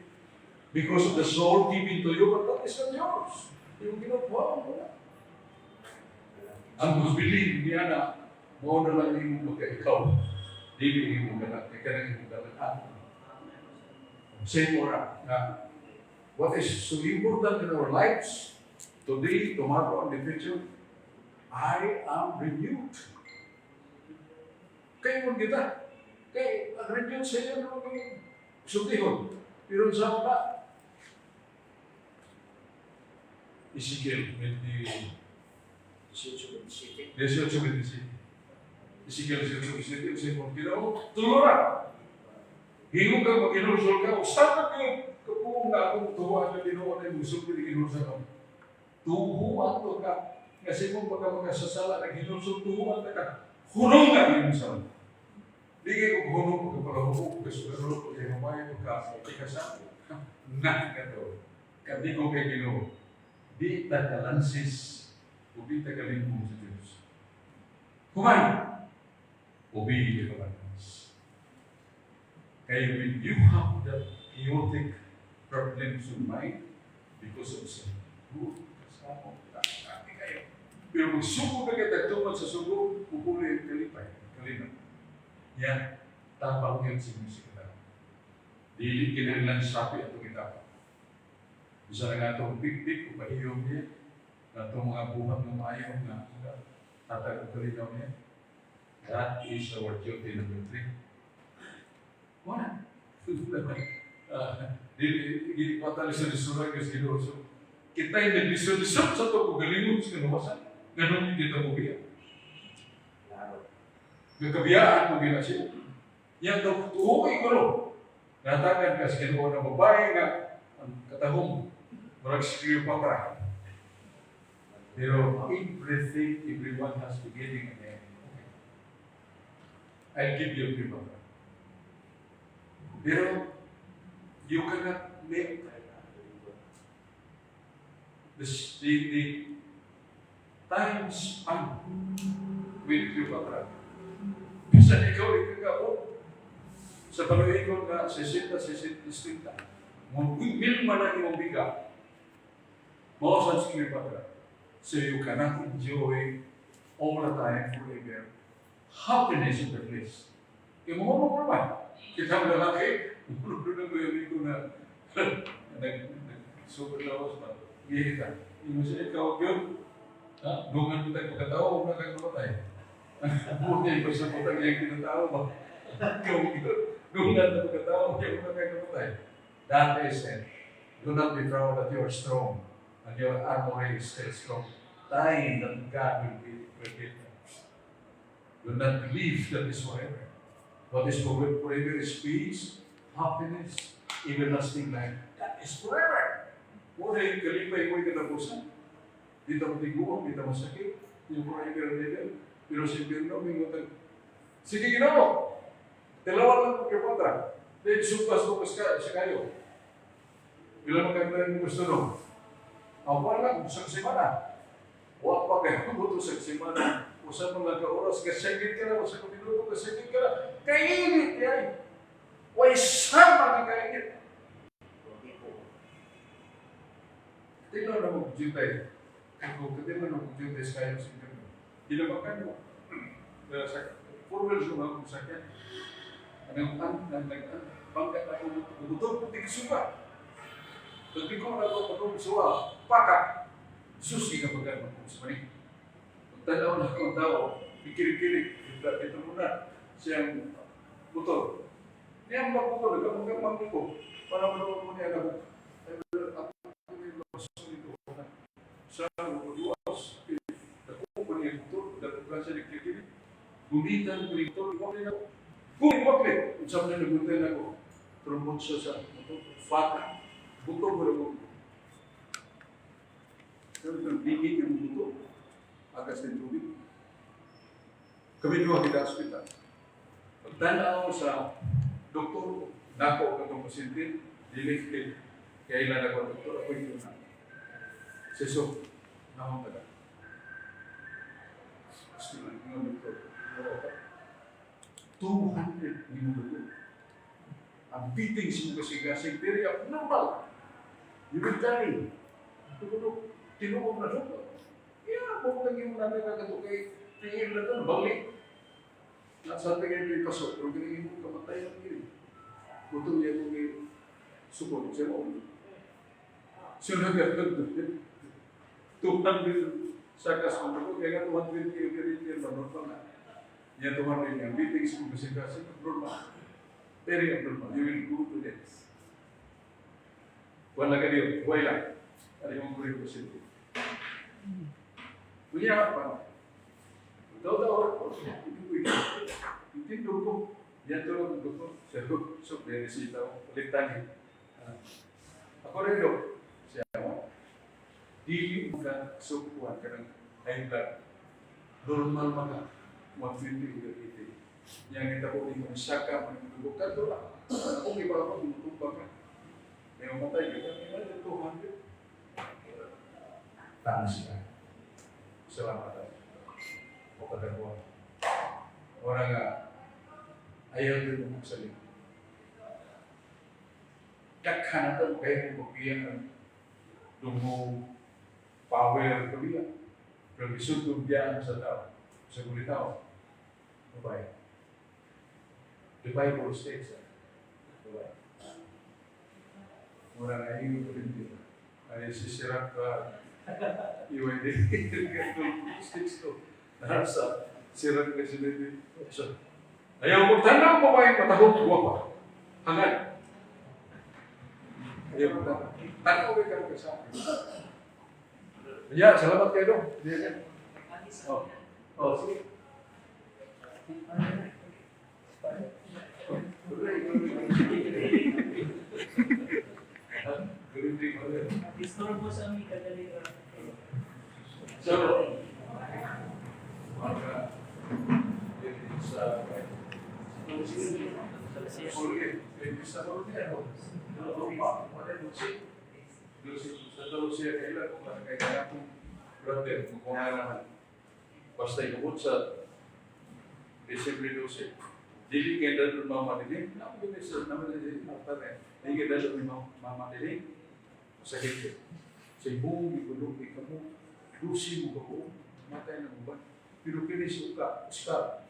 Speaker 7: Because of the soul given to you, but that is not yours. Yung ginawa mo na. Ang mabilin niya na, mao na lang imong pagka-ikaw. Dili imong galang, kaya kanang imong galang. Same ora na what is so important in our lives, today, tomorrow, and the future, I am renewed. Kay mo kita. Kay ang renewed sa iyo naman kay sultihon. Pero sa mga Ezekiel 20,
Speaker 8: 18, 27.
Speaker 7: 18, 27. Ezekiel 18, 27, sa imong Ginoo, tulura. Hingo ka, maginulsol ka, usa ka kayo, kapuong nga akong tuwa nga Ginoo na imong sulti ni ginulsol ka. Tuhuan to ka. Kasi mong pagka makasasala, naghinulsol, tuhuan ta ka. Hunong nga imong sala. Di kayo kung hunong pagka palahubog, pagkasugarol, pagkahimayo, pagka ikasal. Na ka to. Kadigo kay Ginoo. Di ta kalansis, o di ta kalimbong sa Diyos. Kumain, obey the commandments. Kaya when you have that chaotic problems of mind because of sin, good, kasama, kami kayo. Pero magsuko ka kay tagtuman sa sugo, pupuli ang kalipay, kalinaw. Yan, tabang yun sa musika. Dili kinahanglan sapi atong itapang. Bisa na nga itong pikpik o pahiyom niya, na itong mga buhat ng maayo nga tatag og kalinaw niya. That is our duty number three. Wala. Dili, dili pa tali sa lisura kay Ginoo. So, kita yung naglisod-lisod sa ito kung galingon sa kinawasan. Ganun yung kita mo biya. Nagkabiyaan mo gina siya. Yan daw, tuhukoy ko no. Natagan ka sa Ginoo na babae nga ang katahong murag si Cleopatra. Pero everything, everyone has beginning and end. Okay. I'll give you Cleopatra. Pero you cannot make the time span with Cleopatra. Bisan ikaw ikagabot sa panuingon nga 60, 60, 70. Mil man ang imong biga. Mao sa si Cleopatra. So you cannot enjoy all the time forever happiness in the place. Imo mo mo ba? Kita mo lalaki, muno na ko yung amigo na nag nag super lawas ba? Gihita. Imo siya ikaw gyud. Ha? Dungan mo tayo pagkatao, na kang namatay. Buti pa sa putang iyang kinatao ba? Ikaw gyud. Dungan na pagkatao, iyang na kang namatay. That is it. Do not be proud that you are strong and your armory is still strong. Time that God will give us. Do not believe that is forever. What is forever is peace, happiness, everlasting life. That is forever. Wala yung kalipay mo yung katapusan. Di ta matiguang, di ta masakit. Yung forever and ever. Pero si Birno, may ngutag, sige Ginoo, dalawa lang ko Cleopatra. Then supas ko ka sa kayo. Bila magkaglain mo gusto no? Ang wala, sa semana. Wa pa kayo buto sa semana. Usa man lang ka oras, kasagit ka na, usa ka minuto, kasagit ka na. Kainit yan. Way sama nga kainit. Tingnan na mo jutay. Kung tingnan na mo jutay sa kayo sa internet. Ginabakan mo. Sa four wheels yung akong sakyan. Ang ang ang ang bangka na ko butong puti suka. Pag ko na ko patong suwa, paka. Susi ka pagka mo sa mani. Pagtanaw na akong tao, ikirik-kirik, ito muna siyang motor. Niya ang ko, nagkamang ko. Para mo ko niya ako. Sa luwas, dako ko niya motor, dako ka siya nagkikinig. Gumitan ko ni motor, iwak niya ako. Kung iwak niya, unsa man nagutan ako. Promote siya sa motor, fata. Buto ko rin ko. Pero bigit yung buto, agas ng tubig. Kami duha kita hospital. Pagtanaw sa doktor, nako katong pasyente, dili kay kailan ako doktor, ako yung na. Seso, naon taga. Sige, nga doktor, 200 ni mo dugo. Ang beating sa mga kasing-kasing, very abnormal. You will die. Tukulog, tinuog na dugo. Yeah, kung lagi mo namin kagato kay tingin na ito, balik. Nasa tingin ko yung pasok, pero ganyan mo kamatay ang gini. Buto niya kung sukod siya mo. Sunod ka 200 sakas mo ko, kaya nga 220 yung ganyan, normal na. Yan 200 yung beatings mo kasi kasi abnormal. Very abnormal. You will go to death. Wala ka diyo, buhay lang. Ano yung mga pasyente. Kunya pa. Daw-daw, Intendo ko. Yan to lang doktor. Siya ko, so, resita ko. Palitan. Ako rin do. Siya mo. Dili mo ka sukuan ka ng high blood. Normal man ka. 120 over 80. Yang kita ko ni saka man dugo ka to lang. Kung iba ako tumutumbang ka. May mamatay ka. May 200. Taas ka. Salamat. O kadagwa. Ora nga, ayaw din mo magsalita. Daghan na ito, kaya mo magbiya ng dungo power kabiya. Pero isod kong biyaan sa tao, sa tao. Babae. The Bible states that. Babae. Mura nga yung ko rin dito. Ay sisirak ka, iwan din. Sticks to. Nasa sirak ka sila din. So, ayaw mo, tanaw babae, patahong guwapa. Hangad. Ayaw mo tanaw. Tanaw kayo ka sa akin. Yeah, salamat kayo dong. Oh, oh, sige.
Speaker 12: Istorbo sa mi kadali.
Speaker 7: So, mga sa sa Lupa, wala Lucy. Lucy, sa Lucia kailan kung ano kay kaya kung brother, kung ano naman. Basta ikabot sa December 12. Dili kay dalon mama diling. Naman gini sa naman ni after eh. Dili kay dalon ni mama diling. Sakit ko. Sa ibong ikulong kamo. Lucy mo ka matay na uban. Pero kini suka, Oscar.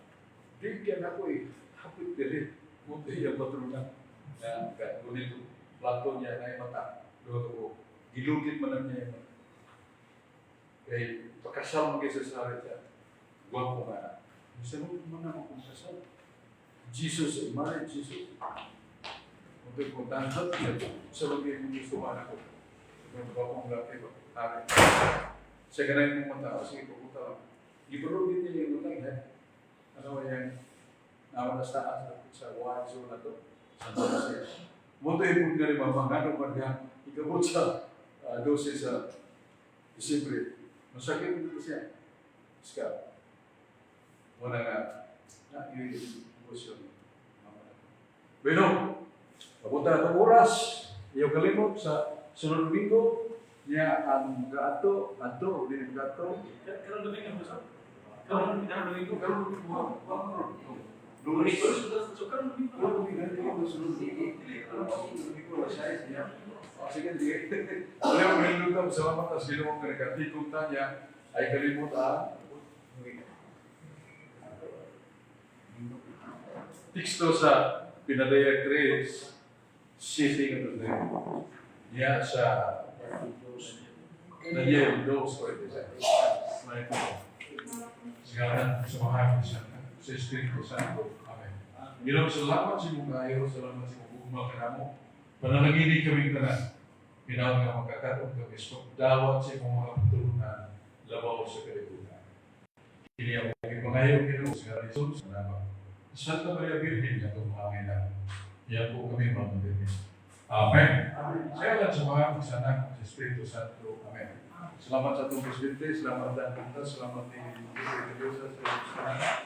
Speaker 7: Di kaya na ko eh. Hapit diri. Muti yung patrona. Na ganito plato niya na yung mata. Doon ko. Gilugit man lang niya yung mata. Kay pakasal mo kaysa sa siya. Gwapo nga na. Bisa mo man naman kung kasal. Jesus, ay married Jesus. Muti kung tanhat niya. Sa bagay mo gusto ka na ko. Yung gwapong laki ba? Hari. Sa ganay mong mata, sige, pupunta lang. Gipurugin niya yung utang, ha? Ano yung naman na sa sa Y zone na to? Santa Lucia. Mo to ipod nga ni Mama, nga nung man ikabot sa 12 sa Disyembre. Masakit dito siya. Iska. Wala nga, na yun yung emosyon. Bueno, papunta na itong oras. Iyo kalimot sa sunod linggo, niya ang gaato, ato, di ang gaato.
Speaker 9: Karon Domingo ba, sir? Karon Domingo.
Speaker 7: Karon Domingo. Lunes.
Speaker 9: So karon Domingo.
Speaker 7: Karon Domingo, sunod linggo. Karon Domingo, alas 6 niya. Sige, sige. Wala mo rin salamat sa Ginoo nga nagkatikong tanya ay kalimot ang teksto sa Pinadaya 3, 7 nga niya sa Daniel 2:47. Sa ngalan sa Mahal sa Espiritu Santo. Amen. Ginoo, salamat sa imong kaayo, salamat sa imong gugma kanamo. Panalangini kaming tanan. Ginawa nga makakaroon kami sa pagdawat sa imong mga pagtulunan labaw sa kalibutan. Kini ang ipangayo, Ginoo, sa ngalan ni Jesus. Salamat. Santa Maria Virgen, atong mga ina. Iyan po kami mga Virgen. Amen. Sa ngalan sa Ama, sa Anak, sa Espiritu Santo. Amen. Salamat sa atong presidente, salamat sa atong punta, salamat ni Diyos sa sa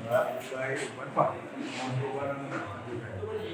Speaker 7: Maraming pa. Mga